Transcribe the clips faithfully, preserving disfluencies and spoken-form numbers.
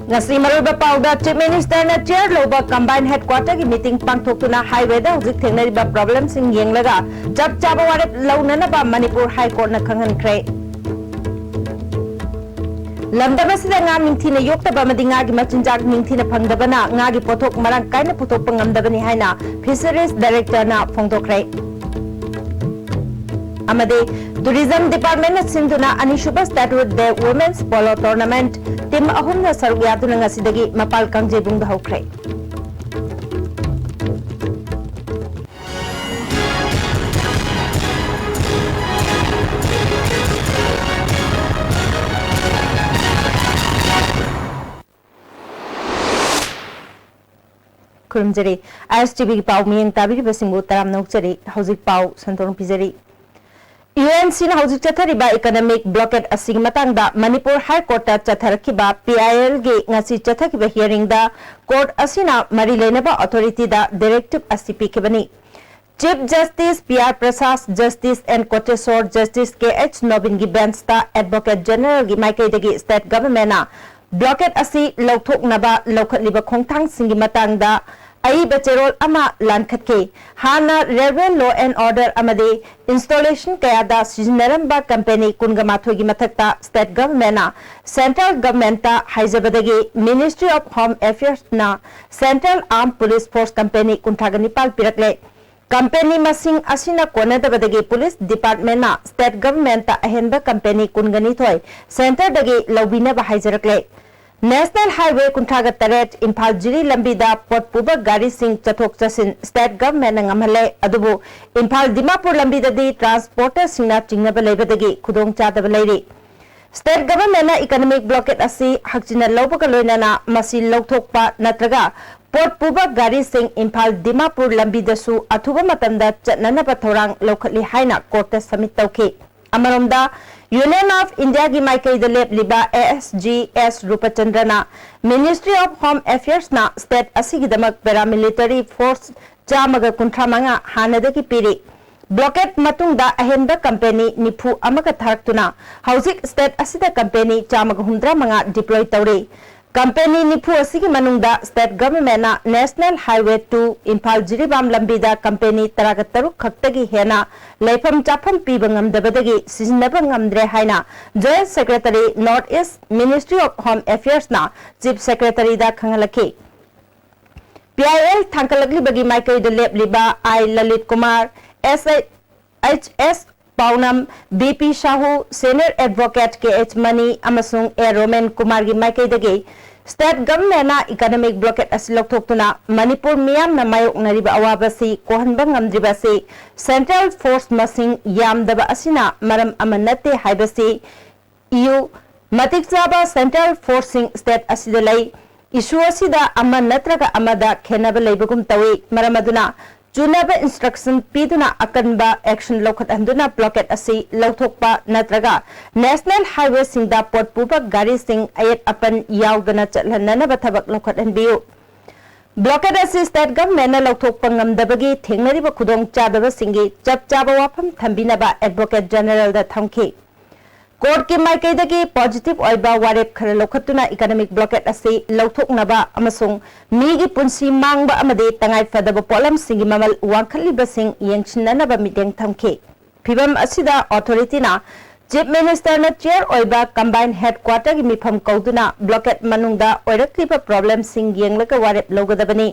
ꯉꯁꯤ ꯃꯔꯨꯑꯣꯏꯕ ꯄꯥꯎꯗ, Chief Minister ꯅ chair ꯂꯧꯕ Combined Headquarter ꯒꯤ meeting ꯄꯥꯡꯊꯣꯛꯇꯨꯅ highway ꯗ ꯍꯧꯖꯤꯛ ꯊꯦꯡꯅꯔꯤꯕ problemꯁꯤꯡ ꯌꯦꯡꯂꯒ ꯆꯞ ꯆꯥꯕ ꯋꯥꯔꯦꯞ ꯂꯧꯅꯅꯕ Manipur High Court ꯅ ꯈꯪꯍꯟꯈ꯭ꯔꯦ꯫ ꯂꯝꯗꯝ ꯑꯁꯤꯗ ꯉꯥ ꯅꯤꯡꯊꯤꯅ ꯌꯣꯛꯇꯕ ꯑꯃꯗꯤ ꯉꯥꯒꯤ ꯃꯆꯤꯟꯖꯥꯛ ꯅꯤꯡꯊꯤꯅ ꯐꯪꯗꯕꯅ ꯉꯥꯒꯤ ꯄꯣꯠꯊꯣꯛ ꯃꯔꯥꯡ ꯀꯥꯏꯅ ꯄꯨꯊꯣꯛꯄ ꯉꯝꯗꯕꯅꯤ ꯍꯥꯏꯅ Fisheries Director ꯅ ꯐꯣꯡꯗꯣꯛꯈ꯭ꯔꯦ꯫ ꯑꯃꯗꯤ Tourism Department ꯅ ꯁꯤꯟꯗꯨꯅ ꯑꯅꯤꯁꯨꯕ Statewide Day Women's Polo Tournament team ꯑꯍꯨꯝꯅ ꯁꯔꯨꯛ ꯌꯥꯗꯨꯅ ꯉꯁꯤꯗꯒꯤ ꯃꯄꯥꯜ ꯀꯥꯡꯖꯩꯕꯨꯡꯗ ꯍꯧꯈ꯭ꯔꯦ꯫ ꯈꯨꯔꯨꯝꯖꯔꯤ꯫ ISTV ꯒꯤ ꯄꯥꯎ ꯃꯤꯠꯌꯦꯡ ꯇꯥꯕꯤꯔꯤꯕꯁꯤꯡꯕꯨ ꯇꯔꯥꯝꯅ ꯑꯣꯛꯆꯔꯤ꯫ ꯍꯧꯖꯤꯛ ꯄꯥꯎ ꯁꯟꯗꯣꯛꯅ ꯄꯤꯖꯔꯤ꯫ UNC ꯅ ꯍꯧꯖꯤꯛ ꯆꯠꯊꯔꯤꯕ economic blockade ꯑꯁꯤꯒꯤ ꯃꯇꯥꯡꯗ ꯃꯅꯤꯄꯨꯔ High Court ꯇ ꯆꯠꯊꯔꯛꯈꯤꯕ PIL ꯒꯤ ꯉꯁꯤ ꯆꯠꯊꯈꯤꯕ hearing ꯗ court ꯑꯁꯤꯅ ꯃꯔꯤ ꯂꯩꯅꯕ authority ꯗ directive ꯑꯁꯤ ꯄꯤꯈꯤꯕꯅꯤ꯫ Chief Justice P R Prasad, Justice N Koteswar, Justice K H Nobin ꯒꯤ bench ꯇ Advocate General ꯒꯤ ꯃꯥꯏꯀꯩꯗꯒꯤ state government ꯅ blockade ꯑꯁꯤ ꯂꯧꯊꯣꯛꯅꯕ ꯂꯧꯈꯠꯂꯤꯕ ꯈꯣꯡꯊꯥꯡꯁꯤꯡꯒꯤ ꯃꯇꯥꯡꯗ ꯑꯏꯕ ꯆꯦꯔꯣꯜ ꯑꯃ ꯂꯥꯟꯈꯠꯈꯤ꯫ ꯍꯥꯟꯅ railway law and order ꯑꯃꯗꯤ installation ꯀꯌꯥꯗ ꯁꯤꯖꯤꯟꯅꯔꯝꯕ company ꯀꯨꯟꯒ ꯃꯥꯊꯣꯏꯒꯤ ꯃꯊꯛꯇ state government ꯅ central government ꯇ ꯍꯥꯏꯖꯕꯗꯒꯤ Ministry of Home Affairs ꯅ Central Armed Police Force company ꯀꯨꯟꯊ꯭ꯔꯥꯒ ꯅꯤꯄꯥꯜ ꯄꯤꯔꯛꯂꯦ꯫ Company ꯃꯁꯤꯡ ꯑꯁꯤꯅ ꯀꯣꯟꯅꯗꯕꯗꯒꯤ police department ꯅ state government ꯇ ꯑꯍꯦꯟꯕ company ꯀꯨꯟꯒ ꯅꯤꯊꯣꯏ centre ꯗꯒꯤ ꯂꯧꯕꯤꯅꯕ ꯍꯥꯏꯖꯔꯛꯂꯦ꯫ National Highway ꯀꯨꯟꯊ꯭ꯔꯥꯒ ꯇꯔꯦꯠ ꯏꯝꯐꯥꯜ ꯖꯤꯔꯤ ꯂꯝꯕꯤꯗ ꯄꯣꯠ ꯄꯨꯕ ꯒꯥꯔꯤꯁꯤꯡ ꯆꯠꯊꯣꯛ ꯆꯠꯁꯤꯟ state government ꯅ ꯉꯝꯍꯜꯂꯦ, ꯑꯗꯨꯕꯨ ꯏꯝꯐꯥꯜ ꯗꯤꯃꯥꯄꯨꯔ ꯂꯝꯕꯤꯗꯗꯤ transporter ꯁꯤꯡꯅ ꯆꯤꯡꯅꯕ ꯂꯩꯕꯗꯒꯤ ꯈꯨꯗꯣꯡꯆꯥꯗꯕ ꯂꯩꯔꯤ꯫ State government ꯅ economic blockade ꯑꯁꯤ ꯍꯛꯆꯤꯟꯅ ꯂꯧꯕꯒ ꯂꯣꯏꯅꯅ ꯃꯁꯤ ꯂꯧꯊꯣꯛꯄ ꯅꯠꯇ꯭ꯔꯒ ꯄꯣꯠ ꯄꯨꯕ ꯒꯥꯔꯤꯁꯤꯡ ꯏꯝꯐꯥꯜ ꯗꯤꯃꯥꯄꯨꯔ ꯂꯝꯕꯤꯗꯁꯨ ꯑꯊꯨꯕ ꯃꯇꯝꯗ ꯆꯠꯅꯅꯕ ꯊꯧꯔꯥꯡ ꯂꯧꯈꯠꯂꯤ ꯍꯥꯏꯅ court ꯇ submit ꯇꯧꯈꯤ꯫ ꯑꯃꯔꯣꯝꯗ, Union of India ꯒꯤ ꯃꯥꯏꯀꯩꯗ ꯂꯦꯞꯂꯤꯕ ASG S ꯔꯨꯄꯆꯟꯗ꯭ꯔꯅ Ministry of Home Affairs ꯅ state ꯑꯁꯤꯒꯤꯗꯃꯛ paramilitary force ꯆꯥꯝꯃꯒ ꯀꯨꯟꯊ꯭ꯔꯥ ꯃꯉꯥ ꯍꯥꯟꯅꯗꯒꯤ ꯄꯤꯔꯤ꯫ Blockade ꯃꯇꯨꯡꯗ ꯑꯍꯦꯟꯕ company ꯅꯤꯐꯨ ꯑꯃꯒ ꯊꯥꯔꯛꯇꯨꯅ ꯍꯧꯖꯤꯛ state ꯑꯁꯤꯗ company ꯆꯥꯝꯃꯒ ꯍꯨꯝꯗ꯭ꯔꯥ ꯃꯉꯥ deploy ꯇꯧꯔꯤ꯫ ꯀꯝꯄꯦꯅꯤ ꯅꯤꯐꯨ ꯑꯁꯤꯒꯤ ꯃꯅꯨꯡꯗ state government ꯅ National Highway two Imphal Jiribam ꯂꯝꯕꯤꯗ ꯀꯝꯄꯦꯅꯤ ꯇꯔꯥꯒ ꯇꯔꯨꯛ ꯈꯛꯇꯒꯤ ꯍꯦꯟꯅ ꯂꯩꯐꯝ ꯆꯥꯐꯝ ꯄꯤꯕ ꯉꯝꯗꯕꯗꯒꯤ ꯁꯤꯖꯤꯟꯅꯕ ꯉꯝꯗ꯭ꯔꯦ ꯍꯥꯏꯅ Joint Secretary North East Ministry of Home Affairs ꯅ Chief Secretary ꯗ ꯈꯪꯍꯜꯂꯛꯈꯤ꯫ ꯄꯤ ꯑꯥꯏ ꯑꯦꯜ ꯊꯥꯡꯒꯠꯂꯛꯂꯤꯕꯒꯤ ꯃꯥꯏꯀꯩꯗ ꯂꯦꯞꯂꯤꯕ I Lalit Kumar, S H S Paonam, B P Sahu, Senior Advocate K H Mani ꯑꯃꯁꯨꯡ ꯑꯦ ꯔꯣꯃꯦꯟ ꯀꯨꯃꯥꯔꯒꯤ ꯃꯥꯏꯀꯩꯗꯒꯤ state government ꯅ economic blockade ꯑꯁꯤ ꯂꯧꯊꯣꯛꯇꯨꯅ ꯃꯅꯤꯄꯨꯔ ꯃꯤꯌꯥꯝꯅ ꯃꯥꯌꯣꯛꯅꯔꯤꯕ ꯑꯋꯥꯕ ꯑꯁꯤ ꯀꯣꯛꯍꯟꯕ ꯉꯝꯗ꯭ꯔꯤꯕ ꯑꯁꯤ central force ꯃꯁꯤꯡ ꯌꯥꯝꯗꯕ ꯑꯁꯤꯅ ꯃꯔꯝ ꯑꯃ ꯅꯠꯇꯦ ꯍꯥꯏꯕꯁꯤ ꯏꯌꯨ꯫ ꯃꯇꯤꯛ ꯆꯥꯕ central force ꯁꯤꯡ state ꯑꯁꯤꯗ ꯂꯩ꯫ Issue ꯑꯁꯤꯗ ꯑꯃ ꯅꯠꯇ꯭ꯔꯒ ꯑꯃꯗ ꯈꯦꯟꯅꯕ ꯂꯩꯕꯒꯨꯝ ꯇꯧꯏ꯫ ꯃꯔꯝ ꯑꯗꯨꯅ ꯆꯨꯅꯕ instruction ꯄꯤꯗꯨꯅ ꯑꯀꯟꯕ action ꯂꯧꯈꯠꯍꯟꯗꯨꯅ blockade ꯑꯁꯤ ꯂꯧꯊꯣꯛꯄ ꯅꯠꯇ꯭ꯔꯒ National Highway ꯁꯤꯡꯗ ꯄꯣꯠ ꯄꯨꯕ ꯒꯥꯔꯤꯁꯤꯡ ꯑꯌꯦꯠ ꯑꯄꯟ ꯌꯥꯎꯗꯅ ꯆꯠꯍꯟꯅꯅꯕ ꯊꯕꯛ ꯂꯧꯈꯠꯍꯟꯕꯤꯌꯨ꯫ Blockade ꯑꯁꯤ state government ꯅ ꯂꯧꯊꯣꯛꯄ ꯉꯝꯗꯕꯒꯤ ꯊꯦꯡꯅꯔꯤꯕ ꯈꯨꯗꯣꯡꯆꯥꯗꯕꯁꯤꯡꯒꯤ ꯆꯞ ꯆꯥꯕ ꯋꯥꯐꯝ ꯊꯝꯕꯤꯅꯕ Advocate General ꯗ ꯊꯝꯈꯤ꯫ Court ꯀꯤ ꯃꯥꯏꯀꯩꯗꯒꯤ positive ꯑꯣꯏꯕ ꯋꯥꯔꯦꯞ ꯈꯔ ꯂꯧꯈꯠꯇꯨꯅ economic blockade ꯑꯁꯤ ꯂꯧꯊꯣꯛꯅꯕ ꯑꯃꯁꯨꯡ ꯃꯤꯒꯤ ꯄꯨꯟꯁꯤ ꯃꯥꯡꯕ ꯑꯃꯗꯤ ꯇꯉꯥꯏ ꯐꯗꯕ ꯄꯣꯠꯂꯝꯁꯤꯡꯒꯤ ꯃꯃꯜ ꯋꯥꯡꯈꯠꯂꯤꯕꯁꯤꯡ ꯌꯦꯡꯁꯤꯟꯅꯅꯕ ꯃꯤꯠꯌꯦꯡ ꯊꯝꯈꯤ꯫ ꯐꯤꯚꯝ ꯑꯁꯤꯗ authority ꯅ Chief Minister ꯅ chair ꯑꯣꯏꯕ Combined Headquarter ꯒꯤ ꯃꯤꯐꯝ ꯀꯧꯗꯨꯅ blockade ꯃꯅꯨꯡꯗ ꯑꯣꯏꯔꯛꯂꯤꯕ problem ꯁꯤꯡ ꯌꯦꯡꯂꯒ ꯋꯥꯔꯦꯞ ꯂꯧꯒꯗꯕꯅꯤ꯫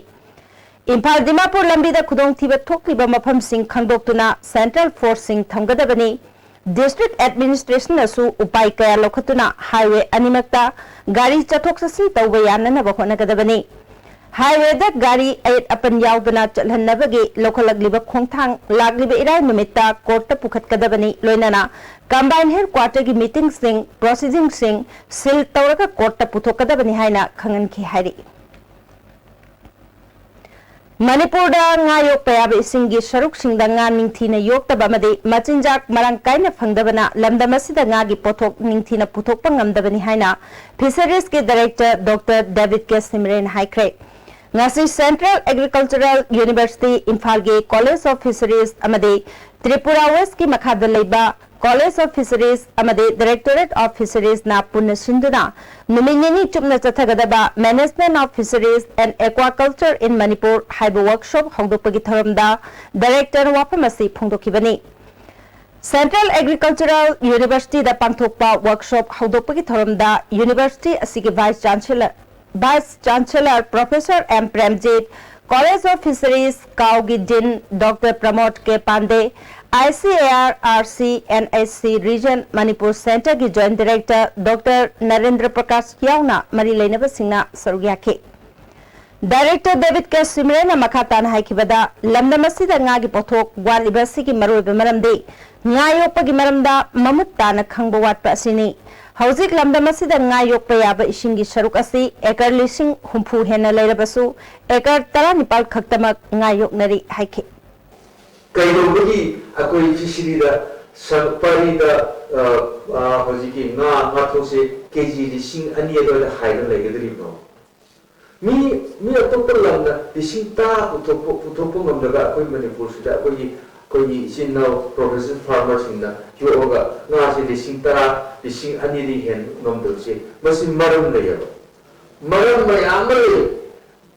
ꯏꯝꯐꯥꯜ ꯗꯤꯃꯥꯄꯨꯔ ꯂꯝꯕꯤꯗ ꯈꯨꯗꯣꯡꯊꯤꯕ ꯊꯣꯛꯂꯤꯕ ꯃꯐꯝꯁꯤꯡ ꯈꯪꯗꯣꯛꯇꯨꯅ central force ꯁꯤꯡ ꯊꯝꯒꯗꯕꯅꯤ꯫ District Administration ꯅꯁꯨ ꯎꯄꯥꯏ ꯀꯌꯥ ꯂꯧꯈꯠꯇꯨꯅ highway ꯑꯅꯤꯃꯛꯇ ꯒꯥꯔꯤ ꯆꯠꯊꯣꯛ ꯆꯠꯁꯤꯟ ꯇꯧꯕ ꯌꯥꯅꯅꯕ ꯍꯣꯠꯅꯒꯗꯕꯅꯤ꯫ Highway ꯗ ꯒꯥꯔꯤ ꯑꯌꯦꯠ ꯑꯄꯟ ꯌꯥꯎꯗꯅ ꯆꯠꯍꯟꯅꯕꯒꯤ ꯂꯧꯈꯠꯂꯛꯂꯤꯕ ꯈꯣꯡꯊꯥꯡ ꯂꯥꯛꯂꯤꯕ ꯏꯔꯥꯏ ꯅꯨꯃꯤꯠꯇ court ꯇ ꯄꯨꯈꯠꯀꯗꯕꯅꯤ, ꯂꯣꯏꯅꯅ Combined Headquarter ꯒꯤ meeting ꯁꯤꯡ, proceeding ꯁꯤꯡ seal ꯇꯧꯔꯒ court ꯇ ꯄꯨꯊꯣꯛꯀꯗꯕꯅꯤ ꯍꯥꯏꯅ ꯈꯪꯍꯟꯈꯤ ꯍꯥꯏꯔꯤ꯫ ꯃꯅꯤꯄꯨꯔꯗ ꯉꯥ ꯌꯣꯛꯄ ꯌꯥꯕ ꯏꯁꯤꯡꯒꯤ ꯁꯔꯨꯛꯁꯤꯡꯗ ꯉꯥ ꯅꯤꯡꯊꯤꯅ ꯌꯣꯛꯇꯕ ꯑꯃꯗꯤ ꯃꯆꯤꯟꯖꯥꯛ ꯃꯔꯥꯡ ꯀꯥꯏꯅ ꯐꯪꯗꯕꯅ ꯂꯝꯗꯝ ꯑꯁꯤꯗ ꯉꯥꯒꯤ ꯄꯣꯠꯊꯣꯛ ꯅꯤꯡꯊꯤꯅ ꯄꯨꯊꯣꯛꯄ ꯉꯝꯗꯕꯅꯤ ꯍꯥꯏꯅ Fisheries ꯀꯤ Director Doctor David K ꯁꯤꯃꯔꯦꯟ ꯍꯥꯏꯈ꯭ꯔꯦ꯫ ꯉꯁꯤ Central Agricultural University ꯏꯝꯐꯥꯜꯒꯤ College of Fisheries ꯑꯃꯗꯤ ꯇ꯭ꯔꯤꯄꯨꯔꯥ West ꯀꯤ ꯃꯈꯥꯗ ꯂꯩꯕ College of Fisheries ꯑꯃꯗꯤ Directorate of Fisheries ꯅ ꯄꯨꯟꯅ ꯁꯤꯟꯗꯨꯅ ꯅꯨꯃꯤꯠ ꯅꯤꯅꯤ ꯆꯨꯞꯅ ꯆꯠꯊꯒꯗꯕ Management of Fisheries and Aquaculture in Manipur ꯍꯥꯏꯕ workshop ꯍꯧꯗꯣꯛꯄꯒꯤ ꯊꯧꯔꯝꯗ Director ꯅ ꯋꯥꯐꯝ ꯑꯁꯤ ꯐꯣꯡꯗꯣꯛꯈꯤꯕꯅꯤ꯫ Central Agricultural University ꯗ ꯄꯥꯡꯊꯣꯛꯄ workshop ꯍꯧꯗꯣꯛꯄꯒꯤ ꯊꯧꯔꯝꯗ University ꯑꯁꯤꯒꯤ Vice Chancellor, Vice Chancellor Professor M Premjit, College of Fisheries ꯀꯥꯎꯒꯤ Dean Doctor ꯄ꯭ꯔꯃꯣꯗ K Pandey, I C A R R C N H C Region Manipur Center ꯒꯤ Joint Director Doctor Narendra Prakash ꯌꯥꯎꯅ ꯃꯔꯤ ꯂꯩꯅꯕꯁꯤꯡꯅ ꯁꯔꯨꯛ ꯌꯥꯈꯤ꯫ Director ꯗꯦꯕꯤꯗ ꯀꯦ ꯁꯤꯃꯔꯦꯟꯅ ꯃꯈꯥ ꯇꯥꯅ ꯍꯥꯏꯈꯤꯕꯗ, ꯂꯝꯗꯝ ꯑꯁꯤꯗ ꯉꯥꯒꯤ ꯄꯣꯠꯊꯣꯛ ꯋꯥꯠꯂꯤꯕ ꯑꯁꯤꯒꯤ ꯃꯔꯨꯑꯣꯏꯕ ꯃꯔꯝꯗꯤ ꯉꯥ ꯌꯣꯛꯄꯒꯤ ꯃꯔꯝꯗ ꯃꯃꯨꯠ ꯇꯥꯅ ꯈꯪꯕ ꯋꯥꯠꯄ ꯑꯁꯤꯅꯤ꯫ ꯍꯧꯖꯤꯛ ꯂꯝꯗꯝ ꯑꯁꯤꯗ ꯉꯥ ꯌꯣꯛꯄ ꯌꯥꯕ ꯏꯁꯤꯡꯒꯤ ꯁꯔꯨꯛ ꯑꯁꯤ acre ꯂꯤꯁꯤꯡ ꯍꯨꯝꯐꯨ ꯍꯦꯟꯅ ꯂꯩꯔꯕꯁꯨ, acre ꯇꯔꯥꯅꯤꯄꯥꯜ ꯈꯛꯇꯃꯛ ꯉꯥ ꯌꯣꯛꯅꯔꯤ ꯍꯥꯏꯈꯤ꯫ ꯀꯩꯗꯧꯕꯒꯤ ꯑꯩꯈꯣꯏ ꯐꯤꯁꯔꯤꯗ ꯁ-, ꯄꯔꯤꯗ, ꯑ, ꯑ, ꯍꯧꯖꯤꯛꯀꯤ ꯉꯥ, ꯉꯥꯊꯣꯛꯁꯦ ꯀꯦ ꯖꯤ ꯂꯤꯁꯤꯡ ꯑꯅꯤ ꯑꯗꯨꯋꯥꯏꯗ ꯍꯥꯏꯗꯅ ꯂꯩꯒꯗꯧꯔꯤꯕꯅꯣ? ꯃꯤ, ꯃꯤ ꯑꯇꯣꯞꯄ ꯂꯝꯅ ꯂꯤꯁꯤꯡ ꯇꯔꯥ ꯄꯨꯊꯣꯛꯄ, ꯄꯨꯊꯣꯛꯄ ꯉꯝꯗ꯭ꯔꯒ ꯑꯩꯈꯣꯏ ꯃꯅꯤꯄꯨꯔꯁꯤꯗ ꯑꯩꯈꯣꯏꯒꯤ, ꯑꯩꯈꯣꯏꯒꯤ ꯏꯆꯤꯟ ꯏꯅꯥꯎ professional farmerꯁꯤꯡꯅ ꯌꯣꯛꯑꯒ ꯉꯥꯁꯦ ꯂꯤꯁꯤꯡ ꯇꯔꯥ, ꯂꯤꯁꯤꯡ ꯑꯅꯤꯗꯒꯤ ꯍꯦꯟ ꯉꯝꯗꯕꯁꯦ, ꯃꯁꯤ ꯃꯔꯝ ꯂꯩꯌꯦꯕ꯫ ꯃꯔꯝ ꯃꯌꯥꯝ ꯑꯃ ꯂꯩ꯫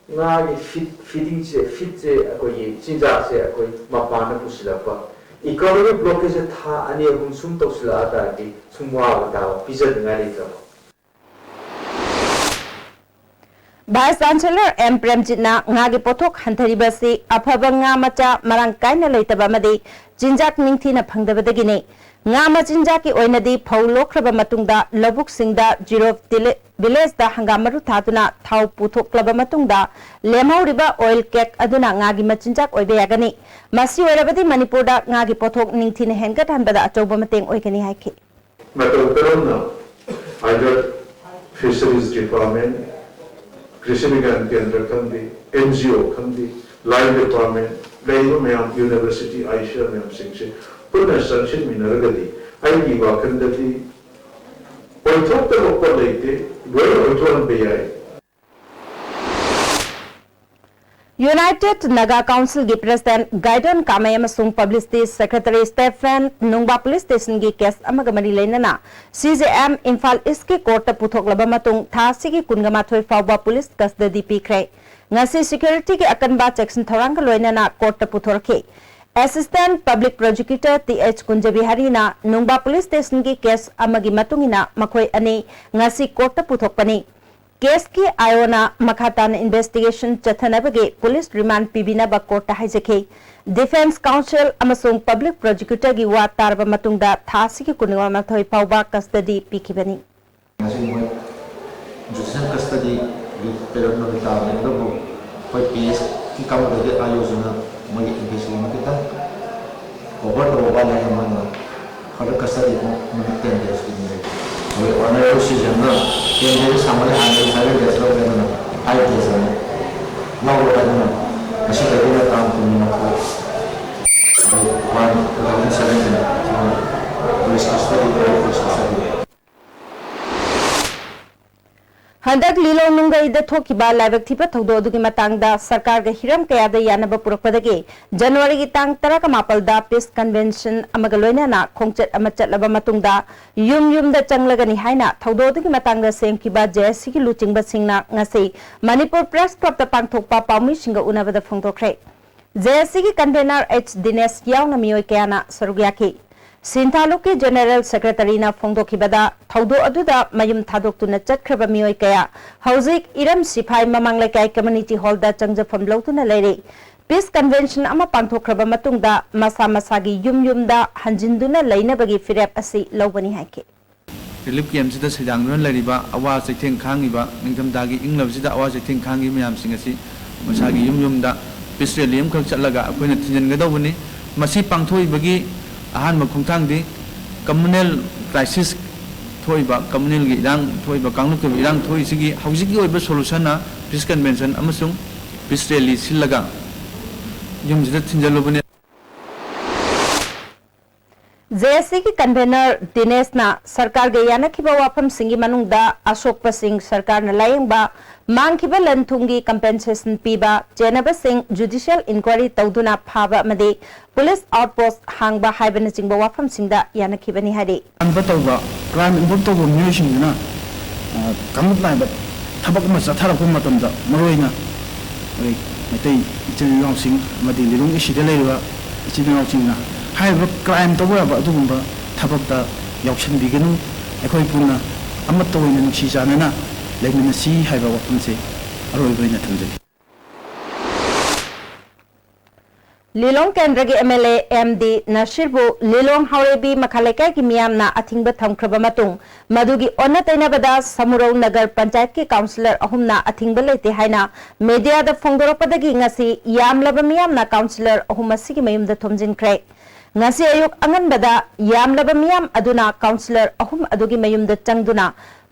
ꯉꯥꯒꯤ feed, feedingꯁꯦ, feedꯁꯦ, ꯑꯩꯈꯣꯏꯒꯤ ꯆꯤꯟꯖꯥꯛꯁꯦ ꯑꯩꯈꯣꯏ ꯃꯄꯥꯟꯗ ꯄꯨꯁꯤꯜꯂꯛꯄ, economic blockadeꯁꯦ ꯊꯥ ꯑꯅꯤ ꯑꯍꯨꯝ ꯁꯨꯝ ꯇꯧꯁꯤꯜꯂꯛꯑ ꯇꯥꯔꯗꯤ ꯁꯨꯝ ꯋꯥꯕ ꯇꯥꯕ, ꯄꯤꯖꯅꯤꯡꯉꯥꯏ ꯂꯩꯇ꯭ꯔꯕ꯫ Vice Chancellor M ꯄ꯭ꯔꯦꯝꯖꯤꯠꯅ ꯉꯥꯒꯤ ꯄꯣꯠꯊꯣꯛ ꯍꯟꯊꯔꯤꯕ ꯑꯁꯤ ꯑꯐꯕ ꯉꯥ ꯃꯆꯥ ꯃꯔꯥꯡ ꯀꯥꯏꯅ ꯂꯩꯇꯕ ꯑꯃꯗꯤ ꯆꯤꯟꯖꯥꯛ ꯅꯤꯡꯊꯤꯅ ꯐꯪꯗꯕꯗꯒꯤꯅꯤ꯫ ꯉꯥ ꯃꯆꯤꯟꯖꯥꯛꯀꯤ ꯑꯣꯏꯅꯗꯤ ꯐꯧ ꯂꯣꯛꯈ꯭ꯔꯕ ꯃꯇꯨꯡꯗ ꯂꯧꯕꯨꯛꯁꯤꯡꯗ zero tillage villageꯗ ꯍꯪꯒꯥꯝ ꯃꯔꯨ ꯊꯥꯗꯨꯅ ꯊꯥꯎ ꯄꯨꯊꯣꯛꯂꯕ ꯃꯇꯨꯡꯗ ꯂꯦꯝꯍꯧꯔꯤꯕ oil cake ꯑꯗꯨꯅ ꯉꯥꯒꯤ ꯃꯆꯤꯟꯖꯥꯛ ꯑꯣꯏꯕ ꯌꯥꯒꯅꯤ꯫ ꯃꯁꯤ ꯑꯣꯏꯔꯕꯗꯤ ꯃꯅꯤꯄꯨꯔꯗ ꯉꯥꯒꯤ ꯄꯣꯠꯊꯣꯛ ꯅꯤꯡꯊꯤꯅ ꯍꯦꯟꯒꯠꯍꯟꯕꯗ ꯑꯆꯧꯕ ꯃꯇꯦꯡ ꯑꯣꯏꯒꯅꯤ ꯍꯥꯏꯈꯤ꯫ ꯃꯇꯧ ꯀꯔꯝꯅ either Fisheries Department, ꯀ꯭ꯔꯤꯁꯤ ꯕꯤꯒ꯭ꯌꯥꯟ ꯀꯦꯟꯗ꯭ꯔ ꯈꯪꯗꯦ, N G O ꯈꯪꯗꯦ, Line Department, ꯂꯩꯔꯤꯕ ꯃꯌꯥꯝ, University, I C R ꯃꯌꯥꯝꯁꯤꯡꯁꯦ ꯄꯨꯟꯅ ꯆꯪꯁꯤꯟꯃꯤꯟꯅꯔꯒꯗꯤ ꯑꯩꯒꯤ ꯋꯥꯈꯜꯗꯗꯤ ꯑꯣꯏꯊꯣꯛꯇꯕ ꯄꯣꯠ ꯂꯩꯇꯦ, ꯂꯣꯏꯅ ꯑꯣꯏꯊꯣꯛꯍꯟꯕ ꯌꯥꯏ꯫ United Naga Council ꯒꯤ President Gaidon Kamei ꯑꯃꯁꯨꯡ Publicity Secretary Stephen ꯅꯨꯡꯕꯥ Police Station ꯒꯤ case ꯑꯃꯒ ꯃꯔꯤ ꯂꯩꯅꯅ C J M Imphal East ꯀꯤ court ꯇ ꯄꯨꯊꯣꯛꯂꯕ ꯃꯇꯨꯡ ꯊꯥ ꯑꯁꯤꯒꯤ ꯀꯨꯟꯒ ꯃꯥꯊꯣꯏ ꯐꯥꯎꯕ police custody ꯄꯤꯈ꯭ꯔꯦ꯫ ꯉꯁꯤ security ꯒꯤ ꯑꯀꯟꯕ ꯆꯦꯛꯁꯤꯟ ꯊꯧꯔꯥꯡꯒ ꯂꯣꯏꯅꯅ court ꯇ ꯄꯨꯊꯣꯔꯛꯈꯤ꯫ Assistant Public Prosecutor T H ꯀꯨꯟꯖꯕꯤꯍꯥꯔꯤꯅ ꯅꯨꯡꯕꯥ Police Station ꯒꯤ case ꯑꯃꯒꯤ ꯃꯇꯨꯡ ꯏꯟꯅ ꯃꯈꯣꯏ ꯑꯅꯤ ꯉꯁꯤ court ꯇ ꯄꯨꯊꯣꯛꯄꯅꯤ꯫ Case ꯀꯤ I O ꯅ ꯃꯈꯥ ꯇꯥꯅ investigation ꯆꯠꯊꯅꯕꯒꯤ police remand ꯄꯤꯕꯤꯅꯕ court ꯇ ꯍꯥꯏꯖꯈꯤ꯫ Defence Counsel ꯑꯃꯁꯨꯡ Public Prosecutor ꯒꯤ ꯋꯥ ꯇꯥꯔꯕ ꯃꯇꯨꯡꯗ ꯊꯥ ꯑꯁꯤꯒꯤ ꯀꯨꯟꯃꯥꯊꯣꯏ ꯐꯥꯎꯕ custody ꯄꯤꯈꯤꯕꯅꯤ꯫ ꯉꯁꯤ ꯃꯣꯏ judicial custody ꯒꯤ period ꯃꯅꯨꯡꯗ ꯇꯥꯕꯅꯤ, ꯑꯗꯨꯕꯨ ꯑꯩꯈꯣꯏ case ꯀꯤ ꯀꯥꯡꯕꯨꯗꯗꯤ I O ꯁꯤꯅ ꯃꯣꯏꯒꯤ investigation ꯈꯤꯇꯪ over ꯇꯧꯕ ꯋꯥꯠꯂꯦ ꯍꯥꯏꯅ ꯃꯣꯏꯅ further custody ꯅꯨꯃꯤꯠ ten days ꯀꯤ ꯑꯗꯨꯝ ꯂꯩ꯫ ꯑꯩꯈꯣꯏ Honourable C J M ꯅ ten days ꯁꯥꯡꯃꯜꯂꯦ, ꯍꯥꯟꯅꯗꯤ seven days ꯂꯧꯒꯦ, ꯑꯗꯨꯅ five days ꯑꯃꯨꯛ ꯂꯧꯔꯣ ꯍꯥꯏꯗꯨꯅ ꯉꯁꯤꯗꯒꯤꯅ ꯇꯥꯡ ꯀꯨꯟꯃꯥꯊꯣꯏ, ꯑꯗꯨ one two thousand seventeen ꯁꯤꯃ police custody, police custody꯫ ꯍꯟꯗꯛ ꯂꯤꯂꯣꯡ ꯅꯨꯡꯒꯩꯗ ꯊꯣꯛꯈꯤꯕ ꯂꯥꯏꯕꯛ ꯊꯤꯕ ꯊꯧꯗꯣꯛ ꯑꯗꯨꯒꯤ ꯃꯇꯥꯡꯗ ꯁꯔꯀꯥꯔꯒ ꯍꯤꯔꯝ ꯀꯌꯥꯗ ꯌꯥꯅꯕ ꯄꯨꯔꯛꯄꯗꯒꯤ ꯖꯅꯋꯥꯔꯤꯒꯤ ꯇꯥꯡ ꯇꯔꯥꯒ ꯃꯥꯄꯜꯗ peace convention ꯑꯃꯒ ꯂꯣꯏꯅꯅ ꯈꯣꯡꯆꯠ ꯑꯃ ꯆꯠꯂꯕ ꯃꯇꯨꯡꯗ ꯌꯨꯝ ꯌꯨꯝꯗ ꯆꯪꯂꯒꯅꯤ ꯍꯥꯏꯅ ꯊꯧꯗꯣꯛ ꯑꯗꯨꯒꯤ ꯃꯇꯥꯡꯗ ꯁꯦꯝꯈꯤꯕ J S C ꯒꯤ ꯂꯨꯆꯤꯡꯕꯁꯤꯡꯅ ꯉꯁꯤ ꯃꯅꯤꯄꯨꯔ Press Club ꯇ ꯄꯥꯡꯊꯣꯛꯄ ꯄꯥꯎꯃꯤꯁꯤꯡꯒ ꯎꯅꯕꯗ ꯐꯣꯡꯗꯣꯛꯈ꯭ꯔꯦ꯫ J S C ꯒꯤ convener H ꯗꯤꯅꯦꯁ ꯌꯥꯎꯅ ꯃꯤꯑꯣꯏ ꯀꯌꯥꯅ ꯁꯔꯨꯛ ꯌꯥꯈꯤ꯫ ꯁꯤꯟꯊꯥ ꯂꯨꯞꯀꯤ General Secretary ꯅ ꯐꯣꯡꯗꯣꯛꯈꯤꯕꯗ, ꯊꯧꯗꯣꯛ ꯑꯗꯨꯗ ꯃꯌꯨꯝ ꯊꯥꯗꯣꯛꯇꯨꯅ ꯆꯠꯈ꯭ꯔꯕ ꯃꯤꯑꯣꯏ ꯀꯌꯥ ꯍꯧꯖꯤꯛ ꯏꯔꯝ ꯁꯤꯐꯥꯏ ꯃꯃꯥꯡ ꯂꯩꯀꯥꯏ community hall ꯗ ꯆꯪꯖꯐꯝ ꯂꯧꯗꯨꯅ ꯂꯩꯔꯤ꯫ Peace convention ꯑꯃ ꯄꯥꯡꯊꯣꯛꯈ꯭ꯔꯕ ꯃꯇꯨꯡꯗ ꯃꯁꯥ ꯃꯁꯥꯒꯤ ꯌꯨꯝ ꯌꯨꯝꯗ ꯍꯟꯖꯤꯟꯗꯨꯅ ꯂꯩꯅꯕꯒꯤ ꯐꯤꯔꯦꯞ ꯑꯁꯤ ꯂꯧꯕꯅꯤ ꯍꯥꯏꯈꯤ꯫ Relief camp ꯁꯤꯗ ꯁꯩꯗꯥꯡꯗꯨꯅ ꯂꯩꯔꯤꯕ ꯑꯋꯥ ꯆꯩꯊꯦꯡ ꯈꯥꯡꯉꯤꯕ, ꯅꯤꯡꯊꯝꯊꯥꯒꯤ ꯏꯪꯂꯕꯁꯤꯗ ꯑꯋꯥ ꯆꯩꯊꯦꯡ ꯈꯥꯡꯉꯤꯕ ꯃꯌꯥꯝꯁꯤꯡ ꯑꯁꯤ ꯃꯁꯥꯒꯤ ꯌꯨꯝ ꯌꯨꯝꯗ peace rally ꯑꯃꯈꯛ ꯆꯠꯂꯒ ꯑꯩꯈꯣꯏꯅ ꯊꯤꯟꯖꯤꯟꯒꯗꯧꯕꯅꯤ꯫ ꯃꯁꯤ ꯄꯥꯡꯊꯣꯛꯏꯕꯒꯤ ꯑꯍꯥꯟꯕ ꯈꯣꯡꯊꯥꯡꯗꯤ communal crisis ꯊꯣꯛꯏꯕ, communal ꯒꯤ ꯏꯔꯥꯡ ꯊꯣꯛꯏꯕ, ꯀꯥꯡꯂꯨꯞꯀꯤ ꯑꯣꯏꯕ ꯏꯔꯥꯡ ꯊꯣꯛꯏꯁꯤꯒꯤ ꯍꯧꯖꯤꯛꯀꯤ ꯑꯣꯏꯕ solution ꯅ peace convention ꯑꯃꯁꯨꯡ peace rally ꯁꯤꯜꯂꯒ ꯌꯨꯝꯁꯤꯗ ꯊꯤꯟꯖꯜꯂꯨꯕꯅꯤ꯫ J ꯄꯤ ꯑꯦꯁ ꯁꯤꯒꯤ ꯀꯟꯚꯦꯅꯔ ꯗꯤꯅꯦꯁꯅ ꯁꯔꯀꯥꯔꯒ ꯌꯥꯅꯈꯤꯕ ꯋꯥꯐꯝꯁꯤꯡꯒꯤ ꯃꯅꯨꯡꯗ ꯑꯁꯣꯛꯄꯁꯤꯡ ꯁꯔꯀꯥꯔꯅ ꯂꯥꯌꯦꯡꯕ, ꯃꯥꯡꯈꯤꯕ ꯂꯟ ꯊꯨꯝꯒꯤ ꯀꯝꯄꯦꯟꯁꯦꯁꯟ ꯄꯤꯕ, ꯆꯦꯟꯅꯕꯁꯤꯡ ꯖꯨꯗꯤꯁꯤꯌꯦꯜ ꯏꯟꯀ꯭ꯋꯥꯏꯔꯤ ꯇꯧꯗꯨꯅ ꯐꯥꯕ ꯑꯃꯗꯤ ꯄꯨꯂꯤꯁ ꯑꯥꯎꯠꯄꯣꯁꯠ ꯍꯥꯡꯕ ꯍꯥꯏꯕꯅꯆꯤꯡꯕ ꯋꯥꯐꯝꯁꯤꯡꯗ ꯌꯥꯅꯈꯤꯕꯅꯤ ꯍꯥꯏꯔꯤ꯫ ꯑꯌꯥꯝꯕ ꯇꯧꯕ, ꯀ꯭ꯔꯥꯏꯝ ꯏꯟꯚꯣꯜꯕ ꯇꯧꯕ ꯃꯤꯑꯣꯏꯁꯤꯡꯗꯨꯅ, ꯑ, ꯀꯥꯡꯂꯨꯞ ꯅꯥꯏꯕ ꯊꯕꯛ ꯑꯃ ꯆꯠꯊꯔꯛꯄ ꯃꯇꯝꯗ, ꯃꯔꯨꯑꯣꯏꯅ ꯑꯩꯈꯣꯏ ꯃꯩꯇꯩ ꯏꯆꯤꯜ ꯏꯅꯥꯎꯁꯤꯡ ꯑꯃꯗꯤ ꯂꯤꯂꯣꯡ ꯏꯁꯤꯗ ꯂꯩꯔꯤꯕ ꯏꯆꯤꯜ ꯏꯅꯥꯎꯁꯤꯡꯅ ꯍꯥꯏꯔꯤꯕ ꯀ꯭ꯔꯥꯏꯝ ꯇꯧꯕ ꯌꯥꯕ ꯑꯗꯨꯒꯨꯝꯕ ꯊꯕꯛꯇ ꯌꯥꯎꯁꯟꯕꯤꯒꯅꯨ꯫ ꯑꯩꯈꯣꯏ ꯄꯨꯟꯅ ꯑꯃꯠꯇ ꯑꯣꯏꯅ ꯅꯨꯡꯁꯤ ꯆꯥꯟꯅꯅ ꯂꯩꯃꯤꯟꯅꯁꯤ ꯍꯥꯏꯕ ꯋꯥꯐꯝꯁꯦ ꯑꯔꯣꯏꯕ ꯑꯣꯏꯅ ꯊꯝꯖꯒꯦ꯫ ꯂꯤꯂꯣꯡ ꯀꯦꯟꯗ꯭ꯔꯒꯤ M L A M D ꯅꯁꯤꯔꯕꯨ ꯂꯤꯂꯣꯡ ꯍꯥꯎꯔꯩꯕꯤ ꯃꯈꯥ ꯂꯩꯀꯥꯏꯒꯤ ꯃꯤꯌꯥꯝꯅ ꯑꯊꯤꯡꯕ ꯊꯝꯈ꯭ꯔꯕ ꯃꯇꯨꯡ, ꯃꯗꯨꯒꯤ ꯑꯣꯟꯅ ꯇꯩꯅꯕꯗ ꯁꯃꯨꯔꯧ ꯅꯒꯔ ꯄꯟꯆꯥꯌꯠꯀꯤ ꯀꯥꯎꯟꯁꯤꯂꯔ ꯑꯍꯨꯝꯅ ꯑꯊꯤꯡꯕ ꯂꯩꯇꯦ ꯍꯥꯏꯅ ꯃꯦꯗꯤꯌꯥꯗ ꯐꯣꯡꯗꯣꯔꯛꯄꯗꯒꯤ ꯉꯁꯤ ꯌꯥꯝꯂꯕ ꯃꯤꯌꯥꯝꯅ ꯀꯥꯎꯟꯁꯤꯂꯔ ꯑꯍꯨꯝ ꯑꯁꯤꯒꯤ ꯃꯌꯨꯝꯗ ꯊꯣꯝꯖꯤꯟꯈ꯭ꯔꯦ꯫ ꯉꯁꯤ ꯑꯌꯨꯛ ꯑꯉꯟꯕꯗ ꯌꯥꯝꯂꯕ ꯃꯤꯌꯥꯝ ꯑꯗꯨꯅ ꯀꯥꯎꯟꯁꯤꯂꯔ ꯑꯍꯨꯝ ꯑꯗꯨꯒꯤ ꯃꯌꯨꯝꯗ ꯆꯪꯗꯨꯅ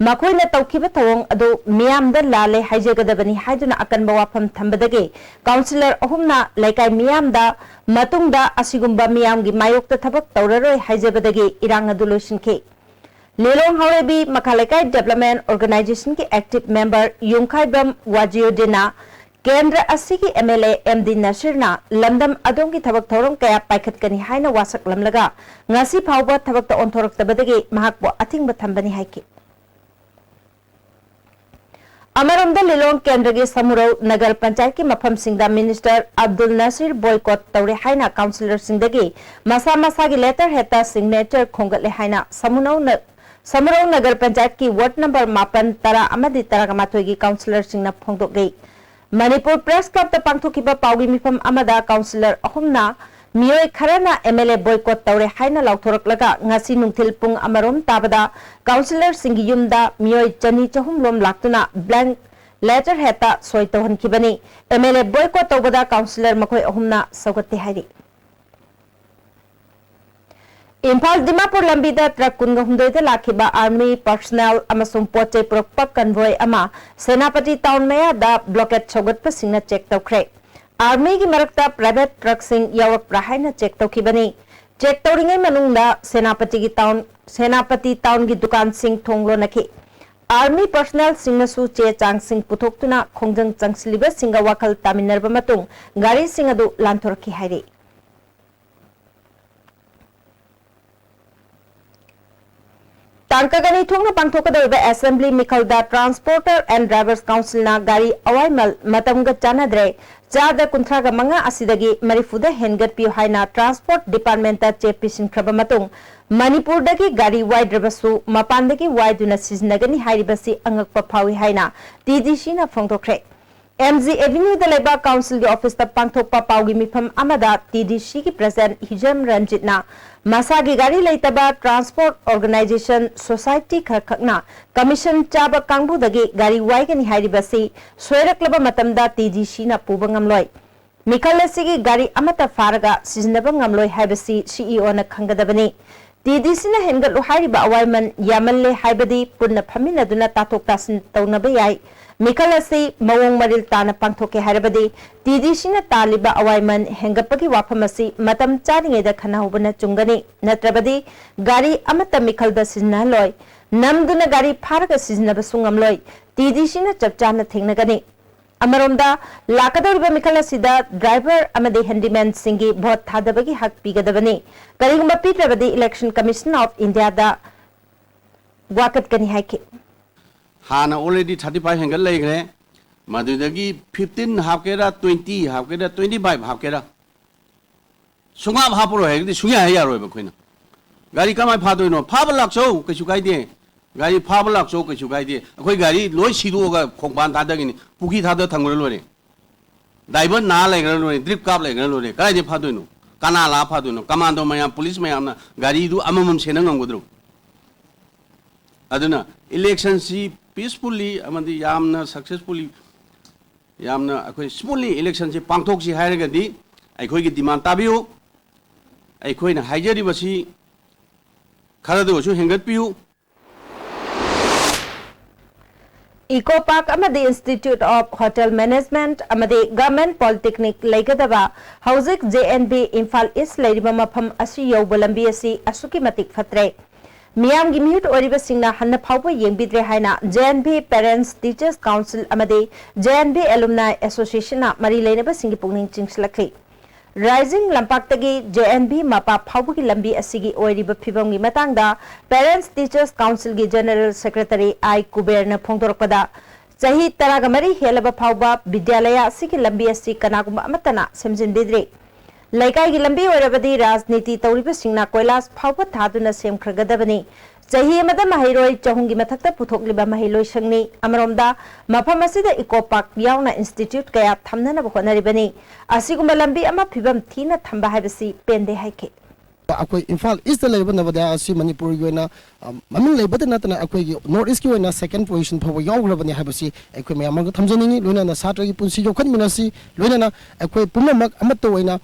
ꯃꯈꯣꯏꯅ ꯇꯧꯈꯤꯕ ꯊꯧꯑꯣꯡ ꯑꯗꯨ ꯃꯤꯌꯥꯝꯗ ꯂꯥꯜꯂꯦ ꯍꯥꯏꯖꯒꯗꯕꯅꯤ ꯍꯥꯏꯗꯨꯅ ꯑꯀꯟꯕ ꯋꯥꯐꯝ ꯊꯝꯕꯗꯒꯤ ꯀꯥꯎꯟꯁꯤꯂꯔ ꯑꯍꯨꯝꯅ ꯂꯩꯀꯥꯏ ꯃꯤꯌꯥꯝꯗ ꯃꯇꯨꯡꯗ ꯑꯁꯤꯒꯨꯝꯕ ꯃꯤꯌꯥꯝꯒꯤ ꯃꯥꯌꯣꯛꯇ ꯊꯕꯛ ꯇꯧꯔꯔꯣꯏ ꯍꯥꯏꯖꯕꯗꯒꯤ ꯏꯔꯥꯡ ꯑꯗꯨ ꯂꯣꯏꯁꯤꯟꯈꯤ꯫ ꯂꯤꯂꯣꯡ ꯍꯥꯎꯔꯩꯕꯤ ꯃꯈꯥ ꯂꯩꯀꯥꯏ ꯗꯦꯕꯂꯞꯃꯦꯟ ꯑꯣꯔꯒꯅꯥꯏꯖꯦꯁꯟꯒꯤ ꯑꯦꯛꯇꯤꯚ ꯃꯦꯝꯕꯔ ꯌꯨꯝꯈꯥꯏꯕꯝ ꯋꯥꯖꯤꯌꯨꯗꯤꯟꯅ ꯀꯦꯟꯗ꯭ꯔ ꯑꯁꯤꯒꯤ M L A M D ꯅꯁꯤꯔꯅ ꯂꯝꯗꯝ ꯑꯗꯣꯝꯒꯤ ꯊꯕꯛ ꯊꯧꯔꯝ ꯀꯌꯥ ꯄꯥꯏꯈꯠꯀꯅꯤ ꯍꯥꯏꯅ ꯋꯥꯁꯛꯂꯝꯂꯒ ꯉꯁꯤ ꯐꯥꯎꯕ ꯊꯕꯛꯇ ꯑꯣꯟꯊꯣꯔꯛꯇꯕꯗꯒꯤ ꯃꯍꯥꯛꯄꯨ ꯑꯊꯤꯡꯕ ꯊꯝꯕꯅꯤ ꯍꯥꯏꯈꯤ꯫ ꯑꯃꯔꯣꯝꯗ ꯂꯤꯂꯣꯡ ꯀꯦꯟꯗ꯭ꯔꯒꯤ ꯁꯃꯨꯔꯧ ꯅꯒꯔ ꯄꯟꯆꯥꯌꯠꯀꯤ ꯃꯐꯝꯁꯤꯡꯗ ꯃꯤꯅꯤꯁꯇꯔ ꯑꯕꯗꯨꯜ ꯅꯁꯤꯔ ꯕꯣꯏꯀꯣꯠ ꯇꯧꯔꯦ ꯍꯥꯏꯅ ꯀꯥꯎꯟꯁꯤꯂꯔꯁꯤꯡꯗꯒꯤ ꯃꯁꯥ ꯃꯁꯥꯒꯤ ꯂꯦꯇꯔ ꯍꯦꯠꯇ ꯁꯤꯒꯅꯦꯆꯔ ꯈꯣꯝꯒꯠꯂꯦ ꯍꯥꯏꯅ ꯁꯃꯨꯅꯧ ꯅ-, ꯁꯃꯨꯔꯧ ꯅꯒꯔ ꯄꯟꯆꯥꯌꯠꯀꯤ ꯋꯥꯔꯗ ꯅꯝꯕꯔ ꯃꯥꯄꯟ, ꯇꯔꯥ ꯑꯃꯗꯤ ꯇꯔꯥꯃꯥꯊꯣꯏꯒꯤ ꯀꯥꯎꯟꯁꯤꯂꯔꯁꯤꯡꯅ ꯐꯣꯡꯗꯣꯛꯂꯤ꯫ ꯃꯅꯤꯄꯨꯔ ꯄ꯭ꯔꯦꯁ ꯀ꯭ꯂꯕꯇ ꯄꯥꯡꯊꯣꯛꯈꯤꯕ ꯄꯥꯎꯒꯤ ꯃꯤꯐꯝ ꯑꯃꯗ ꯀꯥꯎꯟꯁꯤꯂꯔ ꯑꯍꯨꯝꯅ ꯃꯤꯑꯣꯏ ꯈꯔꯅ ꯑꯦꯝ ꯑꯦꯜ ꯑꯦ ꯕꯣꯏꯀꯣꯠ ꯇꯧꯔꯦ ꯍꯥꯏꯅ ꯂꯥꯎꯊꯣꯔꯛꯂꯒ ꯉꯁꯤ ꯅꯨꯡꯊꯤꯜ ꯄꯨꯡ ꯑꯃꯔꯣꯝ ꯇꯥꯕꯗ ꯀꯥꯎꯟꯁꯤꯂꯔꯁꯤꯡꯒꯤ ꯌꯨꯝꯗ ꯃꯤꯑꯣꯏ ꯆꯅꯤ ꯆꯍꯨꯝ ꯂꯣꯝ ꯂꯥꯛꯇꯨꯅ ꯕ꯭ꯂꯦꯡ ꯂꯦꯇꯔ ꯍꯦꯠꯇ ꯁꯣꯏ ꯇꯧꯍꯟꯈꯤꯕꯅꯤ꯫ ꯑꯦꯝ ꯑꯦꯜ ꯑꯦ ꯕꯣꯏꯀꯣꯠ ꯇꯧꯕꯗ ꯀꯥꯎꯟꯁꯤꯂꯔ ꯃꯈꯣꯏ ꯑꯍꯨꯝꯅ ꯁꯧꯒꯠꯇꯦ ꯍꯥꯏꯔꯤ꯫ ꯏꯝꯐꯥꯜ ꯗꯤꯃꯥꯄꯨꯔ ꯂꯝꯕꯤꯗ ꯇ꯭ꯔꯛ ꯀꯨꯟꯒ ꯍꯨꯝꯗꯣꯏꯗ ꯂꯥꯛꯈꯤꯕ ꯑꯥꯔꯃꯤ ꯄꯔꯁꯣꯅꯦꯜ ꯑꯃꯁꯨꯡ ꯄꯣꯠ ꯆꯩ ꯄꯨꯔꯛꯄ ꯀꯟꯚꯣꯏ ꯑꯃ ꯁꯦꯅꯥꯄꯇꯤ ꯇꯥꯎꯟ ꯃꯌꯥꯗ ꯕ꯭ꯂꯣꯀꯦꯠ ꯁꯧꯒꯠꯄꯁꯤꯡꯅ ꯆꯦꯛ ꯇꯧꯈ꯭ꯔꯦ꯫ ꯑꯥꯔꯃꯤꯒꯤ ꯃꯔꯛꯇ ꯄ꯭ꯔꯥꯏꯚꯦꯠ ꯇ꯭ꯔꯛꯁꯤꯡ ꯌꯥꯎꯔꯛꯄ꯭ꯔꯥ ꯍꯥꯏꯅ ꯆꯦꯛ ꯇꯧꯈꯤꯕꯅꯤ꯫ ꯆꯦꯛ ꯇꯧꯔꯤꯉꯩ ꯃꯅꯨꯡꯗ ꯁꯦꯅꯥꯄꯇꯤꯒꯤ ꯇꯥꯎꯟ, ꯁꯦꯅꯥꯄꯇꯤ ꯇꯥꯎꯟꯒꯤ ꯗꯨꯀꯥꯟꯁꯤꯡ ꯊꯣꯡ ꯂꯣꯟꯅꯈꯤ꯫ ꯑꯥꯔꯃꯤ ꯄꯔꯁꯅꯦꯜꯁꯤꯡꯅꯁꯨ ꯆꯦ ꯆꯥꯡꯁꯤꯡ ꯄꯨꯊꯣꯛꯇꯨꯅ ꯈꯣꯡꯖꯪ ꯆꯪꯁꯤꯜꯂꯤꯕꯁꯤꯡꯒ ꯋꯥꯈꯜ ꯇꯥꯃꯤꯟꯅꯔꯕ ꯃꯇꯨꯡ ꯒꯥꯔꯤꯁꯤꯡ ꯑꯗꯨ ꯂꯥꯟꯊꯣꯔꯛꯈꯤ ꯍꯥꯏꯔꯤ꯫ ꯇꯥꯡꯀꯛ ꯑꯅꯤ ꯊꯣꯛꯅ ꯄꯥꯡꯊꯣꯛꯀꯗꯧꯔꯤꯕ ꯑꯦꯁꯦꯝꯕ꯭ꯂꯤ ꯃꯤꯈꯜꯗ Transporter and Drivers Councilꯅ ꯒꯥꯔꯤ ꯑꯋꯥꯏꯃꯜ ꯃꯇꯝꯒ ꯆꯥꯟꯅꯗ꯭ꯔꯦ, ꯆꯥꯗ ꯀꯨꯟꯊ꯭ꯔꯥꯒ ꯃꯉꯥ ꯑꯁꯤꯗꯒꯤ ꯃꯔꯤꯐꯨꯗ ꯍꯦꯟꯒꯠꯄꯤꯌꯨ ꯍꯥꯏꯅ ꯇ꯭ꯔꯥꯟꯁꯄꯣꯔꯠ ꯗꯤꯄꯥꯔꯠꯃꯦꯟꯇ ꯆꯦ ꯄꯤꯁꯤꯟꯈ꯭ꯔꯕ ꯃꯇꯨꯡ, ꯃꯅꯤꯄꯨꯔꯗꯒꯤ ꯒꯥꯔꯤ ꯋꯥꯏꯗ꯭ꯔꯕꯁꯨ ꯃꯄꯥꯟꯗꯒꯤ ꯋꯥꯏꯗꯨꯅ ꯁꯤꯖꯤꯟꯅꯒꯅꯤ ꯍꯥꯏꯔꯤꯕꯁꯤ ꯑꯉꯛꯄ ꯐꯥꯎꯏ ꯍꯥꯏꯅ ꯇꯤ ꯗꯤ ꯁꯤꯅ ꯐꯣꯡꯗꯣꯛꯈ꯭ꯔꯦ꯫ ꯑꯦꯝ ꯖꯤ ꯑꯦꯚꯦꯅ꯭ꯌꯨꯗ ꯂꯩꯕ ꯀꯥꯎꯟꯁꯤꯜꯒꯤ ꯑꯣꯐꯤꯁꯇ ꯄꯥꯡꯊꯣꯛꯄ ꯄꯥꯎꯒꯤ ꯃꯤꯐꯝ ꯑꯃꯗ ꯇꯤ ꯗꯤ ꯁꯤꯒꯤ ꯄ꯭ꯔꯁꯤꯗꯦꯟꯠ ꯍꯤꯖꯝ ꯔꯟꯖꯤꯠꯅ ꯃꯁꯥꯒꯤ ꯒꯥꯔꯤ ꯂꯩꯇꯕ ꯇ꯭ꯔꯥꯟꯁꯄꯣꯔꯠ ꯑꯣꯔꯒꯅꯥꯏꯖꯦꯁꯟ ꯁꯣꯁꯥꯏꯇꯤ ꯈꯔꯈꯛꯅ ꯀꯃꯤꯁꯟ ꯆꯥꯕ ꯀꯥꯡꯕꯨꯗꯒꯤ ꯒꯥꯔꯤ ꯋꯥꯏꯒꯅꯤ ꯍꯥꯏꯔꯤꯕꯁꯤ ꯁꯣꯏꯔꯛꯂꯕ ꯃꯇꯝꯗ ꯇꯤ ꯗꯤ ꯁꯤꯅ ꯄꯨꯕ ꯉꯝꯂꯣꯏ꯫ ꯃꯤꯈꯜ ꯑꯁꯤꯒꯤ ꯒꯥꯔꯤ ꯑꯃꯠꯇ ꯐꯥꯔꯒ ꯁꯤꯖꯤꯟꯅꯕ ꯉꯝꯂꯣꯏ ꯍꯥꯏꯕꯁꯤ ꯁꯤ ꯏ ꯑꯣꯅ ꯈꯪꯒꯗꯕꯅꯤ꯫ ꯇꯤ ꯗꯤ ꯁꯤꯅ ꯍꯦꯟꯒꯠꯂꯨ ꯍꯥꯏꯔꯤꯕ ꯑꯋꯥꯏꯃꯟ ꯌꯥꯝꯃꯜꯂꯦ ꯍꯥꯏꯕꯗꯤ ꯄꯨꯟꯅ ꯐꯝꯃꯤꯟꯅꯗꯨꯅ ꯇꯥꯊꯣꯛ ꯇꯥꯁꯤꯟ ꯇꯧꯅꯕ ꯌꯥꯏ꯫ ꯃꯤꯈꯜ ꯑꯁꯤ ꯃꯑꯣꯡ ꯃꯔꯤꯜ ꯇꯥꯅ ꯄꯥꯡꯊꯣꯛꯀꯦ ꯍꯥꯏꯔꯕꯗꯤ ꯇꯤ ꯗꯤ ꯁꯤꯅ ꯇꯥꯜꯂꯤꯕ ꯑꯋꯥꯏꯃꯟ ꯍꯦꯟꯒꯠꯄꯒꯤ ꯋꯥꯐꯝ ꯑꯁꯤ ꯃꯇꯝ ꯆꯥꯔꯤꯉꯩꯗ ꯈꯟꯅꯍꯧꯕꯅ ꯆꯨꯝꯒꯅꯤ꯫ ꯅꯠꯇ꯭ꯔꯕꯗꯤ ꯒꯥꯔꯤ ꯑꯃꯠꯇ ꯃꯤꯈꯜꯗ ꯁꯤꯖꯤꯟꯅꯍꯜꯂꯣꯏ꯫ ꯅꯝꯗꯨꯅ ꯒꯥꯔꯤ ꯐꯥꯔꯒ ꯁꯤꯖꯤꯟꯅꯕꯁꯨ ꯉꯝꯂꯣꯏ꯫ ꯇꯤ ꯗꯤ ꯁꯤꯅ ꯆꯞ ꯆꯥꯅ ꯊꯦꯡꯅꯒꯅꯤ꯫ ꯑꯃꯔꯣꯝꯗ, ꯂꯥꯛꯀꯗꯧꯔꯤꯕ ꯃꯤꯈꯜ ꯑꯁꯤꯗ ꯗ꯭ꯔꯥꯏꯚꯔ ꯑꯃꯗꯤ ꯍꯦꯟꯗꯤꯃꯦꯟꯁꯤꯡꯒꯤ ꯚꯣꯠ ꯊꯥꯗꯕꯒꯤ ꯍꯛ ꯄꯤꯒꯗꯕꯅꯤ꯫ ꯀꯔꯤꯒꯨꯝꯕ ꯄꯤꯗ꯭ꯔꯕꯗꯤ Election Commission of Indiaꯗ ꯋꯥꯀꯠꯀꯅꯤ ꯍꯥꯏꯈꯤ꯫ ꯍꯥꯟꯅ already thirty five ꯍꯦꯟꯒꯠ ꯂꯩꯈ꯭ꯔꯦ꯫ ꯃꯗꯨꯗꯒꯤ fifteen ꯍꯥꯞꯀꯦꯔꯥ, twenty ꯍꯥꯞꯀꯦꯔꯥ, twenty five ꯍꯥꯞꯀꯦꯔꯥ, ꯁꯨꯡꯍꯥꯞ ꯍꯥꯞꯄꯔꯣꯏ ꯍꯥꯏꯔꯒꯗꯤ ꯁꯨꯡꯌꯥ ꯍꯦꯛ ꯌꯥꯔꯣꯏꯕ ꯑꯩꯈꯣꯏꯅ꯫ ꯒꯥꯔꯤ ꯀꯃꯥꯏꯅ ꯐꯥꯗꯣꯏꯅꯣ? ꯐꯥꯕ ꯂꯥꯛꯆꯧ, ꯀꯩꯁꯨ ꯀꯥꯏꯗꯦ꯫ ꯒꯥꯔꯤ ꯐꯥꯕ ꯂꯥꯛꯆꯧ, ꯀꯩꯁꯨ ꯀꯥꯏꯗꯦ꯫ ꯑꯩꯈꯣꯏ ꯒꯥꯔꯤ ꯂꯣꯏ ꯁꯤꯗꯣꯛꯑꯒ ꯈꯣꯡꯕꯥꯟ ꯊꯥꯗꯒꯅꯤ, ꯄꯨꯈ꯭ꯔꯤ ꯊꯥꯗ ꯊꯝꯈ꯭ꯔ ꯂꯣꯏꯔꯦ꯫ ꯗ꯭ꯔꯥꯏꯚꯔ ꯅꯥ ꯂꯩꯈ꯭ꯔ ꯂꯣꯏꯔꯦ, ꯗ꯭ꯔꯤꯞ ꯀꯥꯞ ꯂꯩꯈ꯭ꯔ ꯂꯣꯏꯔꯦ꯫ ꯀꯗꯥꯏꯗꯩ ꯐꯥꯗꯣꯏꯅꯣ? ꯀꯅꯥ ꯂꯥꯛꯑ ꯐꯥꯗꯣꯏꯅꯣ? ꯀꯃꯥꯟꯗꯣ ꯃꯌꯥꯝ, ꯄꯨꯂꯤꯁ ꯃꯌꯥꯝꯅ ꯒꯥꯔꯤꯗꯨ ꯑꯃꯃꯝ ꯁꯦꯟꯅ ꯉꯝꯒꯗ꯭ꯔꯣ? ꯑꯗꯨꯅ ꯏꯂꯦꯛꯁꯟꯁꯤ peacefully ꯑꯃꯗꯤ ꯌꯥꯝꯅ successfully, ꯌꯥꯝꯅ ꯑꯩꯈꯣꯏ smoothly ꯏꯂꯦꯛꯁꯟꯁꯤ ꯄꯥꯡꯊꯣꯛꯁꯤ ꯍꯥꯏꯔꯒꯗꯤ ꯑꯩꯈꯣꯏꯒꯤ demand ꯇꯥꯕꯤꯌꯨ꯫ ꯑꯩꯈꯣꯏꯅ ꯍꯥꯏꯖꯔꯤꯕꯁꯤ ꯈꯔꯗ ꯑꯣꯏꯔꯁꯨ ꯍꯦꯟꯒꯠꯄꯤꯌꯨ꯫ Eco Park ꯑꯃꯗꯤ Institute of Hotel Management ꯑꯃꯗꯤ Government Polytechnic ꯂꯩꯒꯗꯕ ꯍꯧꯖꯤꯛ J N V ꯏꯝꯐꯥꯜ ꯏꯁ ꯂꯩꯔꯤꯕ ꯃꯐꯝ ꯑꯁꯤ ꯌꯧꯕ ꯂꯝꯕꯤ ꯑꯁꯤ ꯑꯁꯨꯛꯀꯤ ꯃꯇꯤꯛ ꯐꯠꯇ꯭ꯔꯦ꯫ ꯃꯤꯌꯥꯝꯒꯤ ꯃꯤꯍꯨꯠ ꯑꯣꯏꯔꯤꯕꯁꯤꯡꯅ ꯍꯟꯅ ꯐꯥꯎꯕ ꯌꯦꯡꯕꯤꯗ꯭ꯔꯦ ꯍꯥꯏꯅ J N V Parents Teachers Council ꯑꯃꯗꯤ J N V Alumni Associationꯅ ꯃꯔꯤ ꯂꯩꯅꯕꯁꯤꯡꯒꯤ ꯄꯨꯛꯅꯤꯡ ꯆꯤꯡꯁꯤꯜꯂꯛꯂꯤ꯫ ꯔꯥꯏꯖꯤꯡ ꯂꯝꯄꯥꯛꯇꯒꯤ J N V ꯃꯄꯥ ꯐꯥꯎꯕꯒꯤ ꯂꯝꯕꯤ ꯑꯁꯤꯒꯤ ꯑꯣꯏꯔꯤꯕ ꯐꯤꯕꯝꯒꯤ ꯃꯇꯥꯡꯗ Parents Teachers Councilꯒꯤ General Secretary I ꯀꯨꯕꯦꯔꯅ ꯐꯣꯡꯗꯣꯔꯛꯄꯗ, ꯆꯍꯤ ꯇꯔꯥꯒ ꯃꯔꯤ ꯍꯦꯜꯂꯕ ꯐꯥꯎꯕ ꯕꯤꯗ꯭ꯌꯥꯂꯌ ꯑꯁꯤꯒꯤ ꯂꯝꯕꯤ ꯑꯁꯤ ꯀꯅꯥꯒꯨꯝꯕ ꯑꯃꯠꯇꯅ ꯁꯦꯝꯖꯤꯟꯕꯤꯗ꯭ꯔꯤ꯫ ꯂꯩꯀꯥꯏꯒꯤ ꯂꯝꯕꯤ ꯑꯣꯏꯔꯕꯗꯤ ꯔꯥꯖꯅꯤꯇꯤ ꯇꯧꯔꯤꯕꯁꯤꯡꯅ ꯀꯣꯏꯂꯥꯁ ꯐꯥꯎꯕ ꯊꯥꯗꯨꯅ ꯁꯦꯝꯈ꯭ꯔꯒꯗꯕꯅꯤ꯫ ꯆꯍꯤ ꯑꯃꯗ ꯃꯍꯩꯔꯣꯏ ꯆꯍꯨꯝꯒꯤ ꯃꯊꯛꯇ ꯄꯨꯊꯣꯛꯂꯤꯕ ꯃꯍꯩꯂꯣꯏꯁꯪꯅꯤ꯫ ꯑꯃꯔꯣꯝꯗ, ꯃꯐꯝ ꯑꯁꯤꯗ Eco Park ꯌꯥꯎꯅ institute ꯀꯌꯥ ꯊꯝꯅꯅꯕ ꯍꯣꯠꯅꯔꯤꯕꯅꯤ꯫ ꯑꯁꯤꯒꯨꯝꯕ ꯂꯝꯕꯤ ꯑꯃ ꯐꯤꯕꯝ ꯊꯤꯅ ꯊꯝꯕ ꯍꯥꯏꯕꯁꯤ ꯄꯦꯟꯗꯦ ꯍꯥꯏꯈꯤ꯫ ꯑꯩꯈꯣꯏ ꯏꯝꯐꯥꯜ ꯏꯁꯇ ꯂꯩꯔꯤꯕ ꯅꯕꯣꯗꯌꯥ ꯑꯁꯤ ꯃꯅꯤꯄꯨꯔꯒꯤ ꯑꯣꯏꯅ, ꯑ, ꯃꯃꯤꯡ ꯂꯩꯕꯗ ꯅꯠꯇꯅ ꯑꯩꯈꯣꯏꯒꯤ ꯅꯣꯔꯠ ꯏꯁꯀꯤ ꯑꯣꯏꯅ ꯁꯦꯀꯦꯟ ꯄꯣꯖꯤꯁꯟ ꯐꯥꯎꯕ ꯌꯥꯎꯈ꯭ꯔꯕꯅꯤ ꯍꯥꯏꯕꯁꯤ ꯑꯩꯈꯣꯏ ꯃꯌꯥꯝ ꯑꯃꯒ ꯊꯝꯖꯅꯤꯡꯉꯤ꯫ ꯂꯣꯏꯅꯅ ꯁꯥꯇ꯭ꯔꯒꯤ ꯄꯨꯟꯁꯤ ꯌꯣꯛꯈꯠꯃꯤꯟꯅꯁꯤ꯫ ꯂꯣꯏꯅꯅ ꯑꯩꯈꯣꯏ ꯄꯨꯝꯅꯃꯛ ꯑꯃꯠꯇ ꯑꯣꯏꯅ,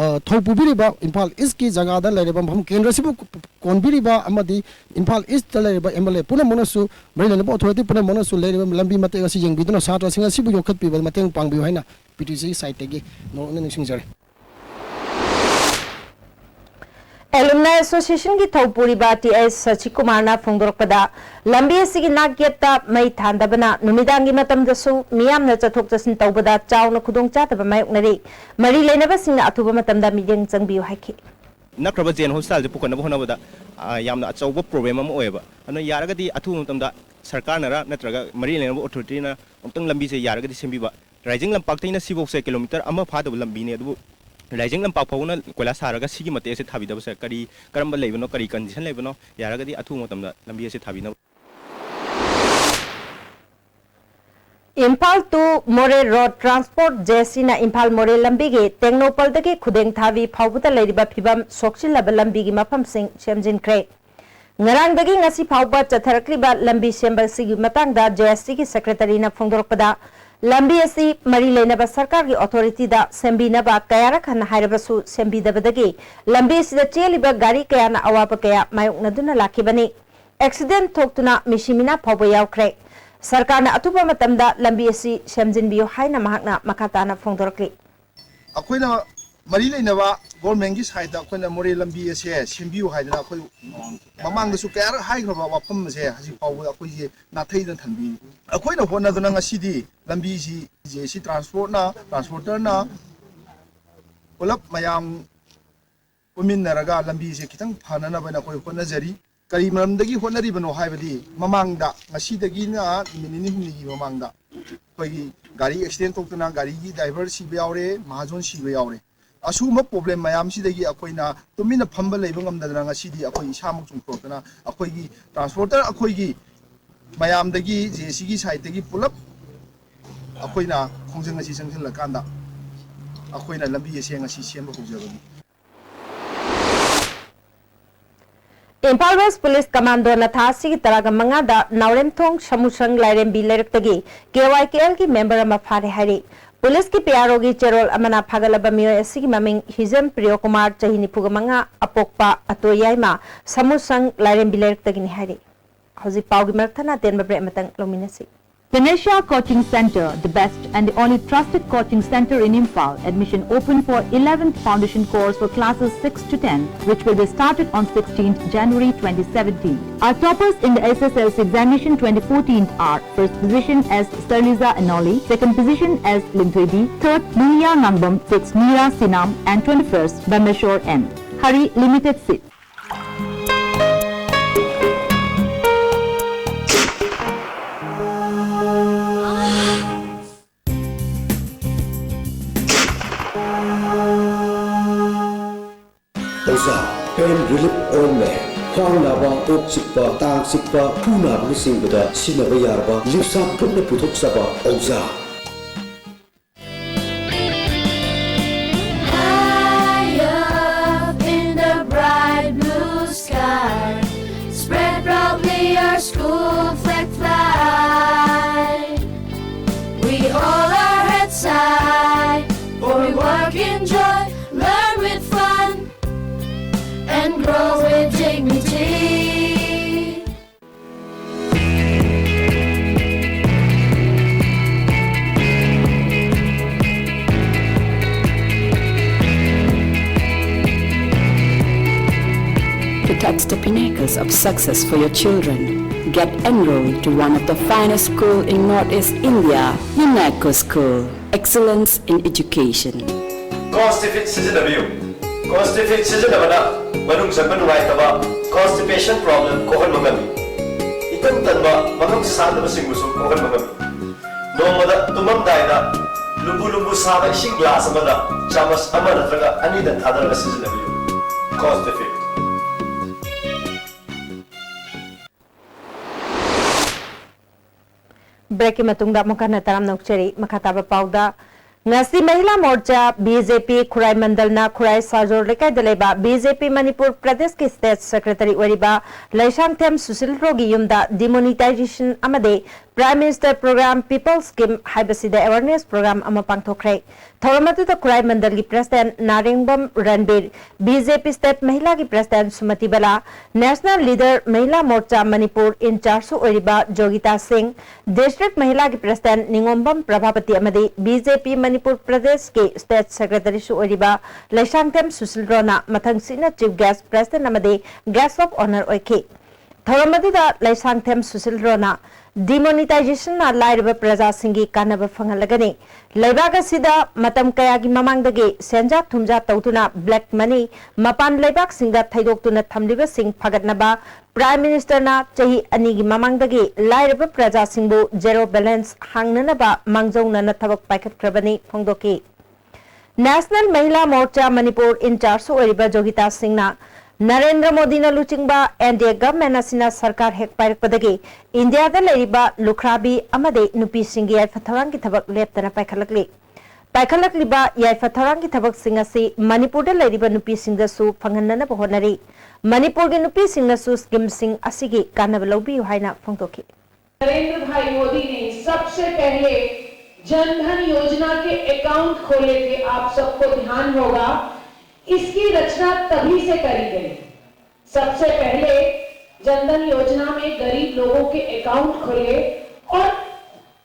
ꯑ, ꯊꯧ ꯄꯨꯕꯤꯔꯤꯕ ꯏꯝꯐꯥꯜ ꯏꯁꯀꯤ ꯖꯒꯥꯗ ꯂꯩꯔꯤꯕ ꯃꯐꯝ ꯀꯦꯟꯗ꯭ꯔꯁꯤꯕꯨ ꯀꯣꯟꯕꯤꯔꯤꯕ ꯑꯃꯗꯤ ꯏꯝꯐꯥꯜ ꯏꯁꯇ ꯂꯩꯔꯤꯕ M L A ꯄꯨꯝꯅꯃꯛꯅꯁꯨ, ꯃꯔꯤ ꯂꯩꯅꯕ ꯑꯣꯊꯣꯔꯤꯇꯤ ꯄꯨꯝꯅꯃꯛꯅꯁꯨ ꯂꯩꯔꯤꯕ ꯂꯝꯕꯤ ꯃꯇꯦꯛ ꯑꯁꯤ ꯌꯦꯡꯕꯤꯗꯨꯅ ꯁꯥꯇ꯭ꯔꯁꯤꯡ ꯑꯁꯤꯕꯨ ꯌꯣꯛꯈꯠꯄꯤꯕꯗ ꯃꯇꯦꯡ ꯄꯥꯡꯕꯤꯌꯨ ꯍꯥꯏꯅ P T Cꯒꯤ ꯁꯥꯏꯠꯇꯒꯤ ꯅꯧꯔꯛꯅ ꯅꯤꯡꯁꯤꯡꯖꯔꯤ꯫ Alumni Associationꯒꯤ ꯊꯧ ꯄꯨꯔꯤꯕ T S ꯁꯁꯤꯀꯨꯃꯥꯔꯅ ꯐꯣꯡꯗꯣꯔꯛꯄꯗ, ꯂꯝꯕꯤ ꯑꯁꯤꯒꯤ ꯅꯥꯛꯌꯦꯠꯇ ꯃꯩ ꯊꯥꯟꯗꯕꯅ ꯅꯨꯃꯤꯗꯥꯡꯒꯤ ꯃꯇꯝꯗꯁꯨ ꯃꯤꯌꯥꯝꯅ ꯆꯠꯊꯣꯛ ꯆꯠꯁꯤꯟ ꯇꯧꯕꯗ ꯆꯥꯎꯅ ꯈꯨꯗꯣꯡꯆꯥꯗꯕ ꯃꯥꯌꯣꯛꯅꯔꯤ꯫ ꯃꯔꯤ ꯂꯩꯅꯕꯁꯤꯡꯅ ꯑꯊꯨꯕ ꯃꯇꯝꯗ ꯃꯤꯠꯌꯦꯡ ꯆꯪꯕꯤꯌꯨ ꯍꯥꯏꯈꯤ꯫ ꯅꯛꯈ꯭ꯔꯕ ꯖꯦꯟ ꯍꯣꯁꯄꯤꯇꯥꯜꯁꯦ ꯄꯨꯈꯠꯅꯕ ꯍꯣꯠꯅꯕꯗ, ꯑ, ꯌꯥꯝꯅ ꯑꯆꯧꯕ ꯄ꯭ꯔꯣꯕ꯭ꯂꯦꯝ ꯑꯃ ꯑꯣꯏꯌꯦꯕ꯫ ꯑꯗꯨꯅ ꯌꯥꯔꯒꯗꯤ ꯑꯊꯨꯕ ꯃꯇꯝꯗ ꯁꯔꯀꯥꯔꯅꯔ ꯅꯠꯇ꯭ꯔꯒ ꯃꯔꯤ ꯂꯩꯅꯕ ꯑꯣꯊꯣꯔꯤꯇꯤꯅ ꯑꯃꯨꯛꯇꯪ ꯂꯝꯕꯤꯁꯦ ꯌꯥꯔꯒꯗꯤ ꯁꯦꯝꯕꯤꯕ꯫ ꯔꯥꯏꯖꯤꯡ ꯂꯝꯄꯥꯛꯇꯩꯅ ꯁꯤꯐꯧꯁꯦ ꯀꯤꯂꯣꯃꯤꯇꯔ ꯑꯃ ꯐꯥꯗꯕ ꯂꯝꯕꯤꯅꯦ, ꯑꯗꯨꯕꯨ ꯔꯥꯏꯖꯤꯡ ꯂꯝꯄꯥꯛ ꯐꯥꯎꯕꯅ ꯀꯣꯏꯂꯥꯁ ꯊꯥꯔꯒ ꯁꯤꯒꯤ ꯃꯇꯦꯛ ꯑꯁꯦ ꯊꯥꯕꯤꯗꯕꯁꯦ ꯀꯔꯤ, ꯀꯔꯝꯕ ꯂꯩꯕꯅꯣ, ꯀꯔꯤ ꯀꯟꯗꯤꯁꯟ ꯂꯩꯕꯅꯣ, ꯌꯥꯔꯒꯗꯤ ꯑꯊꯨꯕ ꯃꯇꯝꯗ ꯂꯝꯕꯤ ꯑꯁꯦ ꯊꯥꯕꯤꯅꯕ꯫ ꯏꯝꯐꯥꯜ to ꯃꯣꯔꯦ ꯔꯣꯗ ꯇ꯭ꯔꯥꯟꯁꯄꯣꯔꯠ J C ꯅ ꯏꯝꯐꯥꯜ ꯃꯣꯔꯦ ꯂꯝꯕꯤꯒꯤ ꯇꯦꯡꯅꯧꯄꯜꯗꯒꯤ ꯈꯨꯗꯦꯡꯊꯥꯕꯤ ꯐꯥꯎꯕꯗ ꯂꯩꯔꯤꯕ ꯐꯤꯕꯝ ꯁꯣꯛꯆꯤꯜꯂꯕ ꯂꯝꯕꯤꯒꯤ ꯃꯐꯝꯁꯤꯡ ꯁꯦꯝꯖꯤꯟꯈ꯭ꯔꯦ꯫ ꯉꯔꯥꯡꯗꯒꯤ ꯉꯁꯤ ꯐꯥꯎꯕ ꯆꯠꯊꯔꯛꯂꯤꯕ ꯂꯝꯕꯤ ꯁꯦꯝꯕ ꯑꯁꯤꯒꯤ ꯃꯇꯥꯡꯗ J S T ꯒꯤ ꯁꯦꯀ꯭ꯔꯦꯇꯔꯤꯅ ꯐꯣꯡꯗꯣꯔꯛꯄꯗ, ꯂꯝꯕꯤ ꯑꯁꯤ ꯃꯔꯤ ꯂꯩꯅꯕ ꯁꯔꯀꯥꯔꯒꯤ ꯑꯣꯊꯣꯔꯤꯇꯤꯗ ꯁꯦꯝꯕꯤꯅꯕ ꯀꯌꯥꯔꯛ ꯍꯟꯅ ꯍꯥꯏꯔꯕꯁꯨ ꯁꯦꯝꯕꯤꯗꯕꯗꯒꯤ ꯂꯝꯕꯤ ꯑꯁꯤꯗ ꯆꯦꯜꯂꯤꯕ ꯒꯥꯔꯤ ꯀꯌꯥꯅ ꯑꯋꯥꯕ ꯀꯌꯥ ꯃꯥꯌꯣꯛꯅꯗꯨꯅ ꯂꯥꯛꯈꯤꯕꯅꯤ꯫ ꯑꯦꯛꯁꯤꯗꯦꯟꯠ ꯊꯣꯛꯇꯨꯅ ꯃꯤꯁꯤ ꯃꯤꯅꯥ ꯐꯥꯎꯕ ꯌꯥꯎꯈ꯭ꯔꯦ꯫ ꯁꯔꯀꯥꯔꯅ ꯑꯊꯨꯕ ꯃꯇꯝꯗ ꯂꯝꯕꯤ ꯑꯁꯤ ꯁꯦꯝꯖꯤꯟꯕꯤꯌꯨ ꯍꯥꯏꯅ ꯃꯍꯥꯛꯅ ꯃꯈꯥ ꯇꯥꯅ ꯐꯣꯡꯗꯣꯔꯛꯂꯤ꯫ ꯑꯩꯈꯣꯏꯅ ꯃꯔꯤ ꯂꯩꯅꯕ ꯒꯣꯔꯃꯦꯟꯒꯤ ꯁꯥꯏꯠꯇ ꯑꯩꯈꯣꯏꯅ ꯃꯣꯔꯦ ꯂꯝꯕꯤ ꯑꯁꯦ ꯁꯦꯝꯕꯤꯌꯨ ꯍꯥꯏꯗꯅ ꯑꯩꯈꯣꯏ ꯃꯃꯥꯡꯗꯁꯨ ꯀꯌꯥꯔꯛ ꯍꯥꯏꯈ꯭ꯔꯕ ꯋꯥꯐꯝ ꯑꯁꯦ ꯍꯧꯖꯤꯛ ꯐꯥꯎꯕ ꯑꯩꯈꯣꯏꯁꯦ ꯅꯥꯊꯩꯗꯅ ꯊꯝꯕꯤ꯫ ꯑꯩꯈꯣꯏꯅ ꯍꯣꯠꯅꯗꯨꯅ ꯉꯁꯤꯗꯤ ꯂꯝꯕꯤꯁꯤ ꯖꯦ ꯁꯤ ꯇ꯭ꯔꯥꯟꯁꯄꯣꯔꯠꯅ, ꯇ꯭ꯔꯥꯟꯁꯄꯣꯔꯇꯔꯅ ꯄꯨꯂꯞ ꯃꯌꯥꯝ ꯄꯨꯟꯃꯤꯟꯅꯔꯒ ꯂꯝꯕꯤꯁꯦ ꯈꯤꯇꯪ ꯐꯅꯅꯕ ꯑꯩꯈꯣꯏ ꯍꯣꯠꯅꯖꯔꯤ꯫ ꯀꯔꯤ ꯃꯔꯝꯗꯒꯤ ꯍꯣꯠꯅꯔꯤꯕꯅꯣ ꯍꯥꯏꯕꯗꯤ, ꯃꯃꯥꯡꯗ, ꯉꯁꯤꯗꯒꯤꯅ ꯅꯨꯃꯤꯠ ꯅꯤꯅꯤ ꯍꯨꯝꯅꯤꯒꯤ ꯃꯃꯥꯡꯗ ꯑꯩꯈꯣꯏꯒꯤ ꯒꯥꯔꯤ ꯑꯦꯛꯁꯤꯗꯦꯟ ꯊꯣꯛꯇꯨꯅ ꯒꯥꯔꯤꯒꯤ ꯗ꯭ꯔꯥꯏꯚꯔ ꯁꯤꯕ ꯌꯥꯎꯔꯦ, ꯃꯍꯥꯖꯣꯟ ꯁꯤꯕ ꯌꯥꯎꯔꯦ꯫ ꯑꯁꯤꯒꯨꯝꯕ ꯄ꯭ꯔꯣꯕ꯭ꯂꯦꯝ ꯃꯌꯥꯝꯁꯤꯗꯒꯤ ꯑꯩꯈꯣꯏꯅ ꯇꯨꯃꯤꯟꯅ ꯐꯝꯕ ꯂꯩꯕ ꯉꯝꯗꯗꯅ ꯉꯁꯤꯗꯤ ꯑꯩꯈꯣꯏ ꯏꯁꯥꯃꯛ ꯆꯣꯡꯊꯣꯔꯛꯇꯅ ꯑꯩꯈꯣꯏꯒꯤ ꯇ꯭ꯔꯥꯟꯁꯄꯣꯔꯇꯔ ꯑꯩꯈꯣꯏꯒꯤ ꯃꯌꯥꯝꯗꯒꯤ, ꯖꯦ ꯁꯤꯒꯤ ꯁꯥꯏꯠꯇꯒꯤ ꯄꯨꯂꯞ ꯑꯩꯈꯣꯏꯅ ꯈꯣꯡꯖꯪ ꯑꯁꯤ ꯆꯪꯁꯤꯜꯂꯀꯥꯟꯗ ꯑꯩꯈꯣꯏꯅ ꯂꯝꯕꯤ ꯑꯁꯦ ꯉꯁꯤ ꯁꯦꯝꯕ ꯍꯧꯖꯕꯅꯤ꯫ ꯏꯝꯐꯥꯜ ꯋꯦꯁ ꯄꯨꯂꯤꯁ ꯀꯃꯥꯟꯗꯣꯅ ꯊꯥ ꯑꯁꯤꯒꯤ ꯇꯔꯥꯒ ꯃꯉꯥꯗ ꯅꯥꯎꯔꯦꯝꯊꯣꯡ ꯁꯃꯨꯁꯪ ꯂꯥꯏꯔꯦꯝꯕꯤ ꯂꯩꯔꯛꯇꯒꯤ ꯀꯦ ꯋꯥꯏ ꯀꯦ ꯑꯦꯜꯒꯤ ꯃꯦꯝꯕꯔ ꯑꯃ ꯐꯥꯔꯦ ꯍꯥꯏꯔꯤ꯫ ꯄꯨꯂꯤꯁꯀꯤ ꯄꯤ ꯑꯥꯔ ꯑꯣꯒꯤ ꯆꯦꯔꯣꯜ ꯑꯃꯅ ꯐꯥꯒꯠꯂꯕ ꯃꯤꯑꯣꯏ ꯑꯁꯤꯒꯤ ꯃꯃꯤꯡ ꯍꯤꯖꯝ ꯄ꯭ꯔꯤꯌꯣꯀꯨꯃꯥꯔ, ꯆꯍꯤ ꯅꯤꯐꯨꯒ ꯃꯉꯥ, ꯑꯄꯣꯛꯄ ꯑꯇꯣ ꯌꯥꯏꯃ, ꯁꯃꯨꯁꯪ ꯂꯥꯏꯔꯦꯝꯕꯤ ꯂꯩꯔꯛꯇꯒꯤꯅꯤ ꯍꯥꯏꯔꯤ꯫ ꯍꯧꯖꯤꯛ ꯄꯥꯎꯒꯤ ꯃꯔꯛ ꯊꯠꯅ ꯑꯇꯦꯟꯕ ꯕ꯭ꯔꯦꯛ ꯑꯃꯇꯪ ꯂꯧꯃꯤꯟꯅꯁꯤ꯫ Ganesha Coaching Centre, the best and the only trusted coaching centre in Imphal. Admission open for eleventh foundation course for classes six to ten, which will be started on sixteenth January twenty seventeen. Our toppers in the S S L C examination twenty fourteen are: first position as Sarliza Anoli, second position as Limthoi B, third Munia Ngangbam, sixth Mira Sinam, and twenty-first Bameshwar N. Hurry, limited seats. ꯑꯣꯖꯥ, pain relief ointment, ꯈ꯭ꯋꯥꯡ ꯅꯥꯕ, ꯀꯣꯛ ꯆꯤꯛꯄ, ꯇꯥꯡ ꯆꯤꯛꯄ, ꯈꯨ ꯅꯥꯕꯅꯆꯤꯡꯕꯗ ꯁꯤꯖꯤꯟꯅꯕ ꯌꯥꯔꯕ ꯂꯤꯞꯁꯥ ꯒ꯭ꯔꯨꯞꯅ ꯄꯨꯊꯣꯛꯆꯕ ꯑꯣꯖꯥ꯫ High up in the bright blue sky, spread proudly our school flag fly. We hold our heads high, for we work in joy, learn with fun, and grow with dignity. It's the pinnacles of success for your children. Get enrolled to one of the finest school in Northeast India, UNECO School. Excellence in education. Constipate ꯁꯤꯖꯤꯟꯅꯕꯤꯌꯨ꯫ Constipate ꯁꯤꯖꯤꯟꯅꯕꯅ ꯃꯅꯨꯡ ꯆꯪꯕ ꯅꯨꯡꯉꯥꯏꯇꯕ, constipation problem ꯀꯣꯛꯍꯟꯕ ꯉꯝꯃꯤ꯫ ꯏꯇꯟ ꯇꯟꯕ, ꯃꯉꯝ ꯁꯥꯟꯗꯕꯁꯤꯡꯕꯨꯁꯨ ꯀꯣꯛꯍꯟꯕ ꯉꯝꯃꯤ꯫ ꯅꯣꯡꯃꯗ ꯇꯨꯝꯃꯝꯗꯥꯏꯗ ꯂꯨꯝꯕꯨ ꯂꯨꯝꯕꯨ ꯁꯥꯕ ꯏꯁꯤꯡ glass ꯑꯃꯗ ꯆꯥꯃꯁ ꯑꯃ ꯅꯠꯇ꯭ꯔꯒ ꯑꯅꯤꯗ ꯊꯥꯗꯔꯒ ꯁꯤꯖꯤꯟꯅꯕꯤꯌꯨ꯫ Constipate꯫ Breakꯀꯤ ꯃꯇꯨꯡꯗ ꯑꯃꯨꯛ ꯍꯟꯅ ꯇꯔꯥꯝꯅ ꯑꯣꯛꯆꯔꯤ꯫ ꯃꯈꯥ ꯇꯥꯕ ꯄꯥꯎꯗ, ꯉꯁꯤ ꯃꯍꯤꯂꯥ ꯃꯣꯔꯆꯥ, ꯕꯤ ꯖꯦ ꯄꯤ, ꯈꯨꯔꯥꯏ ꯃꯟꯗꯜꯅ ꯈꯨꯔꯥꯏ ꯁꯥꯖꯣꯔ ꯂꯩꯀꯥꯏꯗ ꯂꯩꯕ ꯕꯤ ꯖꯦ ꯄꯤ ꯃꯅꯤꯄꯨꯔ ꯄ꯭ꯔꯗꯦꯁꯀꯤ state secretary ꯑꯣꯏꯔꯤꯕ ꯂꯩꯁꯥꯡꯊꯦꯝ ꯁꯨꯁꯤꯜ ꯔꯣꯒꯤ ꯌꯨꯝꯗ demonetization ꯑꯃꯗꯤ Prime Minister Program People Scheme ꯍꯥꯏꯕꯁꯤꯗ awareness program ꯑꯃ ꯄꯥꯡꯊꯣꯛꯈ꯭ꯔꯦ꯫ ꯊꯧꯔꯝ ꯑꯗꯨꯗ ꯈꯨꯔꯥꯏ ꯃꯟꯗꯜꯒꯤ president ꯅꯥꯔꯦꯡꯕꯝ Ranbir, B J P state ꯃꯍꯤꯂꯥꯒꯤ president Sumati Bala, national leader Mahila Morcha Manipur in charge ꯑꯣꯏꯔꯤꯕ ꯖꯣꯒꯤꯇꯥ ꯁꯤꯡ, district ꯃꯍꯤꯂꯥꯒꯤ president ꯅꯤꯉꯣꯝꯕꯝ ꯄ꯭ꯔꯚꯥꯄꯇꯤ ꯑꯃꯗꯤ ꯕꯤ ꯖꯦ ꯄꯤ ꯃꯅꯤꯄꯨꯔ ꯄ꯭ꯔꯗꯦꯁꯀꯤ state secretaryꯁꯨ ꯑꯣꯏꯔꯤꯕ Leishangthem Sushil ꯔꯣꯅ ꯃꯊꯪꯁꯤꯠꯅ chief guest, president ꯑꯃꯗꯤ guest of honour ꯑꯣꯏꯈꯤ꯫ ꯊꯧꯔꯝ ꯑꯗꯨꯗ ꯂꯩꯁꯥꯡꯊꯦꯝ ꯁꯨꯁꯤꯜ ꯔꯣꯅ demonetizationꯅ ꯂꯥꯏꯔꯕ ꯄ꯭ꯔꯖꯥꯁꯤꯡꯒꯤ ꯀꯥꯟꯅꯕ ꯐꯪꯍꯜꯂꯒꯅꯤ꯫ ꯂꯩꯕꯥꯛ ꯑꯁꯤꯗ ꯃꯇꯝ ꯀꯌꯥꯒꯤ ꯃꯃꯥꯡꯗꯒꯤ ꯁꯦꯟꯖꯥ ꯊꯨꯝꯖꯥ ꯇꯧꯗꯨꯅ black money ꯃꯄꯥꯟ ꯂꯩꯕꯥꯛꯁꯤꯡꯗ ꯊꯩꯗꯣꯛꯇꯨꯅ ꯊꯝꯂꯤꯕꯁꯤꯡ ꯐꯒꯠꯅꯕ Prime Ministerꯅ ꯆꯍꯤ ꯑꯅꯤꯒꯤ ꯃꯃꯥꯡꯗꯒꯤ ꯂꯥꯏꯔꯕ ꯄ꯭ꯔꯖꯥꯁꯤꯡꯕꯨ zero balance ꯍꯥꯡꯅꯅꯕ ꯃꯥꯡꯖꯧꯅꯅ ꯊꯕꯛ ꯄꯥꯏꯈꯠꯈ꯭ꯔꯕꯅꯤ ꯐꯣꯡꯗꯣꯛꯈꯤ꯫ National ꯃꯍꯤꯂꯥ Morcha Manipur in charge ꯑꯣꯏꯔꯤꯕ ꯖꯣꯒꯤꯇꯥ ꯁꯤꯡꯅ ꯅꯔꯦꯟꯗ꯭ꯔ ꯃꯣꯗꯤꯅ ꯂꯨꯆꯤꯡꯕ N D A government ꯑꯁꯤꯅ ꯁꯔꯀꯥꯔ ꯍꯦꯛ ꯄꯥꯏꯔꯛꯄꯗꯒꯤ ꯏꯟꯗꯤꯌꯥꯗ ꯂꯩꯔꯤꯕ ꯂꯨꯈ꯭ꯔꯥꯕꯤ ꯑꯃꯗꯤ ꯅꯨꯄꯤꯁꯤꯡꯒꯤ ꯌꯥꯏꯐ ꯊꯧꯔꯥꯡꯒꯤ ꯊꯕꯛ ꯂꯦꯞꯇꯅ ꯄꯥꯏꯈꯠꯂꯛꯂꯤ꯫ ꯄꯥꯏꯈꯠꯂꯛꯂꯤꯕ ꯌꯥꯏꯐ ꯊꯧꯔꯥꯡꯒꯤ ꯊꯕꯛꯁꯤꯡ ꯑꯁꯤ ꯃꯅꯤꯄꯨꯔꯗ ꯂꯩꯔꯤꯕ ꯅꯨꯄꯤꯁꯤꯡꯗꯁꯨ ꯐꯪꯍꯟꯅꯅꯕ ꯍꯣꯠꯅꯔꯤ꯫ ꯃꯅꯤꯄꯨꯔꯒꯤ ꯅꯨꯄꯤꯁꯤꯡꯅꯁꯨ schemeꯁꯤꯡ ꯑꯁꯤꯒꯤ ꯀꯥꯟꯅꯕ ꯂꯧꯕꯤꯌꯨ ꯍꯥꯏꯅ ꯐꯣꯡꯗꯣꯛꯈꯤ꯫ नरेंद्र भाई मोदी ने सबसे पहले जनधन योजना के अकाउंट खोले थे, आप सबको ध्यान होगा। इसकी रचना तभी से करी गई। सबसे पहले जनधन योजना में गरीब लोगों के अकाउंट खोले और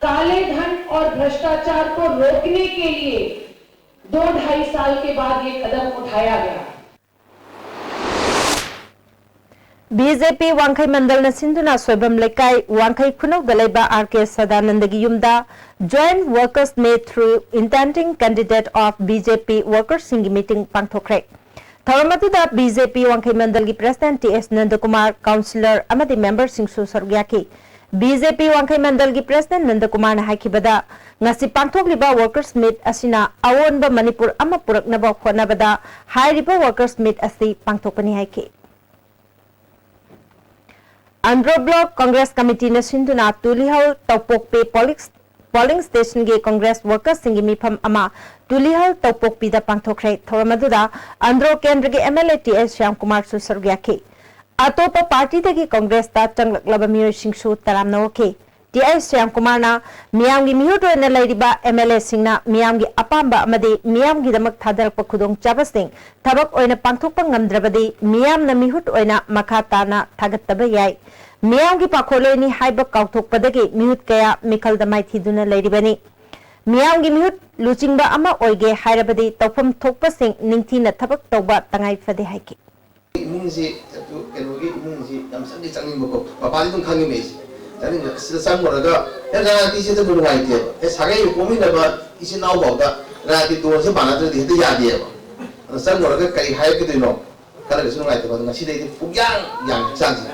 काले धन और भ्रष्टाचार को रोकने के लिए दो ढाई साल के बाद ये कदम उठाया गया। ꯕꯤ ꯖꯦ ꯄꯤ ꯋꯥꯡꯈꯩ ꯃꯟꯗꯜꯅ ꯁꯤꯟꯗꯨꯅ ꯁꯣꯏꯕꯝ ꯂꯩꯀꯥꯏ ꯋꯥꯡꯈꯩ ꯈꯨꯅꯧꯗ ꯂꯩꯕ ꯑꯥꯔ ꯀꯦ ꯁꯗꯥꯅꯟꯗꯒꯤ ꯌꯨꯝꯗ Joint Workers Meet through Intending Candidate of B J P Workersꯁꯤꯡꯒꯤ ꯃꯤꯇꯤꯡ ꯄꯥꯡꯊꯣꯛꯈ꯭ꯔꯦ꯫ ꯊꯧꯔꯝ ꯑꯗꯨꯗ ꯕꯤ ꯖꯦ ꯄꯤ ꯋꯥꯡꯈꯩ ꯃꯟꯗꯜꯒꯤ president T S Nandakumar, councillor ꯑꯃꯗꯤ ꯃꯦꯝꯕꯔꯁꯤꯡꯁꯨ ꯁꯔꯨꯛ ꯌꯥꯈꯤ꯫ ꯕꯤ ꯖꯦ ꯄꯤ ꯋꯥꯡꯈꯩ ꯃꯟꯗꯜꯒꯤ ꯄ꯭ꯔꯦꯁꯤꯗꯦꯟꯠ ꯅꯟꯗꯀꯨꯃꯥꯔꯅ ꯍꯥꯏꯈꯤꯕꯗ, ꯉꯁꯤ ꯄꯥꯡꯊꯣꯛꯂꯤꯕ Workers Meet ꯑꯁꯤꯅ ꯑꯑꯣꯟꯕ ꯃꯅꯤꯄꯨꯔ ꯑꯃ ꯄꯨꯔꯛꯅꯕ ꯍꯣꯠꯅꯕꯗ ꯍꯥꯏꯔꯤꯕ Workers Meet ꯑꯁꯤ ꯄꯥꯡꯊꯣꯛꯄꯅꯤ ꯍꯥꯏꯈꯤ꯫ ꯑꯟꯗ꯭ꯔꯣ ꯕ꯭ꯂꯣꯛ ꯀꯪꯒ꯭ꯔꯦꯁ ꯀꯃꯤꯇꯤꯅ ꯁꯤꯟꯗꯨꯅ ꯇꯨꯂꯤꯍꯜ ꯇꯧꯄꯣꯛꯄꯤ ꯄꯣꯂꯤꯡ, ꯄꯣꯂꯤꯡ ꯁ꯭ꯇꯦꯁꯟꯒꯤ ꯀꯪꯒ꯭ꯔꯦꯁ ꯋꯥꯔꯀꯔꯁꯤꯡꯒꯤ ꯃꯤꯐꯝ ꯑꯃ ꯇꯨꯂꯤꯍꯜ ꯇꯧꯄꯣꯛꯄꯤꯗ ꯄꯥꯡꯊꯣꯛꯈ꯭ꯔꯦ꯫ ꯊꯧꯔꯝ ꯑꯗꯨꯗ ꯑꯟꯗ꯭ꯔꯣ ꯀꯦꯟꯗ꯭ꯔꯒꯤ ꯑꯦꯝ ꯑꯦꯜ ꯑꯦ ꯇꯤ ꯑꯥꯏ ꯁ꯭ꯌꯥꯝꯀꯨꯃꯥꯔꯁꯨ ꯁꯔꯨꯛ ꯌꯥꯈꯤ꯫ ꯑꯇꯣꯞꯄ ꯄꯥꯔꯇꯤꯗꯒꯤ ꯀꯪꯒ꯭ꯔꯦꯁꯇ ꯆꯪꯂꯛꯂꯕ ꯃꯤꯑꯣꯏꯁꯤꯡꯁꯨ ꯇꯔꯥꯝꯅ ꯑꯣꯛꯈꯤ꯫ ꯇꯤ ꯑꯥꯏ ꯁ꯭ꯌꯥꯝꯀꯨꯃꯥꯔꯅ ꯃꯤꯌꯥꯝꯒꯤ ꯃꯤꯍꯨꯠ ꯑꯣꯏꯅ ꯂꯩꯔꯤꯕ ꯑꯦꯝ ꯑꯦꯜ ꯑꯦꯁꯤꯡꯅ ꯃꯤꯌꯥꯝꯒꯤ ꯑꯄꯥꯝꯕ ꯑꯃꯗꯤ ꯃꯤꯌꯥꯝꯒꯤꯗꯃꯛ ꯊꯥꯗꯔꯛꯄ ꯈꯨꯗꯣꯡꯆꯥꯕꯁꯤꯡ ꯊꯕꯛ ꯑꯣꯏꯅ ꯄꯥꯡꯊꯣꯛꯄ ꯉꯝꯗ꯭ꯔꯕꯗꯤ ꯃꯤꯌꯥꯝꯅ ꯃꯤꯍꯨꯠ ꯑꯣꯏꯅ ꯃꯈꯥ ꯇꯥꯅ ꯊꯥꯒꯠꯇꯕ ꯌꯥꯏ꯫ ꯃꯤꯌꯥꯝꯒꯤ ꯄꯥꯈꯣꯜꯂꯣꯏꯅꯤ ꯍꯥꯏꯕ ꯀꯥꯎꯊꯣꯛꯄꯗꯒꯤ ꯃꯤꯍꯨꯠ ꯀꯌꯥ ꯃꯤꯈꯜꯗ ꯃꯥꯏꯊꯤꯗꯨꯅ ꯂꯩꯔꯤꯕꯅꯤ꯫ ꯃꯤꯌꯥꯝꯒꯤ ꯃꯤꯍꯨꯠ ꯂꯨꯆꯤꯡꯕ ꯑꯃ ꯑꯣꯏꯒꯦ ꯍꯥꯏꯔꯕꯗꯤ ꯇꯧꯐꯝ ꯊꯣꯛꯄꯁꯤꯡ ꯅꯤꯡꯊꯤꯅ ꯊꯕꯛ ꯇꯧꯕ ꯇꯉꯥꯏ ꯐꯗꯦ ꯍꯥꯏꯈꯤ꯫ ꯏꯃꯨꯡꯁꯤ, ꯑꯗꯨ ꯀꯩꯅꯣꯒꯤ ꯏꯃꯨꯡꯁꯤ ꯌꯥꯝ ꯆꯪꯗꯤ ꯆꯪꯅꯤꯡꯕꯀꯣ, ꯃꯄꯥꯟꯗꯤ ꯑꯗꯨꯝ ꯈꯪꯉꯤꯕ ꯑꯩꯁꯦ꯫ ꯆꯪꯅꯤꯡꯕ, ꯁꯤꯗ ꯆꯪꯉꯨꯔꯒ, "ꯑꯦ, ꯔꯥꯖꯅꯤꯇꯤꯁꯤꯗ ꯑꯗꯨꯝ ꯅꯨꯡꯉꯥꯏꯇꯦꯕ꯫ ꯑꯦ, ꯁꯥꯒꯩ ꯄꯣꯛꯃꯤꯟꯅꯕ ꯏꯆꯤꯟ ꯏꯅꯥꯎ ꯐꯥꯎꯗ ꯔꯥꯖꯅꯤꯇꯤ ꯇꯣꯟꯁꯦ ꯃꯥꯟꯅꯗ꯭ꯔꯗꯤ ꯍꯦꯛꯇ ꯌꯥꯗꯦꯕ꯫ ꯑꯗ ꯆꯪꯉꯨꯔꯒ ꯀꯔꯤ ꯍꯥꯏꯔꯛꯀꯗꯣꯏꯅꯣ ꯈꯜꯂꯒꯁꯨ ꯅꯨꯡꯉꯥꯏꯇꯕ꯫ ꯑꯗꯣ ꯉꯁꯤꯗꯩꯗꯤ ꯄꯨꯛꯌꯥꯡ ꯌꯥꯡ ꯆꯥꯡꯁꯦ"꯫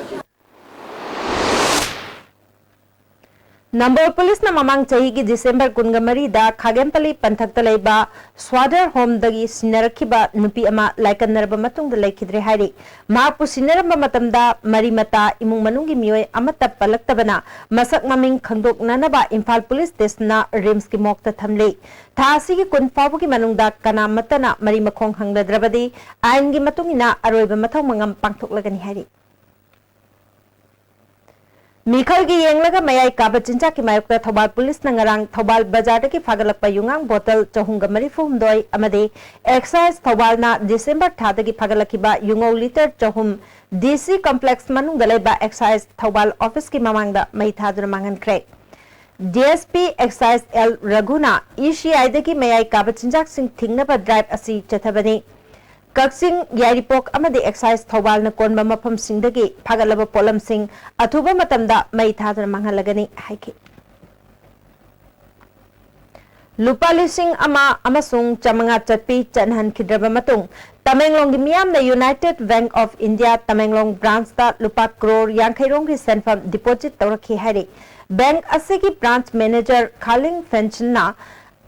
ꯅꯝꯕꯣꯜ ꯄꯨꯂꯤꯁꯅ ꯃꯃꯥꯡ ꯆꯍꯤꯒꯤ ꯗꯤꯁꯦꯝꯕꯔ ꯀꯨꯟꯒ ꯃꯔꯤꯗ ꯈꯥꯒꯦꯝꯄꯜꯂꯤ ꯄꯟꯊꯛꯇ ꯂꯩꯕ ꯁ꯭ꯋꯥꯗꯔ ꯍꯣꯝꯗꯒꯤ ꯁꯤꯟꯅꯔꯛꯈꯤꯕ ꯅꯨꯄꯤ ꯑꯃ ꯂꯥꯏꯀꯠꯅꯔꯕ ꯃꯇꯨꯡꯗ ꯂꯩꯈꯤꯗ꯭ꯔꯦ ꯍꯥꯏꯔꯤ꯫ ꯃꯍꯥꯛꯄꯨ ꯁꯤꯟꯅꯔꯝꯕ ꯃꯇꯝꯗ ꯃꯔꯤ ꯃꯇꯥ, ꯏꯃꯨꯡ ꯃꯅꯨꯡꯒꯤ ꯃꯤꯑꯣꯏ ꯑꯃꯠꯇ ꯄꯜꯂꯛꯇꯕꯅ ꯃꯁꯛ ꯃꯃꯤꯡ ꯈꯪꯗꯣꯛꯅꯅꯕ ꯏꯝꯐꯥꯜ ꯄꯨꯂꯤꯁ ꯁ꯭ꯇꯦꯁꯟꯅ ꯔꯤꯝꯁꯀꯤ ꯃꯣꯔꯒꯇ ꯊꯝꯂꯤ꯫ ꯊꯥ ꯑꯁꯤꯒꯤ ꯀꯨꯟ ꯐꯥꯎꯕꯒꯤ ꯃꯅꯨꯡꯗ ꯀꯅꯥꯃꯠꯇꯅ ꯃꯔꯤ ꯃꯈꯣꯡ ꯍꯪꯂꯗ꯭ꯔꯕꯗꯤ ꯑꯥꯏꯟꯒꯤ ꯃꯇꯨꯡ ꯏꯟꯅ ꯑꯔꯣꯏꯕ ꯃꯊꯧ ꯃꯉꯝ ꯄꯥꯡꯊꯣꯛꯂꯒꯅꯤ ꯍꯥꯏꯔꯤ꯫ ꯃꯤꯈꯜꯒꯤ ꯌꯦꯡꯂꯒ ꯃꯌꯥꯏ ꯀꯥꯕ ꯆꯤꯟꯖꯥꯛꯀꯤ ꯃꯥꯌꯣꯛꯇ ꯊꯧꯕꯥꯜ ꯄꯨꯂꯤꯁꯅ ꯉꯔꯥꯡ ꯊꯧꯕꯥꯜ ꯕꯖꯥꯔꯗꯒꯤ ꯐꯥꯒꯠꯂꯛꯄ ꯌꯨꯉꯥꯡ ꯕꯣꯇꯜ ꯆꯍꯨꯝꯒ ꯃꯔꯤꯐꯨ ꯍꯨꯝꯗꯣꯏ ꯑꯃꯗꯤ ꯑꯦꯛꯁꯥꯏꯖ ꯊꯧꯕꯥꯜꯅ ꯗꯤꯁꯦꯝꯕꯔ ꯊꯥꯗꯒꯤ ꯐꯥꯒꯠꯂꯛꯈꯤꯕ ꯌꯨꯉꯧ ꯂꯤꯇꯔ ꯆꯍꯨꯝ ꯗꯤ ꯁꯤ ꯀꯝꯄ꯭ꯂꯦꯛꯁ ꯃꯅꯨꯡꯗ ꯂꯩꯕ ꯑꯦꯛꯁꯥꯏꯖ ꯊꯧꯕꯥꯜ ꯑꯣꯐꯤꯁꯀꯤ ꯃꯃꯥꯡꯗ ꯃꯩ ꯊꯥꯗꯨꯅ ꯃꯥꯡꯍꯟꯈ꯭ꯔꯦ꯫ D S P excise L ꯔꯘꯨꯅ ꯏ ꯁꯤ ꯑꯥꯏꯗꯒꯤ ꯃꯌꯥꯏ ꯀꯥꯕ ꯆꯤꯟꯖꯥꯛꯁꯤꯡ ꯊꯤꯡꯅꯕ ꯗ꯭ꯔꯥꯏꯚ ꯑꯁꯤ ꯆꯠꯊꯕꯅꯤ꯫ ꯀꯛꯆꯤꯡ, ꯌꯥꯏꯔꯤꯄꯣꯛ ꯑꯃꯗꯤ ꯑꯦꯛꯁꯥꯏꯖ ꯊꯧꯕꯥꯜꯅ ꯀꯣꯟꯕ ꯃꯐꯝꯁꯤꯡꯗꯒꯤ ꯐꯥꯒꯠꯂꯕ ꯄꯣꯠꯂꯝꯁꯤꯡ ꯑꯊꯨꯕ ꯃꯇꯝꯗ ꯃꯩ ꯊꯥꯗꯨꯅ ꯃꯥꯡꯍꯜꯂꯒꯅꯤ ꯍꯥꯏꯈꯤ꯫ ꯂꯨꯄꯥ ꯂꯤꯁꯤꯡ ꯑꯃ ꯑꯃꯁꯨꯡ ꯆꯥꯃꯉꯥ ꯆꯠꯄꯤ ꯆꯠꯅꯍꯟꯈꯤꯗ꯭ꯔꯕ ꯃꯇꯨꯡ, ꯇꯃꯦꯡꯂꯣꯡꯒꯤ ꯃꯤꯌꯥꯝꯅ United Bank of India Tamenglong ꯕ꯭ꯔꯥꯟꯁꯇ ꯂꯨꯄꯥ ꯀ꯭ꯔꯣꯔ ꯌꯥꯡꯈꯩ ꯔꯣꯝꯒꯤ ꯁꯦꯟꯐꯝ ꯗꯤꯄꯣꯖꯤꯠ ꯇꯧꯔꯛꯈꯤ ꯍꯥꯏꯔꯤ꯫ ꯕꯦꯡꯛ ꯑꯁꯤꯒꯤ ꯕ꯭ꯔꯥꯟꯁ ꯃꯦꯅꯦꯖꯔ ꯈꯥꯂꯤꯡ ꯐꯦꯟꯁꯟꯅ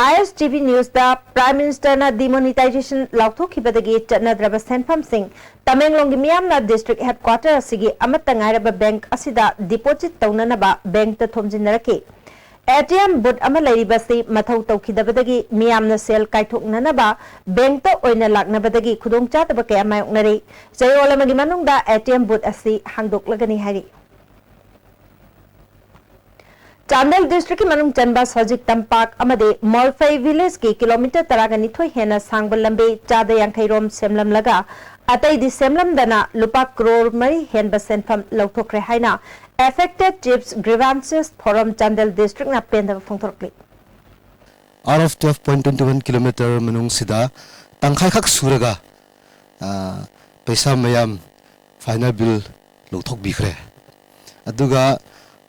I S T V Newsꯇ Prime Ministerꯅ demonetization ꯂꯥꯎꯊꯣꯛꯈꯤꯕꯗꯒꯤ ꯆꯠꯅꯗ꯭ꯔꯕ ꯁꯦꯟꯐꯝꯁꯤꯡ ꯇꯃꯦꯡꯂꯣꯡꯒꯤ ꯃꯤꯌꯥꯝꯅ ꯗꯤꯁꯇ꯭ꯔꯤꯛ ꯍꯦꯗꯀ꯭ꯋꯥꯇꯔ ꯑꯁꯤꯒꯤ ꯑꯃꯠꯇ ꯉꯥꯏꯔꯕ ꯕꯦꯡꯛ ꯑꯁꯤꯗ ꯗꯤꯄꯣꯖꯤꯠ ꯇꯧꯅꯅꯕ ꯕꯦꯡꯛꯇ ꯊꯣꯝꯖꯤꯟꯅꯔꯛꯈꯤ꯫ A T M booth ꯑꯃ ꯂꯩꯔꯤꯕꯁꯤ ꯃꯊꯧ ꯇꯧꯈꯤꯗꯕꯗꯒꯤ ꯃꯤꯌꯥꯝꯅ ꯁꯦꯜ ꯀꯥꯏꯊꯣꯛꯅꯅꯕ ꯕꯦꯡꯛꯇ ꯑꯣꯏꯅ ꯂꯥꯛꯅꯕꯗꯒꯤ ꯈꯨꯗꯣꯡꯆꯥꯗꯕ ꯀꯌꯥ ꯃꯥꯌꯣꯛꯅꯔꯤ꯫ ꯆꯌꯣꯜ ꯑꯃꯒꯤ ꯃꯅꯨꯡꯗ A T M booth ꯑꯁꯤ ꯍꯥꯡꯗꯣꯛꯂꯒꯅꯤ ꯍꯥꯏꯔꯤ꯫ ꯆꯥꯟꯗꯦꯜ ꯗꯤꯁꯇ꯭ꯔꯤꯛꯀꯤ ꯃꯅꯨꯡ ꯆꯟꯕ ꯁꯖꯤꯛ ꯇꯝꯄꯥꯛ ꯑꯃꯗꯤ ꯃꯣꯜꯐꯩ ꯚꯤꯂꯦꯖꯀꯤ ꯀꯤꯂꯣꯃꯤꯇꯔ ꯇꯔꯥꯒ ꯅꯤꯊꯣꯏ ꯍꯦꯟꯅ ꯁꯥꯡꯕ ꯂꯝꯕꯤ ꯆꯥꯗ ꯌꯥꯡꯈꯩ ꯔꯣꯝ ꯁꯦꯝꯂꯝꯂꯒ ꯑꯇꯩꯗꯤ ꯁꯦꯝꯂꯝꯗꯅ ꯂꯨꯄꯥ ꯀ꯭ꯔꯣꯔ ꯃꯔꯤ ꯍꯦꯟꯕ ꯁꯦꯟꯐꯝ ꯂꯧꯊꯣꯛꯈ꯭ꯔꯦ ꯍꯥꯏꯅ Affected Chiefs Grievances Forum Chandel ꯗꯤꯁꯇ꯭ꯔꯤꯛꯅ ꯄꯦꯟꯗꯕ ꯐꯣꯡꯗꯣꯔꯛꯂꯤ꯫ Out of twelve point twenty one kilometer ꯃꯅꯨꯡꯁꯤꯗ ꯇꯪꯈꯥꯏꯈꯛ ꯁꯨꯔꯒ, ꯑ, ꯄꯩꯁꯥ ꯃꯌꯥꯝ final bill ꯂꯧꯊꯣꯛꯄꯤꯈ꯭ꯔꯦ꯫ ꯑꯗꯨꯒ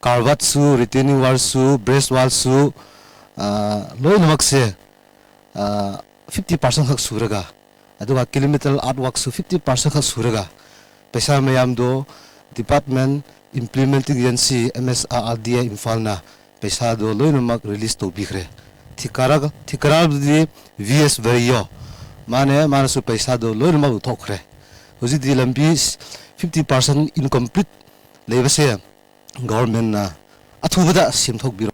culvertꯁꯨ, retaining wallꯁꯨ, breast wallꯁꯨ, ꯑ, ꯂꯣꯏꯅꯃꯛꯁꯦ, ꯑ, fifty percent ꯈꯛ ꯁꯨꯔꯒ, ꯑꯗꯨꯒ kilometer earthworkꯁꯨ fifty percent ꯈꯛ ꯁꯨꯔꯒ, ꯄꯩꯁꯥ ꯃꯌꯥꯝꯗꯣ department implementing agency M S R D I ꯏꯝꯐꯥꯜꯅ ꯄꯩꯁꯥꯗꯣ ꯂꯣꯏꯅꯃꯛ release ꯇꯧꯕꯤꯈ꯭ꯔꯦ꯫ ꯊꯤꯀꯥꯔꯥ-, ꯊꯤꯀꯥꯔꯥꯗꯨꯗꯤ V S ꯕꯔꯤꯌꯣ, ꯃꯥꯅꯦ, ꯃꯥꯅꯁꯨ ꯄꯩꯁꯥꯗꯣ ꯂꯣꯏꯅꯃꯛ ꯂꯧꯊꯣꯛꯈ꯭ꯔꯦ꯫ ꯍꯧꯖꯤꯛꯇꯤ ꯂꯝꯕꯤ fifty percent incomplete ꯂꯩꯕꯁꯦ governmentꯅ ꯑꯊꯨꯕꯗ ꯁꯦꯝꯊꯣꯛꯄꯤꯔꯣ꯫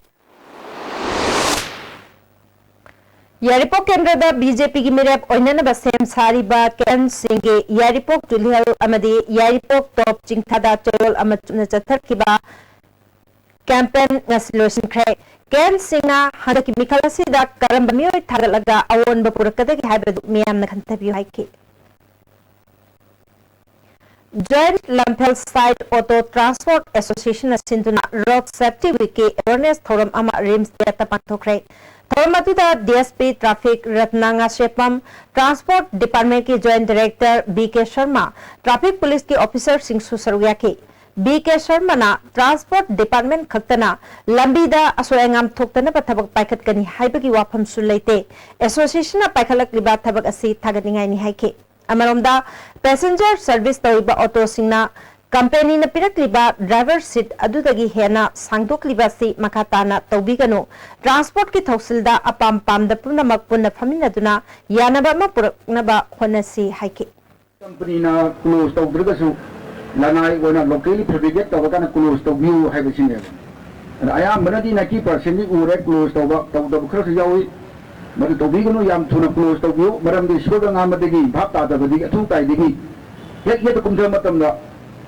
ꯌꯥꯏꯔꯤꯄꯣꯛ ꯀꯦꯟꯗ꯭ꯔꯗ B J Pꯒꯤ ꯃꯤꯔꯦꯞ ꯑꯣꯏꯅꯅꯕ ꯁꯦꯝ ꯁꯥꯔꯤꯕ ꯀꯦꯟꯁꯤꯡꯒꯤ ꯌꯥꯏꯔꯤꯄꯣꯛ ꯇꯨꯂꯤꯍꯜ ꯑꯃꯗꯤ ꯌꯥꯏꯔꯤꯄꯣꯛ ꯇꯣꯞ ꯆꯤꯡꯊꯥꯗ ꯆꯌꯣꯜ ꯑꯃ ꯆꯨꯞꯅ ꯆꯠꯊꯈꯤꯕ campaign ꯉꯁꯤ ꯂꯣꯏꯁꯤꯟꯈ꯭ꯔꯦ꯫ ꯀꯦꯟꯁꯤꯡꯅ ꯍꯟꯗꯛꯀꯤ ꯃꯤꯈꯜ ꯑꯁꯤꯗ ꯀꯔꯝꯕ ꯃꯤꯑꯣꯏ ꯊꯥꯒꯠꯂꯒ ꯑꯑꯣꯟꯕ ꯄꯨꯔꯛꯀꯗꯒꯦ ꯍꯥꯏꯕꯗꯨ ꯃꯤꯌꯥꯝꯅ ꯈꯟꯊꯕꯤꯌꯨ ꯍꯥꯏꯈꯤ꯫ Joint Lamphel Side Auto Transport Association ꯅ ꯁꯤꯟꯗꯨꯅ Road Safety Week ꯀꯤ awareness ꯊꯧꯔꯝ ꯑꯃ RIMS ꯒꯦꯠꯇ ꯄꯥꯡꯊꯣꯛꯈ꯭ꯔꯦ꯫ ꯊꯧꯔꯝ ꯑꯗꯨꯗ DSP Traffic Ratna Ngasheppam, Transport Department ꯀꯤ Joint Director B K Sharma, Traffic Police ꯀꯤ officer ꯁꯤꯡꯁꯨ ꯁꯔꯨꯛ ꯌꯥꯈꯤ꯫ B K ꯁꯔꯃꯅ Transport Department ꯈꯛꯇꯅ ꯂꯝꯕꯤꯗ ꯑꯁꯣꯏ ꯑꯉꯥꯝ ꯊꯣꯛꯇꯅꯕ ꯊꯕꯛ ꯄꯥꯏꯈꯠꯀꯅꯤ ꯍꯥꯏꯕꯒꯤ ꯋꯥꯐꯝꯁꯨ ꯂꯩꯇꯦ꯫ Association ꯅ ꯄꯥꯏꯈꯠꯂꯛꯂꯤꯕ ꯊꯕꯛ ꯑꯁꯤ ꯊꯥꯒꯠꯅꯤꯡꯉꯥꯏꯅꯤ ꯍꯥꯏꯈꯤ꯫ ꯑꯃꯔꯣꯝꯗ, passenger service ꯇꯧꯔꯤꯕ ꯑꯣꯇꯣꯁꯤꯡꯅ company ꯅ ꯄꯤꯔꯛꯂꯤꯕ driver seat ꯑꯗꯨꯗꯒꯤ ꯍꯦꯟꯅ ꯁꯥꯡꯗꯣꯛꯂꯤꯕ ꯑꯁꯤ ꯃꯈꯥ ꯇꯥꯅ ꯇꯧꯕꯤꯒꯅꯨ꯫ Transport ꯀꯤ ꯊꯧꯁꯤꯜꯗ ꯑꯄꯥꯝ ꯄꯥꯝꯗ ꯄꯨꯝꯅꯃꯛ ꯄꯨꯟꯅ ꯐꯝꯃꯤꯟꯅꯗꯨꯅ ꯌꯥꯅꯕ ꯑꯃ ꯄꯨꯔꯛꯅꯕ ꯍꯣꯠꯅꯁꯤ ꯍꯥꯏꯈꯤ꯫ Company ꯅ close ꯇꯧꯗ꯭ꯔꯒꯁꯨ ꯂꯅꯥꯏ ꯑꯣꯏꯅ locally fabricate ꯇꯧꯔꯀꯥꯟꯗ close ꯇꯧꯕꯤꯌꯨ ꯍꯥꯏꯕꯁꯤꯅꯦꯕ꯫ ꯑꯗ ꯑꯌꯥꯝꯕꯅꯗꯤ ninety percent ꯗꯤ ꯎꯔꯦ close ꯇꯧꯕ, ꯇꯧꯗꯕ ꯈꯔꯁꯨ ꯌꯥꯎꯏ꯫ ꯃꯗꯨ ꯇꯧꯕꯤꯒꯅꯨ, ꯌꯥꯝ ꯊꯨꯅ close ꯇꯧꯕꯤꯌꯨ꯫ ꯃꯔꯝꯗꯤ ꯁꯣꯏꯕ ꯉꯥꯝꯕꯗꯒꯤ, ꯚꯥꯞ ꯇꯥꯗꯕꯗꯒꯤ, ꯑꯊꯨ ꯇꯥꯏꯗꯒꯤ ꯍꯦꯛ ꯍꯦꯛꯇ ꯀꯨꯝꯊꯕ ꯃꯇꯝꯗ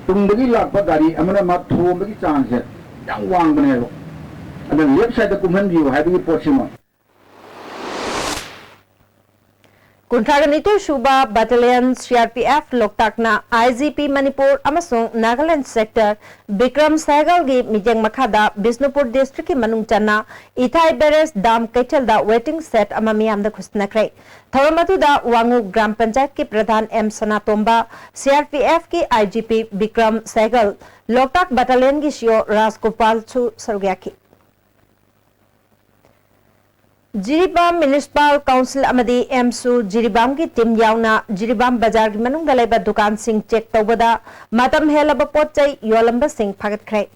ꯇꯨꯡꯗꯒꯤ ꯂꯥꯛꯄ ꯒꯥꯔꯤ ꯑꯃꯅ ꯃꯥ ꯊꯣꯝꯕꯒꯤ ꯆꯥꯡꯁꯦ ꯌꯥꯝ ꯋꯥꯡꯕꯅꯦꯕ꯫ ꯑꯗꯨꯅ left side ꯇ ꯀꯨꯝꯍꯟꯕꯤꯌꯨ ꯍꯥꯏꯕꯒꯤ ꯄꯣꯠꯁꯤꯃ꯫ ꯀꯨꯟꯊ꯭ꯔꯥꯒ ꯅꯤꯊꯣꯏ ꯁꯨꯕ Battalion C R P F ꯂꯣꯛꯇꯥꯛꯅ I G P Manipur ꯑꯃꯁꯨꯡ ꯅꯥꯒꯥꯂꯦꯟ sector ꯕꯤꯀ꯭ꯔꯝ ꯁꯦꯍꯒꯜꯒꯤ ꯃꯤꯠꯌꯦꯡ ꯃꯈꯥꯗ ꯕꯤꯁꯅꯨꯄꯨꯔ district ꯀꯤ ꯃꯅꯨꯡ ꯆꯟꯅ ꯏꯊꯥꯏ barrage dam ꯀꯩꯊꯦꯜꯗ waiting shed ꯑꯃ ꯃꯤꯌꯥꯝꯗ ꯈꯨꯠꯁꯤꯟꯅꯈ꯭ꯔꯦ꯫ ꯊꯧꯔꯝ ꯑꯗꯨꯗ ꯋꯥꯉꯨ ꯒ꯭ꯔꯥꯝ ꯄꯟꯆꯥꯌꯠꯀꯤ ꯄ꯭ꯔꯙꯥꯟ M Sanatomba, C R P F ꯀꯤ I G P Bikram Sehgal, Loktak Battalion ꯒꯤ C O ꯔꯥꯖꯒꯣꯄꯥꯜꯁꯨ ꯁꯔꯨꯛ ꯌꯥꯈꯤ꯫ ꯖꯤꯔꯤꯕꯥꯝ Municipal Council ꯑꯃꯗꯤ ꯑꯦꯝꯁꯨ ꯖꯤꯔꯤꯕꯥꯝꯒꯤ team ꯌꯥꯎꯅ ꯖꯤꯔꯤꯕꯥꯝ ꯕꯖꯥꯔꯒꯤ ꯃꯅꯨꯡꯗ ꯂꯩꯕ ꯗꯨꯀꯥꯟꯁꯤꯡ check ꯇꯧꯕꯗ ꯃꯇꯝ ꯍꯦꯜꯂꯕ ꯄꯣꯠ ꯆꯩ ꯌꯣꯜꯂꯝꯕꯁꯤꯡ ꯐꯥꯒꯠꯈ꯭ꯔꯦ꯫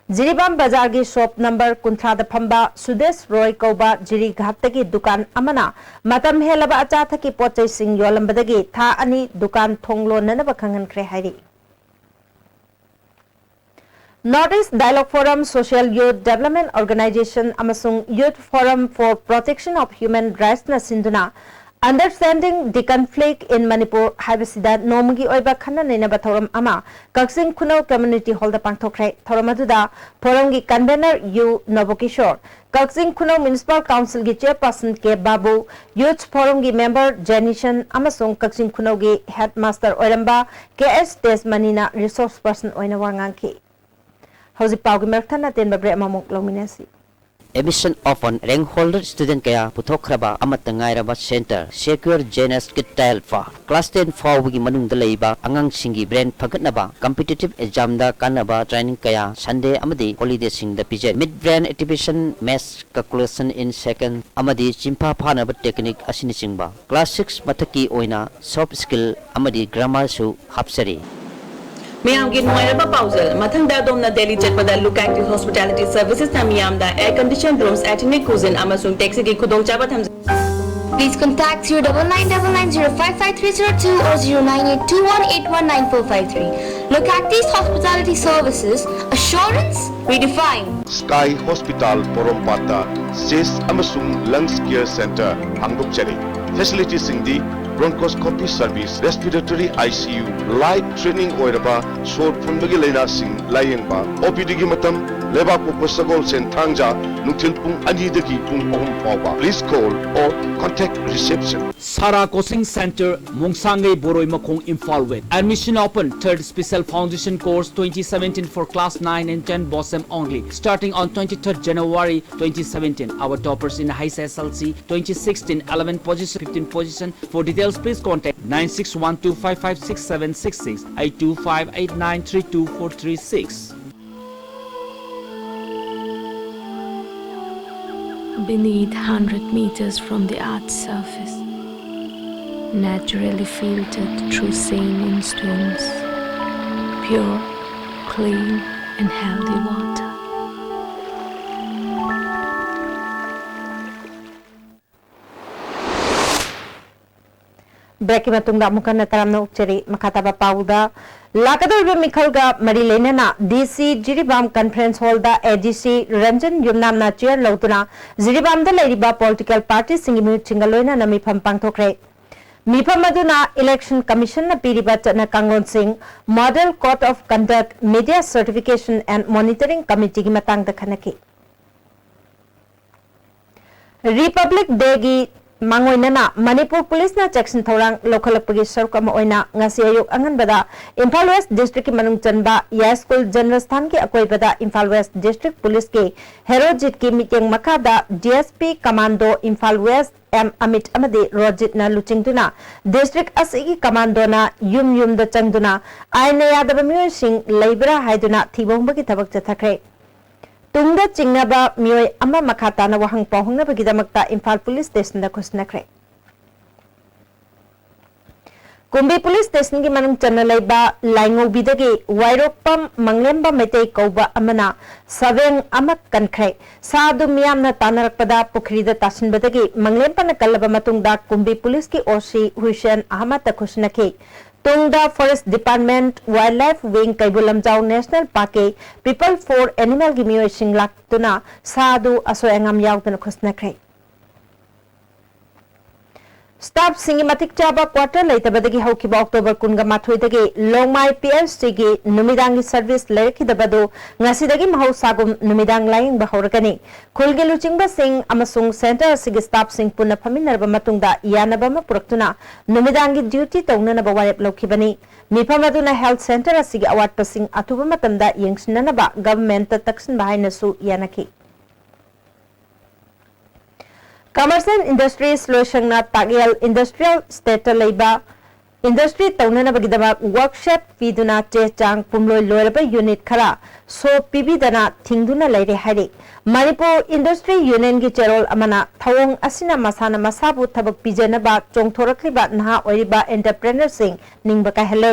ꯖꯤꯔꯤꯕꯥꯝ ꯕꯖꯥꯔꯒꯤ shop number ꯀꯨꯟꯊ꯭ꯔꯥꯗ ꯐꯝꯕ ꯁꯨꯗꯦꯁ ꯔꯣꯏ ꯀꯧꯕ ꯖꯤꯔꯤꯘꯥꯠꯇꯒꯤ ꯗꯨꯀꯥꯟ ꯑꯃꯅ ꯃꯇꯝ ꯍꯦꯜꯂꯕ ꯑꯆꯥ ꯑꯊꯛꯀꯤ ꯄꯣꯠ ꯆꯩꯁꯤꯡ ꯌꯣꯜꯂꯝꯕꯗꯒꯤ ꯊꯥ ꯑꯅꯤ ꯗꯨꯀꯥꯟ ꯊꯣꯡ ꯂꯣꯟꯅꯅꯕ ꯈꯪꯍꯟꯈ꯭ꯔꯦ ꯍꯥꯏꯔꯤ꯫ North East Dialogue Forum, Social Youth Development Organization ꯑꯃꯁꯨꯡ Youth Forum for Protection of Human Rights ꯅ ꯁꯤꯟꯗꯨꯅ Understanding the Conflict in Manipur ꯍꯥꯏꯕꯁꯤꯗ ꯅꯣꯡꯃꯒꯤ ꯑꯣꯏꯕ ꯈꯟꯅ ꯅꯩꯅꯕ ꯊꯧꯔꯝ ꯑꯃ ꯀꯛꯆꯤꯡ ꯈꯨꯅꯧ Community Hall ꯗ ꯄꯥꯡꯊꯣꯛꯈ꯭ꯔꯦ꯫ ꯊꯧꯔꯝ ꯑꯗꯨꯗ forum ꯒꯤ convener ꯌꯨ ꯅꯕꯀꯤꯁꯣꯔ, ꯀꯛꯆꯤꯡ ꯈꯨꯅꯧ Municipal Council ꯒꯤ Chairperson ꯀꯦ ꯕꯥꯕꯨ, Youth Forum ꯒꯤ member ꯖꯦꯅꯤꯁꯟ ꯑꯃꯁꯨꯡ ꯀꯛꯆꯤꯡ ꯈꯨꯅꯧꯒꯤ Headmaster ꯑꯣꯏꯔꯝꯕ ꯀꯦ ꯑꯦꯁ ꯇꯦꯖꯃꯅꯤꯅ resource person ꯑꯣꯏꯅ ꯋꯥ ꯉꯥꯡꯈꯤ꯫ ꯍꯧꯖꯤꯛ ꯄꯥꯎꯒꯤ ꯃꯔꯛ ꯊꯠꯅ ꯑꯇꯦꯟꯕ break ꯑꯃꯃꯨꯛ ꯂꯧꯃꯤꯟꯅꯁꯤ꯫ Admission of rank holder student ꯀꯌꯥ ꯄꯨꯊꯣꯛꯈ꯭ꯔꯕ ꯑꯃꯠꯇ ꯉꯥꯏꯔꯕ centre Secure J N S Kid Trial for class ten ꯐꯥꯎꯕꯒꯤ ꯃꯅꯨꯡꯗ ꯂꯩꯕ ꯑꯉꯥꯡꯁꯤꯡꯒꯤ brain ꯐꯒꯠꯅꯕ competitive exam ꯗ ꯀꯥꯟꯅꯕ training ꯀꯌꯥ Sunday ꯑꯃꯗꯤ holiday ꯁꯤꯡꯗ ꯄꯤꯖꯔꯤ꯫ Mid brain activation, maths calculation in second ꯑꯃꯗꯤ ꯆꯤꯟꯐꯥ ꯐꯥꯅꯕ technique ꯑꯁꯤꯅꯆꯤꯡꯕ꯫ Class six ꯃꯊꯛꯀꯤ ꯑꯣꯏꯅ soft skill ꯑꯃꯗꯤ grammar ꯁꯨ ꯍꯥꯞꯆꯔꯤ꯫ ꯃꯌꯥꯝꯒꯤ ꯅꯨꯡꯉꯥꯏꯔꯕ ꯄꯥꯎꯖꯦꯜ꯫ ꯃꯊꯪꯗ ꯑꯗꯣꯝꯅ ꯗꯦꯜꯂꯤ ꯆꯠꯄꯗ Look Active Hospitality Services ꯅ ꯃꯤꯌꯥꯝꯗ air conditioned rooms, ethnic cuisine ꯑꯃꯁꯨꯡ taxi ꯒꯤ ꯈꯨꯗꯣꯡꯆꯥꯕ ꯊꯝꯖꯩ꯫ Please contact zero double nine double nine zero five five three zero two or zero nine eight two one eight one nine four five three. Look Active Hospitality Services, assurance redefined. Sky Hospital ꯄꯣꯔꯣꯝꯄꯥꯠꯇ chest ꯑꯃꯁꯨꯡ lungs care centre ꯍꯥꯡꯗꯣꯛꯆꯔꯤ꯫ Facility ꯁꯤꯡꯗꯤ bronchoscopy service, respiratory I C U, life threatening ꯑꯣꯏꯔꯕ ꯁꯣꯔ ꯐꯨꯟꯕꯒꯤ ꯂꯥꯏꯅꯥꯁꯤꯡ ꯂꯥꯌꯦꯡꯕ꯫ O P D ꯒꯤ ꯃꯇꯝ ꯂꯩꯕꯥꯛꯄꯣꯛꯄ ꯁꯒꯣꯜꯁꯦꯟ ꯊꯥꯡꯖ ꯅꯨꯡꯊꯤꯜ ꯄꯨꯡ ꯑꯅꯤꯗꯒꯤ ꯄꯨꯡ ꯑꯍꯨꯝ ꯐꯥꯎꯕ꯫ Please call or contact reception. Sara Coaching Centre, Mongsangei Boroi Makhong, Imphal West. Admission open, third Special Foundation Course twenty seventeen for class nine and ten, BOSEM only, starting on twenty-third January twenty seventeen. Our toppers in H S S L C twenty sixteen, eleven position, fifteen position. For details, please contact nine six one two five five six seven six six, eight two five eight nine three two four three six. Beneath, hundred meters from the earth's surface, naturally filtered through saline streams, pure, clean, and healthy water. Breakꯀꯤ ꯃꯇꯨꯡꯗ ꯑꯃꯨꯛ ꯍꯟꯅ ꯇꯔꯥꯝꯅ ꯑꯣꯛꯆꯔꯤ꯫ ꯃꯈꯥ ꯇꯥꯕ ꯄꯥꯎꯗ, ꯂꯥꯛꯀꯗꯧꯔꯤꯕ ꯃꯤꯈꯜꯒ ꯃꯔꯤ ꯂꯩꯅꯅ DC Jiribam conference hallꯗ ADC Ranjan ꯌꯨꯝꯅꯥꯝꯅ chair ꯂꯧꯗꯨꯅ ꯖꯤꯔꯤꯕꯥꯝꯗ ꯂꯩꯔꯤꯕ political partyꯁꯤꯡꯒꯤ ꯃꯤꯍꯨꯠꯁꯤꯡꯒ ꯂꯣꯏꯅꯅ ꯃꯤꯐꯝ ꯄꯥꯡꯊꯣꯛꯈ꯭ꯔꯦ꯫ ꯃꯤꯐꯝ ꯑꯗꯨꯅ Election Commissionꯅ ꯄꯤꯔꯤꯕ ꯆꯠꯅ ꯀꯥꯡꯂꯣꯟꯁꯤꯡ, Model Code of Conduct, Media Certification and Monitoring Committeeꯒꯤ ꯃꯇꯥꯡꯗ ꯈꯟꯅꯈꯤ꯫ Republic Dayꯒꯤ ꯃꯥꯡꯑꯣꯏꯅꯅ ꯃꯅꯤꯄꯨꯔ ꯄꯨꯂꯤꯁꯅ ꯆꯦꯛꯁꯤꯟ ꯊꯧꯔꯥꯡ ꯂꯧꯈꯠꯂꯛꯄꯒꯤ ꯁꯔꯨꯛ ꯑꯃ ꯑꯣꯏꯅ ꯉꯁꯤ ꯑꯌꯨꯛ ꯑꯉꯟꯕꯗ ꯏꯝꯐꯥꯜ West Districtꯀꯤ ꯃꯅꯨꯡ ꯆꯟꯕ ꯌꯥꯏꯁ꯭ꯀꯨꯜ ꯖꯟꯃꯁꯊꯥꯟꯒꯤ ꯑꯀꯣꯏꯕꯗ ꯏꯝꯐꯥꯜ West District Policeꯀꯤ ꯍꯦꯔꯣꯖꯤꯠꯀꯤ ꯃꯤꯠꯌꯦꯡ ꯃꯈꯥꯗ DSP Commando Imphal West M Amit ꯑꯃꯗꯤ ꯔꯣꯖꯤꯠꯅ ꯂꯨꯆꯤꯡꯗꯨꯅ district ꯑꯁꯤꯒꯤ commandoꯅ ꯌꯨꯝ ꯌꯨꯝꯗ ꯆꯪꯗꯨꯅ ꯑꯥꯏꯟꯅ ꯌꯥꯗꯕ ꯃꯤꯑꯣꯏꯁꯤꯡ ꯂꯩꯕ꯭ꯔꯥ ꯍꯥꯏꯗꯨꯅ ꯊꯤꯕ ꯍꯨꯝꯕꯒꯤ ꯊꯕꯛ ꯆꯠꯊꯈ꯭ꯔꯦ꯫ ꯇꯨꯡꯗ ꯆꯤꯡꯅꯕ ꯃꯤꯑꯣꯏ ꯑꯃ ꯃꯈꯥ ꯇꯥꯅ ꯋꯥꯍꯪ ꯄꯥꯎꯍꯪꯅꯕꯒꯤꯗꯃꯛꯇ ꯏꯝꯐꯥꯜ ꯄꯨꯂꯤꯁ ꯁ꯭ꯇꯦꯁꯟꯗ ꯈꯨꯠꯁꯤꯟꯅꯈ꯭ꯔꯦ꯫ ꯀꯨꯝꯕꯤ ꯄꯨꯂꯤꯁ ꯁ꯭ꯇꯦꯁꯟꯒꯤ ꯃꯅꯨꯡ ꯆꯟꯅ ꯂꯩꯕ ꯂꯥꯏꯉꯧꯕꯤꯗꯒꯤ ꯋꯥꯏꯔꯣꯛꯄꯝ ꯃꯪꯂꯦꯝꯕ ꯃꯩꯇꯩ ꯀꯧꯕ ꯑꯃꯅ ꯁꯕꯦꯡ ꯑꯃ ꯀꯟꯈ꯭ꯔꯦ꯫ ꯁꯥ ꯑꯗꯨ ꯃꯤꯌꯥꯝꯅ ꯇꯥꯟꯅꯔꯛꯄꯗ ꯄꯨꯈ꯭ꯔꯤꯗ ꯇꯥꯁꯤꯟꯕꯗꯒꯤ ꯃꯪꯂꯦꯝꯕꯅ ꯀꯜꯂꯕ ꯃꯇꯨꯡꯗ ꯀꯨꯝꯕꯤ ꯄꯨꯂꯤꯁꯀꯤ OC ꯍꯨꯏꯁꯦꯟ ꯑꯍꯃꯗꯇ ꯈꯨꯠꯁꯤꯟꯅꯈꯤ꯫ ꯇꯨꯡꯗ Forest Department, Wildlife Wing, Keibul Lamjao National Parkꯀꯤ People for Animalꯒꯤ ꯃꯤꯑꯣꯏꯁꯤꯡ ꯂꯥꯛꯇꯨꯅ ꯁꯥ ꯑꯗꯨ ꯑꯁꯣꯏ ꯑꯉꯥꯝ ꯌꯥꯎꯗꯅ ꯈꯨꯠꯁꯤꯟꯅꯈ꯭ꯔꯦ꯫ Staffꯁꯤꯡꯒꯤ ꯃꯇꯤꯛ ꯆꯥꯕ quarter ꯂꯩꯇꯕꯗꯒꯤ ꯍꯧꯈꯤꯕ October ꯀꯨꯟꯒ ꯃꯥꯊꯣꯏꯗꯒꯤ ꯂꯣꯡꯃꯥꯏ PHCꯒꯤ ꯅꯨꯃꯤꯗꯥꯡꯒꯤ service ꯂꯩꯔꯛꯈꯤꯗꯕ ꯑꯗꯨ ꯉꯁꯤꯗꯒꯤ ꯃꯍꯧꯁꯥꯒꯨꯝ ꯅꯨꯃꯤꯗꯥꯡ ꯂꯥꯌꯦꯡꯕ ꯍꯧꯔꯒꯅꯤ꯫ ꯈꯨꯜꯒꯤ ꯂꯨꯆꯤꯡꯕꯁꯤꯡ ꯑꯃꯁꯨꯡ centre ꯑꯁꯤꯒꯤ staffꯁꯤꯡ ꯄꯨꯟꯅ ꯐꯝꯃꯤꯟꯅꯔꯕ ꯃꯇꯨꯡꯗ ꯌꯥꯅꯕ ꯑꯃ ꯄꯨꯔꯛꯇꯨꯅ ꯅꯨꯃꯤꯗꯥꯡꯒꯤ duty ꯇꯧꯅꯅꯕ ꯋꯥꯔꯦꯞ ꯂꯧꯈꯤꯕꯅꯤ꯫ ꯃꯤꯐꯝ ꯑꯗꯨꯅ health centre ꯑꯁꯤꯒꯤ ꯑꯋꯥꯠꯄꯁꯤꯡ ꯑꯊꯨꯕ ꯃꯇꯝꯗ ꯌꯦꯡꯁꯤꯟꯅꯅꯕ governmentꯇ ꯇꯛꯁꯤꯟꯕ ꯍꯥꯏꯅꯁꯨ ꯌꯥꯅꯈꯤ꯫ Commerce and Industries ꯂꯣꯏꯁꯪꯅ Takyel industrial estateꯇ ꯂꯩꯕ industry ꯇꯧꯅꯅꯕꯒꯤꯗꯃꯛ workshop ꯄꯤꯗꯨꯅ ꯆꯦ ꯆꯥꯡ ꯄꯨꯝꯂꯣꯏ ꯂꯣꯏꯔꯕ unit ꯈꯔ ꯁꯣ ꯄꯤꯕꯤꯗꯅ ꯊꯤꯡꯗꯨꯅ ꯂꯩꯔꯦ ꯍꯥꯏꯔꯤ꯫ ꯃꯅꯤꯄꯨꯔ Industry Unionꯒꯤ ꯆꯦꯔꯣꯜ ꯑꯃꯅ ꯊꯧꯑꯣꯡ ꯑꯁꯤꯅ ꯃꯁꯥꯅ ꯃꯁꯥꯕꯨ ꯊꯕꯛ ꯄꯤꯖꯅꯕ ꯆꯣꯡꯊꯣꯔꯛꯂꯤꯕ ꯅꯍꯥ ꯑꯣꯏꯔꯤꯕ entrepreneurꯁꯤꯡ ꯅꯤꯡꯕ ꯀꯥꯏꯍꯜꯂꯦ꯫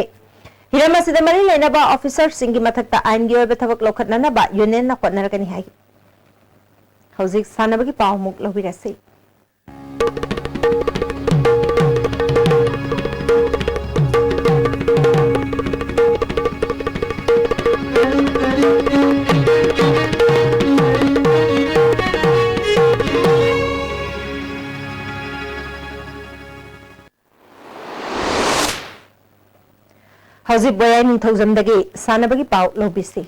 ꯍꯤꯔꯝ ꯑꯁꯤꯗ ꯃꯔꯤ ꯂꯩꯅꯕ officerꯁꯤꯡꯒꯤ ꯃꯊꯛꯇ ꯑꯥꯏꯟꯒꯤ ꯑꯣꯏꯕ ꯊꯕꯛ ꯂꯧꯈꯠꯅꯅꯕ unionꯅ ꯍꯣꯠꯅꯔꯒꯅꯤ ꯍꯥꯏ꯫ ꯍꯧꯖꯤꯛ ꯁꯥꯟꯅꯕꯒꯤ ꯄꯥꯎ ꯑꯃꯨꯛ ꯂꯧꯕꯤꯔꯁꯤ꯫ ꯍꯧꯖꯤꯛ ꯕꯣꯌꯥꯏ ꯅꯤꯡꯊꯧꯖꯝꯗꯒꯤ ꯁꯥꯟꯅꯕꯒꯤ ꯄꯥꯎ ꯂꯧꯕꯤꯁꯤ꯫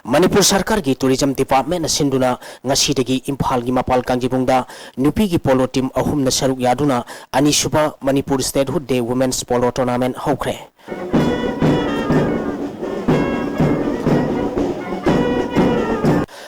ꯃꯅꯤꯄꯨꯔ ꯁꯔꯀꯥꯔꯒꯤ Tourism Department ꯅ ꯁꯤꯟꯗꯨꯅ ꯉꯁꯤꯗꯒꯤ ꯏꯝꯐꯥꯜꯒꯤ ꯃꯄꯥꯜ ꯀꯥꯡꯖꯩꯕꯨꯡꯗ ꯅꯨꯄꯤꯒꯤ polo team ꯑꯍꯨꯝꯅ ꯁꯔꯨꯛ ꯌꯥꯗꯨꯅ ꯑꯅꯤꯁꯨꯕ Manipur Statehood Day Women's Polo Tournament ꯍꯧꯈ꯭ꯔꯦ꯫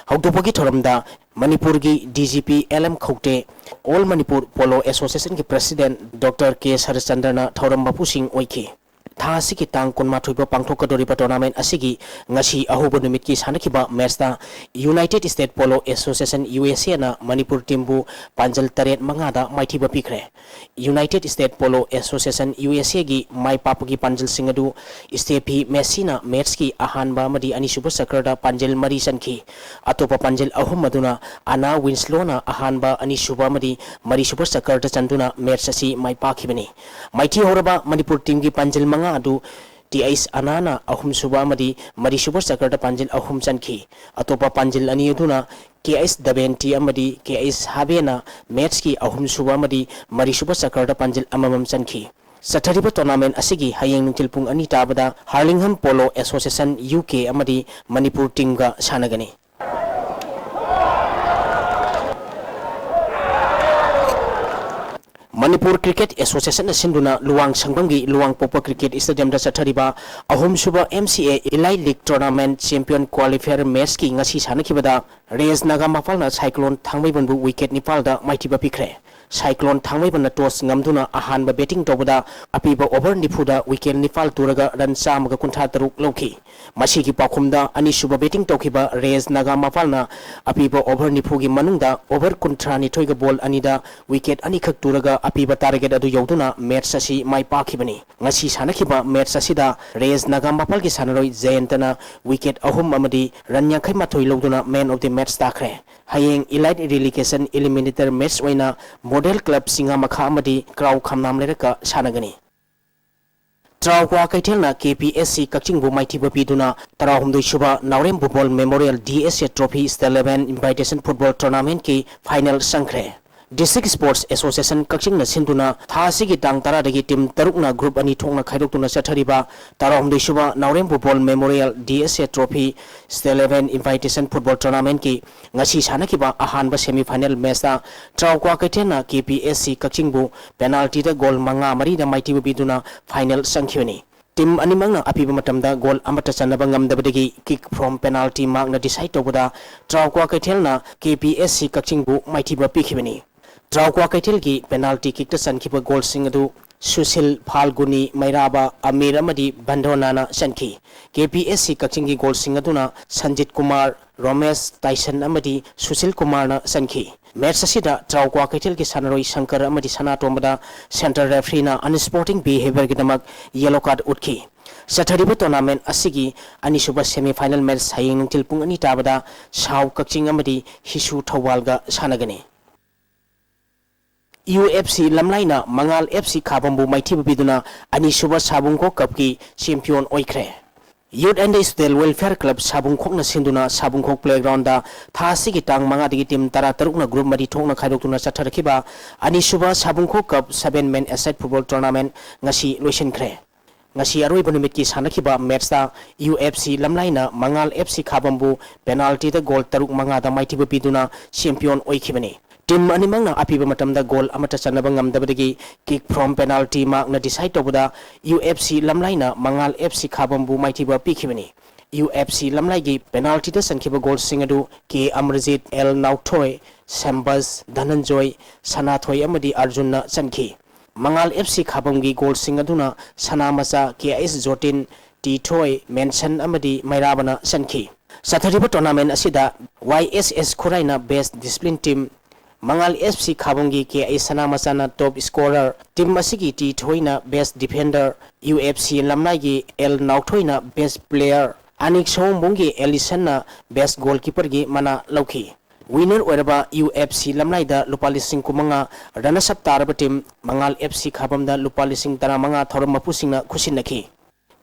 ꯍꯧꯗꯣꯛꯄꯒꯤ ꯊꯧꯔꯝꯗ ꯃꯅꯤꯄꯨꯔꯒꯤ D G P L M ꯈꯧꯇꯦ, All Manipur Polo Association ꯒꯤ President Doctor K ꯁꯔꯠꯆꯟꯗ꯭ꯔꯅ ꯊꯧꯔꯝ ꯃꯄꯨꯁꯤꯡ ꯑꯣꯏꯈꯤ꯫ ꯊꯥ ꯑꯁꯤꯒꯤ ꯇꯥꯡ ꯀꯨꯟꯃꯥꯊꯣꯏ ꯐꯥꯎ ꯄꯥꯡꯊꯣꯛꯀꯗꯧꯔꯤꯕ tournament ꯑꯁꯤꯒꯤ ꯉꯁꯤ ꯑꯍꯧꯕ ꯅꯨꯃꯤꯠꯀꯤ ꯁꯥꯟꯅꯈꯤꯕ match ꯇ United State Polo Association, U S A ꯅ ꯃꯅꯤꯄꯨꯔ team ꯕꯨ ꯄꯥꯟꯖꯜ ꯇꯔꯦꯠ ꯃꯉꯥꯗ ꯃꯥꯏꯊꯤꯕ ꯄꯤꯈ꯭ꯔꯦ꯫ United State Polo Association, U S A ꯒꯤ ꯃꯥꯏ ꯄꯥꯛꯄꯒꯤ ꯄꯥꯟꯖꯜꯁꯤꯡ ꯑꯗꯨ Steffi Messi ꯅ match ꯀꯤ ꯑꯍꯥꯟꯕ ꯑꯃꯗꯤ ꯑꯅꯤꯁꯨꯕ ꯆꯀ꯭ꯔꯗ ꯄꯥꯟꯖꯜ ꯃꯔꯤ ꯆꯟꯈꯤ꯫ ꯑꯇꯣꯞꯄ ꯄꯥꯟꯖꯜ ꯑꯍꯨꯝ ꯑꯗꯨꯅ Anna Winslow ꯅ ꯑꯍꯥꯟꯕ, ꯑꯅꯤꯁꯨꯕ ꯑꯃꯗꯤ ꯃꯔꯤꯁꯨꯕ ꯆꯀ꯭ꯔꯗ ꯆꯟꯗꯨꯅ match ꯑꯁꯤ ꯃꯥꯏ ꯄꯥꯛꯈꯤꯕꯅꯤ꯫ ꯃꯥꯏꯊꯤꯍꯧꯔꯕ ꯃꯅꯤꯄꯨꯔ team ꯒꯤ ꯄꯥꯟꯖꯜ ꯃꯉꯥ ꯑꯗꯨ T S Anna ꯅ ꯑꯍꯨꯝꯁꯨꯕ ꯑꯃꯗꯤ ꯃꯔꯤꯁꯨꯕ ꯆꯀ꯭ꯔꯗ ꯄꯥꯟꯖꯜ ꯑꯍꯨꯝ ꯆꯟꯈꯤ꯫ ꯑꯇꯣꯞꯄ ꯄꯥꯟꯖꯜ ꯑꯅꯤ ꯑꯗꯨꯅ K S ꯗꯕꯦꯟꯇꯤ ꯑꯃꯗꯤ K S ꯍꯥꯕꯦꯅ match ꯀꯤ ꯑꯍꯨꯝꯁꯨꯕ ꯑꯃꯗꯤ ꯃꯔꯤꯁꯨꯕ ꯆꯀ꯭ꯔꯗ ꯄꯥꯟꯖꯜ ꯑꯃꯃꯝ ꯆꯟꯈꯤ꯫ ꯆꯠꯊꯔꯤꯕ tournament ꯑꯁꯤꯒꯤ ꯍꯌꯦꯡ ꯅꯨꯡꯊꯤꯜ ꯄꯨꯡ ꯑꯅꯤ ꯇꯥꯕꯗ Hurlingham Polo Association, U K ꯑꯃꯗꯤ ꯃꯅꯤꯄꯨꯔ team ꯒ ꯁꯥꯟꯅꯒꯅꯤ꯫ ꯃꯅꯤꯄꯨꯔ Cricket Association ꯅ ꯁꯤꯟꯗꯨꯅ ꯂꯨꯋꯥꯡ ꯁꯪꯕꯝꯒꯤ ꯂꯨꯋꯥꯡꯄꯣꯛꯄ Cricket Stadium ꯗ ꯆꯠꯊꯔꯤꯕ ꯑꯍꯨꯝꯁꯨꯕ M C A Elite League Tournament Champion Qualifier Match ꯀꯤ ꯉꯁꯤ ꯁꯥꯟꯅꯈꯤꯕꯗ ꯔꯦꯖ ꯅꯥꯒꯥꯃꯄꯥꯜꯅ Cyclone ꯊꯥꯡꯃꯩꯕꯟꯕꯨ wicket ꯅꯤꯄꯥꯜꯗ ꯃꯥꯏꯊꯤꯕ ꯄꯤꯈ꯭ꯔꯦ꯫ Cyclone ꯊꯥꯡꯃꯩꯕꯟꯅ toss ꯉꯝꯗꯨꯅ ꯑꯍꯥꯟꯕ batting ꯇꯧꯕꯗ ꯑꯄꯤꯕ over ꯅꯤꯐꯨꯗ wicket ꯅꯤꯄꯥꯜ ꯇꯨꯔꯒ run ꯆꯥꯝꯃꯒ ꯀꯨꯟꯊ꯭ꯔꯥ ꯇꯔꯨꯛ ꯂꯧꯈꯤ꯫ ꯃꯁꯤꯒꯤ ꯄꯥꯎꯈꯨꯝꯗ ꯑꯅꯤꯁꯨꯕ batting ꯇꯧꯈꯤꯕ ꯔꯦꯖ ꯅꯥꯒꯥꯃꯄꯥꯜꯅ ꯑꯄꯤꯕ over ꯅꯤꯐꯨꯒꯤ ꯃꯅꯨꯡꯗ over ꯀꯨꯟꯊ꯭ꯔꯥꯅꯤꯊꯣꯏꯒ ball ꯑꯅꯤꯗ wicket ꯑꯅꯤꯈꯛ ꯇꯨꯔꯒ ꯑꯄꯤꯕ target ꯑꯗꯨ ꯌꯧꯗꯨꯅ match ꯑꯁꯤ ꯃꯥꯏ ꯄꯥꯛꯈꯤꯕꯅꯤ꯫ ꯉꯁꯤ ꯁꯥꯟꯅꯈꯤꯕ match ꯑꯁꯤꯗ ꯔꯦꯖ ꯅꯥꯒꯥꯃꯄꯥꯜꯒꯤ ꯁꯥꯟꯅꯔꯣꯏ ꯖꯌꯟꯇꯅ wicket ꯑꯍꯨꯝ ꯑꯃꯗꯤ run ꯌꯥꯡꯈꯩ ꯃꯥꯊꯣꯏ ꯂꯧꯗꯨꯅ man of the match ꯇꯥꯈ꯭ꯔꯦ꯫ ꯍꯌꯦꯡ Elite Relegation Eliminator Match ꯑꯣꯏꯅ Model Club ꯆꯤꯡꯉꯥꯃꯈꯥ ꯑꯃꯗꯤ ꯀ꯭ꯔꯥꯎ ꯈꯝꯅꯥꯝ ꯂꯩꯔꯛꯀ ꯁꯥꯟꯅꯒꯅꯤ꯫ ꯇ꯭ꯔꯥꯎ ꯀ꯭ꯋꯥꯀꯩꯊꯦꯜꯅ K P S C ꯀꯛꯆꯤꯡꯕꯨ ꯃꯥꯏꯊꯤꯕ ꯄꯤꯗꯨꯅ ꯇꯔꯥꯍꯨꯝꯗꯣꯏꯁꯨꯕ ꯅꯥꯎꯔꯦꯝ ꯕꯨꯕꯣꯜ Memorial D S A Trophy State Level Invitation Football Tournament ꯀꯤ final ꯆꯪꯈ꯭ꯔꯦ꯫ District Sports Association ꯀꯛꯆꯤꯡꯅ ꯁꯤꯟꯗꯨꯅ ꯊꯥ ꯑꯁꯤꯒꯤ ꯇꯥꯡ ꯇꯔꯥꯗꯒꯤ team ꯇꯔꯨꯛꯅ group ꯑꯅꯤ ꯊꯣꯛꯅ ꯈꯥꯏꯗꯣꯛꯇꯨꯅ ꯆꯠꯊꯔꯤꯕ ꯇꯔꯥꯍꯨꯝꯗꯣꯏꯁꯨꯕ Naorem football Memorial D S A Trophy Steel Eleven Invitation Football Tournamentꯀꯤ ꯉꯁꯤ ꯁꯥꯟꯅꯈꯤꯕ ꯑꯍꯥꯟꯕ semi final matchꯇ ꯇ꯭ꯔꯥꯎꯀ꯭ꯋꯥ ꯀꯩꯊꯦꯜꯅ K P S C ꯀꯛꯆꯤꯡꯕꯨ penaltyꯗ goal ꯃꯉꯥ ꯃꯔꯤꯗ ꯃꯥꯏꯊꯤꯕ ꯄꯤꯗꯨꯅ final ꯆꯪꯈꯤꯕꯅꯤ꯫ Team ꯑꯅꯤꯃꯛꯅ ꯑꯄꯤꯕ ꯃꯇꯝꯗ goal ꯑꯃꯠꯇ ꯆꯟꯅꯕ ꯉꯝꯗꯕꯗꯒꯤ kick from penalty markꯅ decide ꯇꯧꯕꯗ ꯇ꯭ꯔꯥꯎꯀ꯭ꯋꯥ ꯀꯩꯊꯦꯜꯅ K P S C ꯀꯛꯆꯤꯡꯕꯨ ꯃꯥꯏꯊꯤꯕ ꯄꯤꯈꯤꯕꯅꯤ꯫ ꯇ꯭ꯔꯥꯎꯀ꯭ꯋꯥ ꯀꯩꯊꯦꯜꯒꯤ penalty kickꯇ ꯆꯟꯈꯤꯕ goalꯁꯤꯡ ꯑꯗꯨ ꯁꯨꯁꯤꯜ, ꯐꯥꯜꯒꯨꯅꯤ, ꯃꯩꯔꯥꯕ, ꯑꯃꯤꯔ ꯑꯃꯗꯤ ꯕꯟꯗꯣꯅꯥꯅ ꯆꯟꯈꯤ꯫ K P S C ꯀꯛꯆꯤꯡꯒꯤ goalꯁꯤꯡ ꯑꯗꯨꯅ ꯁꯟꯖꯤꯠ ꯀꯨꯃꯥꯔ, ꯔꯣꯃꯦꯁ, ꯇꯥꯏꯁꯟ ꯑꯃꯗꯤ ꯁꯨꯁꯤꯜ ꯀꯨꯃꯥꯔꯅ ꯆꯟꯈꯤ꯫ Match ꯑꯁꯤꯗ ꯇ꯭ꯔꯥꯎꯀ꯭ꯋꯥ ꯀꯩꯊꯦꯜꯒꯤ ꯁꯥꯟꯅꯔꯣꯏ ꯁꯪꯀꯔ ꯑꯃꯗꯤ ꯁꯅꯥꯇꯣꯝꯕꯗ centre refereeꯅ unsporting behaviourꯒꯤꯗꯃꯛ yellow card ꯎꯠꯈꯤ꯫ ꯆꯠꯊꯔꯤꯕ tournament ꯑꯁꯤꯒꯤ ꯑꯅꯤꯁꯨꯕ semi final match ꯍꯌꯦꯡ ꯅꯨꯡꯊꯤꯜ ꯄꯨꯡ ꯑꯅꯤ ꯇꯥꯕꯗ ꯁꯥꯎ ꯀꯛꯆꯤꯡ ꯑꯃꯗꯤ ꯍꯤꯁꯨ ꯊꯧꯕꯥꯜꯒ ꯁꯥꯟꯅꯒꯅꯤ꯫ U F C ꯂꯝꯂꯥꯏꯅ ꯃꯉꯥꯜ F C ꯈꯥꯕꯝꯕꯨ ꯃꯥꯏꯊꯤꯕ ꯄꯤꯗꯨꯅ ꯑꯅꯤꯁꯨꯕ ꯁꯥꯕꯨꯡꯈꯣꯛ cupꯀꯤ champion ꯑꯣꯏꯈ꯭ꯔꯦ꯫ Youth and Student Welfare Club ꯁꯥꯕꯨꯡꯈꯣꯛꯅ ꯁꯤꯟꯗꯨꯅ ꯁꯥꯕꯨꯡꯈꯣꯛ playgroundꯗ ꯊꯥ ꯑꯁꯤꯒꯤ ꯇꯥꯡ ꯃꯉꯥꯗꯒꯤ team ꯇꯔꯥꯇꯔꯨꯛꯅ group ꯃꯔꯤ ꯊꯣꯛꯅ ꯈꯥꯏꯗꯣꯛꯇꯨꯅ ꯆꯠꯊꯔꯛꯈꯤꯕ ꯑꯅꯤꯁꯨꯕ ꯁꯥꯕꯨꯡꯈꯣꯛ cup seven man a side football tournament ꯉꯁꯤ ꯂꯣꯏꯁꯤꯟꯈ꯭ꯔꯦ꯫ ꯉꯁꯤ ꯑꯔꯣꯏꯕ ꯅꯨꯃꯤꯠꯀꯤ ꯁꯥꯟꯅꯈꯤꯕ matchꯇ U F C ꯂꯝꯂꯥꯏꯅ ꯃꯉꯥꯜ F C ꯈꯥꯕꯝꯕꯨ penaltyꯗ goal ꯇꯔꯨꯛ ꯃꯉꯥꯗ ꯃꯥꯏꯊꯤꯕ ꯄꯤꯗꯨꯅ champion ꯑꯣꯏꯈꯤꯕꯅꯤ꯫ Team ꯑꯅꯤꯃꯛꯅ ꯑꯄꯤꯕ ꯃꯇꯝꯗ goal ꯑꯃꯠꯇ ꯆꯟꯅꯕ ꯉꯝꯗꯕꯗꯒꯤ kick from penalty markꯅ decide ꯇꯧꯕꯗ U F C ꯂꯝꯂꯥꯏꯅ ꯃꯉꯥꯜ F C ꯈꯥꯕꯝꯕꯨ ꯃꯥꯏꯊꯤꯕ ꯄꯤꯈꯤꯕꯅꯤ꯫ U F C ꯂꯝꯂꯥꯏꯒꯤ penaltyꯗ ꯆꯟꯈꯤꯕ goalꯁꯤꯡ ꯑꯗꯨ K ꯑꯃꯔꯖꯤꯠ, L ꯅꯥꯎꯊꯣꯏ, ꯁꯦꯝꯕꯁ, ꯙꯅꯟꯖꯣꯏ, ꯁꯅꯥꯊꯣꯏ ꯑꯃꯗꯤ ꯑꯔꯖꯨꯟꯅ ꯆꯟꯈꯤ꯫ ꯃꯉꯥꯜ F C ꯈꯥꯕꯝꯒꯤ goalꯁꯤꯡ ꯑꯗꯨꯅ ꯁꯅꯥꯃꯆꯥ, K S ꯖꯣꯇꯤꯟ, ꯇꯤ ꯊꯣꯏ, ꯃꯦꯟꯁꯟ ꯑꯃꯗꯤ ꯃꯩꯔꯥꯕꯅ ꯆꯟꯈꯤ꯫ ꯆꯠꯊꯔꯤꯕ tournament ꯑꯁꯤꯗ Y S S ꯈꯨꯔꯥꯏꯅ best discipline team, ꯃꯉꯥꯜ F C ꯈꯥꯕꯝꯒꯤ K I ꯁꯅꯥꯃꯆꯥꯅ top scorer, team ꯑꯁꯤꯒꯤ ꯇꯤ ꯊꯣꯏꯅ best defender, U F C ꯂꯝꯂꯥꯏꯒꯤ L ꯅꯥꯎꯊꯣꯏꯅ best player, ꯑꯅꯤꯛ ꯁꯑꯣꯝꯕꯨꯡꯒꯤ ꯑꯦꯂꯤꯁꯟꯅ best goalkeeperꯒꯤ ꯃꯅꯥ ꯂꯧꯈꯤ꯫ Winner ꯑꯣꯏꯔꯕ U F C ꯂꯝꯂꯥꯏꯗ ꯂꯨꯄꯥ ꯂꯤꯁꯤꯡ ꯀꯨꯟꯃꯉꯥ, runners up ꯇꯥꯔꯕ team ꯃꯉꯥꯜ F C ꯈꯥꯕꯝꯗ ꯂꯨꯄꯥ ꯂꯤꯁꯤꯡ ꯇꯔꯥꯃꯉꯥ ꯊꯧꯔꯝ ꯃꯄꯨꯁꯤꯡꯅ ꯈꯨꯠꯁꯤꯟꯅꯈꯤ꯫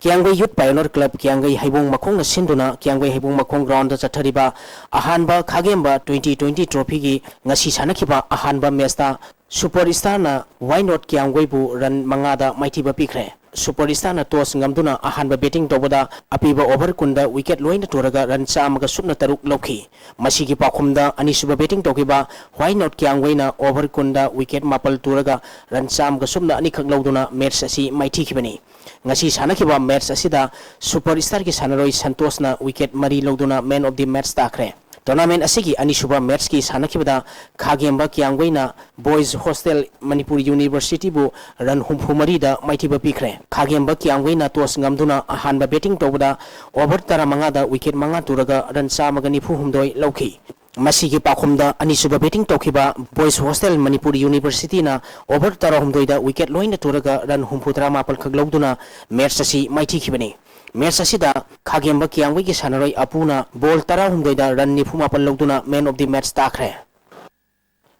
ꯀꯤꯌꯥꯡꯒꯩ Youth Pioneer Club ꯀꯤꯌꯥꯡꯒꯩ ꯍꯩꯕꯣꯡ ꯃꯈꯣꯡꯅ ꯁꯤꯟꯗꯨꯅ ꯀꯤꯌꯥꯡꯒꯩ ꯍꯩꯕꯣꯡ ꯃꯈꯣꯡ ground ꯗ ꯆꯠꯊꯔꯤꯕ ꯑꯍꯥꯟꯕ ꯈꯥꯒꯦꯝꯕ twenty twenty trophy ꯒꯤ ꯉꯁꯤ ꯁꯥꯟꯅꯈꯤꯕ ꯑꯍꯥꯟꯕ match ꯇ Super Star ꯅ Why Not ꯀꯤꯌꯥꯡꯒꯩꯕꯨ run ꯃꯉꯥꯗ ꯃꯥꯏꯊꯤꯕ ꯄꯤꯈ꯭ꯔꯦ꯫ Super Star ꯅ toss ꯉꯝꯗꯨꯅ ꯑꯍꯥꯟꯕ batting ꯇꯧꯕꯗ ꯑꯄꯤꯕ over ꯀꯨꯟꯗ wicket ꯂꯣꯏꯅ ꯇꯨꯔꯒ run ꯆꯥꯝꯃꯒ ꯁꯨꯞꯅ ꯇꯔꯨꯛ ꯂꯧꯈꯤ꯫ ꯃꯁꯤꯒꯤ ꯄꯥꯎꯈꯨꯝꯗ ꯑꯅꯤꯁꯨꯕ batting ꯇꯧꯈꯤꯕ Why Not ꯀꯤꯌꯥꯡꯒꯩꯅ over ꯀꯨꯟꯗ wicket ꯃꯥꯄꯜ ꯇꯨꯔꯒ run ꯆꯥꯝꯃꯒ ꯁꯨꯞꯅ ꯑꯅꯤꯈꯛ ꯂꯧꯗꯨꯅ match ꯑꯁꯤ ꯃꯥꯏꯊꯤꯈꯤꯕꯅꯤ꯫ ꯉꯁꯤ ꯁꯥꯟꯅꯈꯤꯕ match ꯑꯁꯤꯗ Super Star ꯒꯤ ꯁꯥꯟꯅꯔꯣꯏ ꯁꯟꯇꯣꯁꯅ wicket ꯃꯔꯤ ꯂꯧꯗꯨꯅ man of the match ꯇꯥꯈ꯭ꯔꯦ꯫ Tournament ꯑꯁꯤꯒꯤ ꯑꯅꯤꯁꯨꯕ match ꯀꯤ ꯁꯥꯟꯅꯈꯤꯕꯗ ꯈꯥꯒꯦꯝꯕ ꯀꯤꯌꯥꯡꯒꯩꯅ Boys Hostel ꯃꯅꯤꯄꯨꯔ University ꯕꯨ run ꯍꯨꯝꯐꯨ ꯃꯔꯤꯗ ꯃꯥꯏꯊꯤꯕ ꯄꯤꯈ꯭ꯔꯦ꯫ ꯈꯥꯒꯦꯝꯕ ꯀꯤꯌꯥꯡꯒꯩꯅ toss ꯉꯝꯗꯨꯅ ꯑꯍꯥꯟꯕ batting ꯇꯧꯕꯗ over ꯇꯔꯥꯃꯉꯥꯗ wicket ꯃꯉꯥ ꯇꯨꯔꯒ run ꯆꯥꯝꯃꯒ ꯅꯤꯐꯨ ꯍꯨꯝꯗꯣꯏ ꯂꯧꯈꯤ꯫ ꯃꯁꯤꯒꯤ ꯄꯥꯎꯈꯨꯝꯗ ꯑꯅꯤꯁꯨꯕ batting ꯇꯧꯈꯤꯕ Boys Hostel ꯃꯅꯤꯄꯨꯔ University ꯅ over ꯇꯔꯥꯍꯨꯝꯗꯣꯏꯗ wicket ꯂꯣꯏꯅ ꯇꯨꯔꯒ run ꯍꯨꯝꯐꯨꯇꯔꯥ ꯃꯥꯄꯜ ꯈꯛ ꯂꯧꯗꯨꯅ match ꯑꯁꯤ ꯃꯥꯏꯊꯤꯈꯤꯕꯅꯤ꯫ Match ꯑꯁꯤꯗ ꯈꯥꯒꯦꯝꯕ ꯀꯤꯌꯥꯡꯒꯩꯒꯤ ꯁꯥꯟꯅꯔꯣꯏ ꯑꯄꯨꯅ ball ꯇꯔꯥꯍꯨꯝꯗꯣꯏꯗ run ꯅꯤꯐꯨ ꯃꯥꯄꯜ ꯂꯧꯗꯨꯅ man of the match ꯇꯥꯈ꯭ꯔꯦ꯫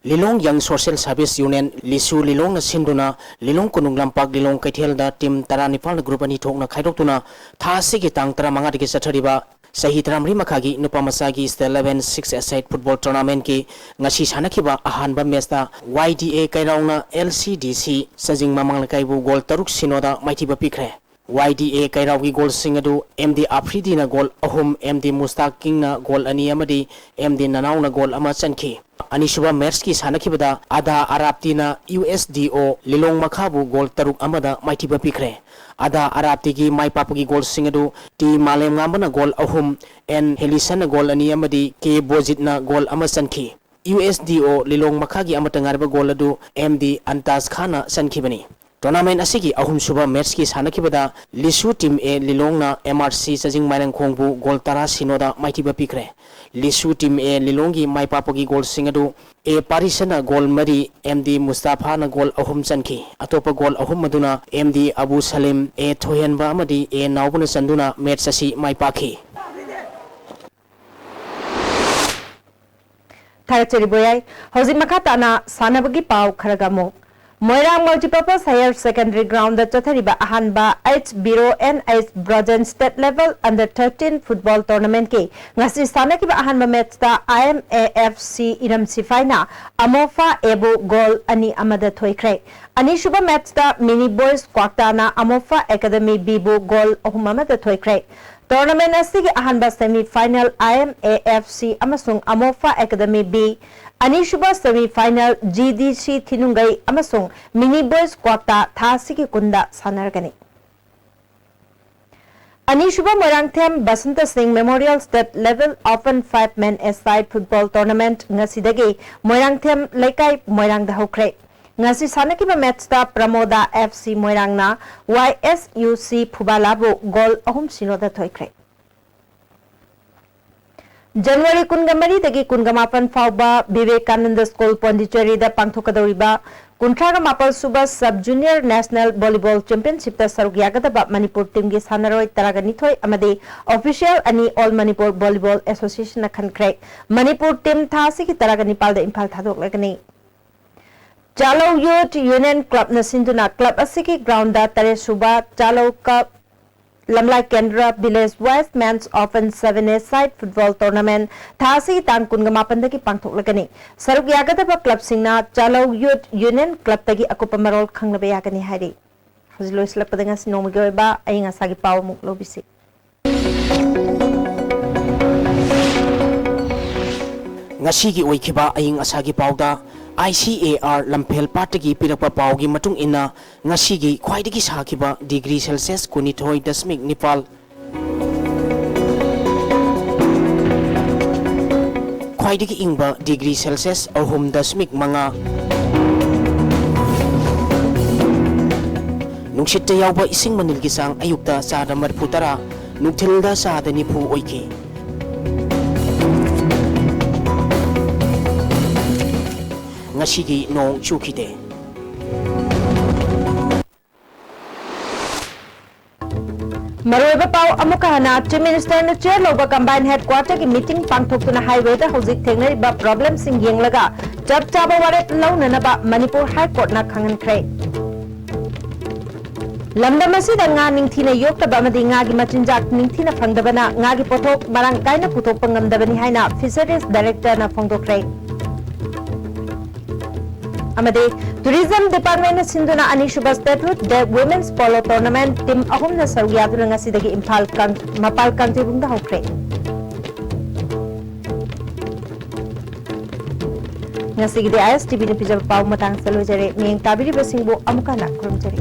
ꯂꯤꯂꯣꯡ Young Social Service Union, ꯂꯤꯁꯨ ꯂꯤꯂꯣꯡꯅ ꯁꯤꯟꯗꯨꯅ ꯂꯤꯂꯣꯡ ꯀꯣꯅꯨꯡ ꯂꯝꯄꯥꯛ ꯂꯤꯂꯣꯡ ꯀꯩꯊꯦꯜꯗ team ꯇꯔꯥꯅꯤꯄꯥꯜ group ꯑꯅꯤ ꯊꯣꯛꯅ ꯈꯥꯏꯗꯣꯛꯇꯨꯅ ꯊꯥ ꯑꯁꯤꯒꯤ ꯇꯥꯡ ꯇꯔꯥꯃꯉꯥꯗꯒꯤ ꯆꯠꯊꯔꯤꯕ ꯆꯍꯤ ꯇꯔꯥꯃꯔꯤ ꯃꯈꯥꯒꯤ ꯅꯨꯄꯥ ꯃꯆꯥꯒꯤ State Level Six Aside Football Tournament ꯀꯤ ꯉꯁꯤ ꯁꯥꯟꯅꯈꯤꯕ ꯑꯍꯥꯟꯕ match ꯇ Y D A ꯀꯩꯔꯥꯎꯅ L C D C ꯆꯥꯖꯤꯡ ꯃꯃꯥꯡ ꯂꯩꯀꯥꯏꯕꯨ goal ꯇꯔꯨꯛ ꯁꯤꯅꯣꯗ ꯃꯥꯏꯊꯤꯕ ꯄꯤꯈ꯭ꯔꯦ꯫ Y D A ꯀꯩꯔꯥꯎꯒꯤ goal ꯁꯤꯡ ꯑꯗꯨ M D ꯑꯐ꯭ꯔꯤꯗꯤꯅ goal ꯑꯍꯨꯝ, M D ꯃꯨꯁꯇꯥꯛ ꯀꯤꯡꯅ goal ꯑꯅꯤ ꯑꯃꯗꯤ M D ꯅꯅꯥꯎꯅ goal ꯑꯃ ꯆꯟꯈꯤ꯫ ꯑꯅꯤꯁꯨꯕ match ꯀꯤ ꯁꯥꯟꯅꯈꯤꯕꯗ ꯑꯗꯥ ꯑꯔꯥꯞꯇꯤꯅ U S D O ꯂꯤꯂꯣꯡ ꯃꯈꯥꯕꯨ goal ꯇꯔꯨꯛ ꯑꯃꯗ ꯃꯥꯏꯊꯤꯕ ꯄꯤꯈ꯭ꯔꯦ꯫ ꯑꯗꯥ ꯑꯔꯥꯞꯇꯤꯒꯤ ꯃꯥꯏ ꯄꯥꯛꯄꯒꯤ goal ꯁꯤꯡ ꯑꯗꯨ T ꯃꯥꯂꯦꯝꯉꯥꯝꯕꯅ goal ꯑꯍꯨꯝ, N ꯍꯦꯂꯤꯁꯟꯅ goal ꯑꯅꯤ ꯑꯃꯗꯤ K ꯕꯣꯖꯤꯠꯅ goal ꯑꯃ ꯆꯟꯈꯤ꯫ U S D O ꯂꯤꯂꯣꯡ ꯃꯈꯥꯒꯤ ꯑꯃꯠꯇ ꯉꯥꯏꯔꯕ goal ꯑꯗꯨ M D ꯑꯟꯇꯥꯖ ꯈꯥꯟꯅ ꯆꯟꯈꯤꯕꯅꯤ꯫ Tournament ꯑꯁꯤꯒꯤ ꯑꯍꯨꯝꯁꯨꯕ match ꯀꯤ ꯁꯥꯟꯅꯈꯤꯕꯗ ꯂꯤꯁꯨ team A ꯂꯤꯂꯣꯡꯅ M R C ꯆꯥꯖꯤꯡ ꯃꯥꯏꯔꯪꯈꯣꯡꯕꯨ goal ꯇꯔꯥ ꯁꯤꯅꯣꯗ ꯃꯥꯏꯊꯤꯕ ꯄꯤꯈ꯭ꯔꯦ꯫ ꯂꯤꯁꯨ team A ꯂꯤꯂꯣꯡꯒꯤ ꯃꯥꯏ ꯄꯥꯛꯄꯒꯤ goal ꯁꯤꯡ ꯑꯗꯨ A ꯄꯥꯔꯤꯁꯅ goal ꯃꯔꯤ, M D ꯃꯨꯁꯇꯥꯐꯥꯅ goal ꯑꯍꯨꯝ ꯆꯟꯈꯤ꯫ ꯑꯇꯣꯞꯄ goal ꯑꯍꯨꯝ ꯑꯗꯨꯅ M D Abu Salim, A ꯊꯣꯏꯍꯦꯟꯕ ꯑꯃꯗꯤ A ꯅꯥꯎꯕꯅ ꯆꯟꯗꯨꯅ match ꯑꯁꯤ ꯃꯥꯏ ꯄꯥꯛꯈꯤ꯫ ꯊꯥꯒꯠꯆꯔꯤ ꯕꯣꯌꯥꯏ꯫ ꯍꯧꯖꯤꯛ ꯃꯈꯥ ꯇꯥꯅ ꯁꯥꯟꯅꯕꯒꯤ ꯄꯥꯎ ꯈꯔꯒ ꯑꯃꯨꯛ꯫ ꯃꯣꯏꯔꯥꯡ Multipurpose Higher Secondary Groundꯗ ꯆꯠꯊꯔꯤꯕ ꯑꯍꯥꯟꯕ H Biro and H Brojen State Level Under thirteen Football Tournamentꯀꯤ ꯉꯁꯤ ꯁꯥꯟꯅꯈꯤꯕ ꯑꯍꯥꯟꯕ matchꯇ I M A F C ꯏꯔꯝ ꯁꯤꯐꯥꯏꯅ ꯑꯃꯣꯐꯥ Aꯕꯨ goal ꯑꯅꯤ ꯑꯃꯗ ꯊꯣꯏꯈ꯭ꯔꯦ꯫ ꯑꯅꯤꯁꯨꯕ matchꯇ Mini Boys ꯀ꯭ꯋꯥꯛꯇꯥꯅ ꯑꯃꯣꯐꯥ Academy Bꯕꯨ goal ꯑꯍꯨꯝ ꯑꯃꯗ ꯊꯣꯏꯈ꯭ꯔꯦ꯫ Tournament ꯑꯁꯤꯒꯤ ꯑꯍꯥꯟꯕ semi final I M A F C ꯑꯃꯁꯨꯡ ꯑꯃꯣꯐꯥ Academy B, ꯑꯅꯤꯁꯨꯕ semi final G D C ꯊꯤꯅꯨꯡꯒꯩ ꯑꯃꯁꯨꯡ Mini Boys ꯀ꯭ꯋꯥꯛꯇꯥ ꯊꯥ ꯑꯁꯤꯒꯤ ꯀꯨꯟꯗ ꯁꯥꯟꯅꯔꯒꯅꯤ꯫ ꯑꯅꯤꯁꯨꯕ ꯃꯣꯏꯔꯥꯡꯊꯦꯝ ꯕꯁꯟꯇ ꯁꯤꯡ Memorial State Level Open Five Man A Side Football Tournament ꯉꯁꯤꯗꯒꯤ ꯃꯣꯏꯔꯥꯡꯊꯦꯝ ꯂꯩꯀꯥꯏ ꯃꯣꯏꯔꯥꯡꯗ ꯍꯧꯈ꯭ꯔꯦ꯫ ꯉꯁꯤ ꯁꯥꯟꯅꯈꯤꯕ matchꯇ Pramoda F C ꯃꯣꯏꯔꯥꯡꯅ Y S U C ꯐꯨꯕꯥꯂꯥꯕꯨ goal ꯑꯍꯨꯝ ꯁꯤꯅꯣꯗ ꯊꯣꯏꯈ꯭ꯔꯦ꯫ January ꯀꯨꯟꯒ ꯃꯔꯤꯗꯒꯤ ꯀꯨꯟꯒ ꯃꯥꯄꯟ ꯐꯥꯎꯕ Vivekananda School ꯄꯣꯟꯗꯤꯆꯦꯔꯤꯗ ꯄꯥꯡꯊꯣꯛꯀꯗꯧꯔꯤꯕ ꯀꯨꯟꯊ꯭ꯔꯥꯒ ꯃꯥꯄꯜ ꯁꯨꯕ Sub Junior National Volleyball Championshipꯇ ꯁꯔꯨꯛ ꯌꯥꯒꯗꯕ ꯃꯅꯤꯄꯨꯔ teamꯒꯤ ꯁꯥꯟꯅꯔꯣꯏ ꯇꯔꯥꯒ ꯅꯤꯊꯣꯏ ꯑꯃꯗꯤ official ꯑꯅꯤ All Manipur Volleyball Associationꯅ ꯈꯟꯈ꯭ꯔꯦ꯫ Manipur team ꯊꯥ ꯑꯁꯤꯒꯤ ꯇꯔꯥꯒ ꯅꯤꯄꯥꯜꯗ ꯏꯝꯐꯥꯜ ꯊꯥꯗꯣꯛꯂꯒꯅꯤ꯫ ꯆꯥꯂꯧ Youth Union Clubꯅ ꯁꯤꯟꯗꯨꯅ club ꯑꯁꯤꯒꯤ groundꯗ ꯇꯔꯦꯠ ꯁꯨꯕ ꯆꯥꯂꯧ Cup ꯂꯝꯂꯥꯏ ꯀꯦꯟꯗ꯭ꯔ Village Wise Men's Open Seven A Side Football Tournament ꯊꯥ ꯑꯁꯤꯒꯤ ꯇꯥꯡ ꯀꯨꯟꯒ ꯃꯥꯄꯟꯗꯒꯤ ꯄꯥꯡꯊꯣꯛꯂꯒꯅꯤ꯫ ꯁꯔꯨꯛ ꯌꯥꯒꯗꯕ clubꯁꯤꯡꯅ ꯆꯥꯂꯧ Youth Union Clubꯇꯒꯤ ꯑꯀꯨꯞꯄ ꯃꯔꯣꯜ ꯈꯪꯅꯕ ꯌꯥꯒꯅꯤ ꯍꯥꯏꯔꯤ꯫ ꯍꯧꯖꯤꯛ ꯂꯣꯏꯁꯤꯜꯂꯛꯄꯗ ꯉꯁꯤ ꯅꯣꯡꯃꯒꯤ ꯑꯣꯏꯕ ꯑꯏꯪ ꯑꯁꯥꯒꯤ ꯄꯥꯎ ꯑꯃꯨꯛ ꯂꯧꯕꯤꯁꯤ꯫ ꯉꯁꯤꯒꯤ ꯑꯣꯏꯈꯤꯕ ꯑꯏꯪ ꯑꯁꯥꯒꯤ ꯄꯥꯎꯗ I C A R ꯂꯝꯐꯦꯜ ꯄꯥꯠꯇꯒꯤ ꯄꯤꯔꯛꯄ ꯄꯥꯎꯒꯤ ꯃꯇꯨꯡ ꯏꯟꯅ, ꯉꯁꯤꯒꯤ ꯈ꯭ꯋꯥꯏꯗꯒꯤ ꯁꯥꯈꯤꯕ degree Celsius ꯀꯨꯟꯅꯤꯊꯣꯏ ꯗꯁꯃꯤꯛ ꯅꯤꯄꯥꯜ, ꯈ꯭ꯋꯥꯏꯗꯒꯤ ꯏꯪꯕ degree Celsius ꯑꯍꯨꯝ ꯗꯁꯃꯤꯛ ꯃꯉꯥ, ꯅꯨꯡꯁꯤꯠꯇ ꯌꯥꯎꯕ ꯏꯁꯤꯡ ꯃꯅꯤꯜꯒꯤ ꯆꯥꯡ ꯑꯌꯨꯛꯇ ꯆꯥꯗ ꯃꯔꯤꯐꯨ ꯇꯔꯥ, ꯅꯨꯡꯊꯤꯜꯗ ꯆꯥꯗ ꯅꯤꯐꯨ ꯑꯣꯏꯈꯤ꯫ ꯉꯁꯤꯒꯤ ꯅꯣꯡ ꯆꯨꯈꯤꯗꯦ꯫ ꯃꯔꯨꯑꯣꯏꯕ ꯄꯥꯎ ꯑꯃꯨꯛꯀ ꯍꯟꯅ꯫ Chief Ministerꯅ chair ꯂꯧꯕ Combined Headquarterꯒꯤ meeting ꯄꯥꯡꯊꯣꯛꯇꯨꯅ highwayꯗ ꯍꯧꯖꯤꯛ ꯊꯦꯡꯅꯔꯤꯕ problemꯁꯤꯡ ꯌꯦꯡꯂꯒ ꯆꯞ ꯆꯥꯕ ꯋꯥꯔꯦꯞ ꯂꯧꯅꯅꯕ ꯃꯅꯤꯄꯨꯔ ꯍꯥꯏ ꯀꯣꯔꯠꯅ ꯈꯪꯍꯟꯈ꯭ꯔꯦ꯫ ꯂꯝꯗꯝ ꯑꯁꯤꯗ ꯉꯥ ꯅꯤꯡꯊꯤꯅ ꯌꯣꯛꯇꯕ ꯑꯃꯗꯤ ꯉꯥꯒꯤ ꯃꯆꯤꯟꯖꯥꯛ ꯅꯤꯡꯊꯤꯅ ꯐꯪꯗꯕꯅ ꯉꯥꯒꯤ ꯄꯣꯠꯊꯣꯛ ꯃꯔꯥꯡ ꯀꯥꯏꯅ ꯄꯨꯊꯣꯛꯄ ꯉꯝꯗꯕꯅꯤ ꯍꯥꯏꯅ ꯐꯤꯁꯔꯤꯁ ꯗꯥꯏꯔꯦꯛꯇꯔꯅ ꯐꯣꯡꯗꯣꯛꯈ꯭ꯔꯦ꯫ ꯑꯃꯗꯤ ꯇꯨꯔꯤꯖꯝ ꯗꯤꯄꯥꯔꯠꯃꯦꯟꯅ ꯁꯤꯟꯗꯨꯅ ꯑꯅꯤꯁꯨꯕ ꯁ꯭ꯇꯦꯠ ꯍꯨꯗ ꯗꯦ ꯋꯨꯃꯦꯟꯁ ꯄꯣꯂꯣ ꯇꯣꯔꯅꯥꯃꯦꯟꯠ ꯇꯤꯝ ꯑꯍꯨꯝꯅ ꯁꯔꯨꯛ ꯌꯥꯗꯨꯅ ꯉꯁꯤꯗꯒꯤ ꯏꯝꯐꯥꯜ ꯀꯥꯡ-, ꯃꯄꯥꯜ ꯀꯥꯡꯖꯩꯕꯨꯡꯗ ꯍꯧꯈ꯭ꯔꯦ꯫ ꯉꯁꯤꯒꯤꯗꯤ ꯑꯥꯏ ꯑꯦꯁ ꯇꯤ ꯚꯤꯅ ꯄꯤꯖꯕ ꯄꯥꯎ ꯃꯇꯥꯡꯁꯤꯗ ꯂꯣꯏꯖꯔꯦ꯫ ꯃꯤꯠꯌꯦꯡ ꯇꯥꯕꯤꯔꯤꯕꯁꯤꯡꯕꯨ ꯑꯃꯨꯛ ꯍꯟꯅ ꯈꯨꯔꯨꯝꯖꯔꯤ꯫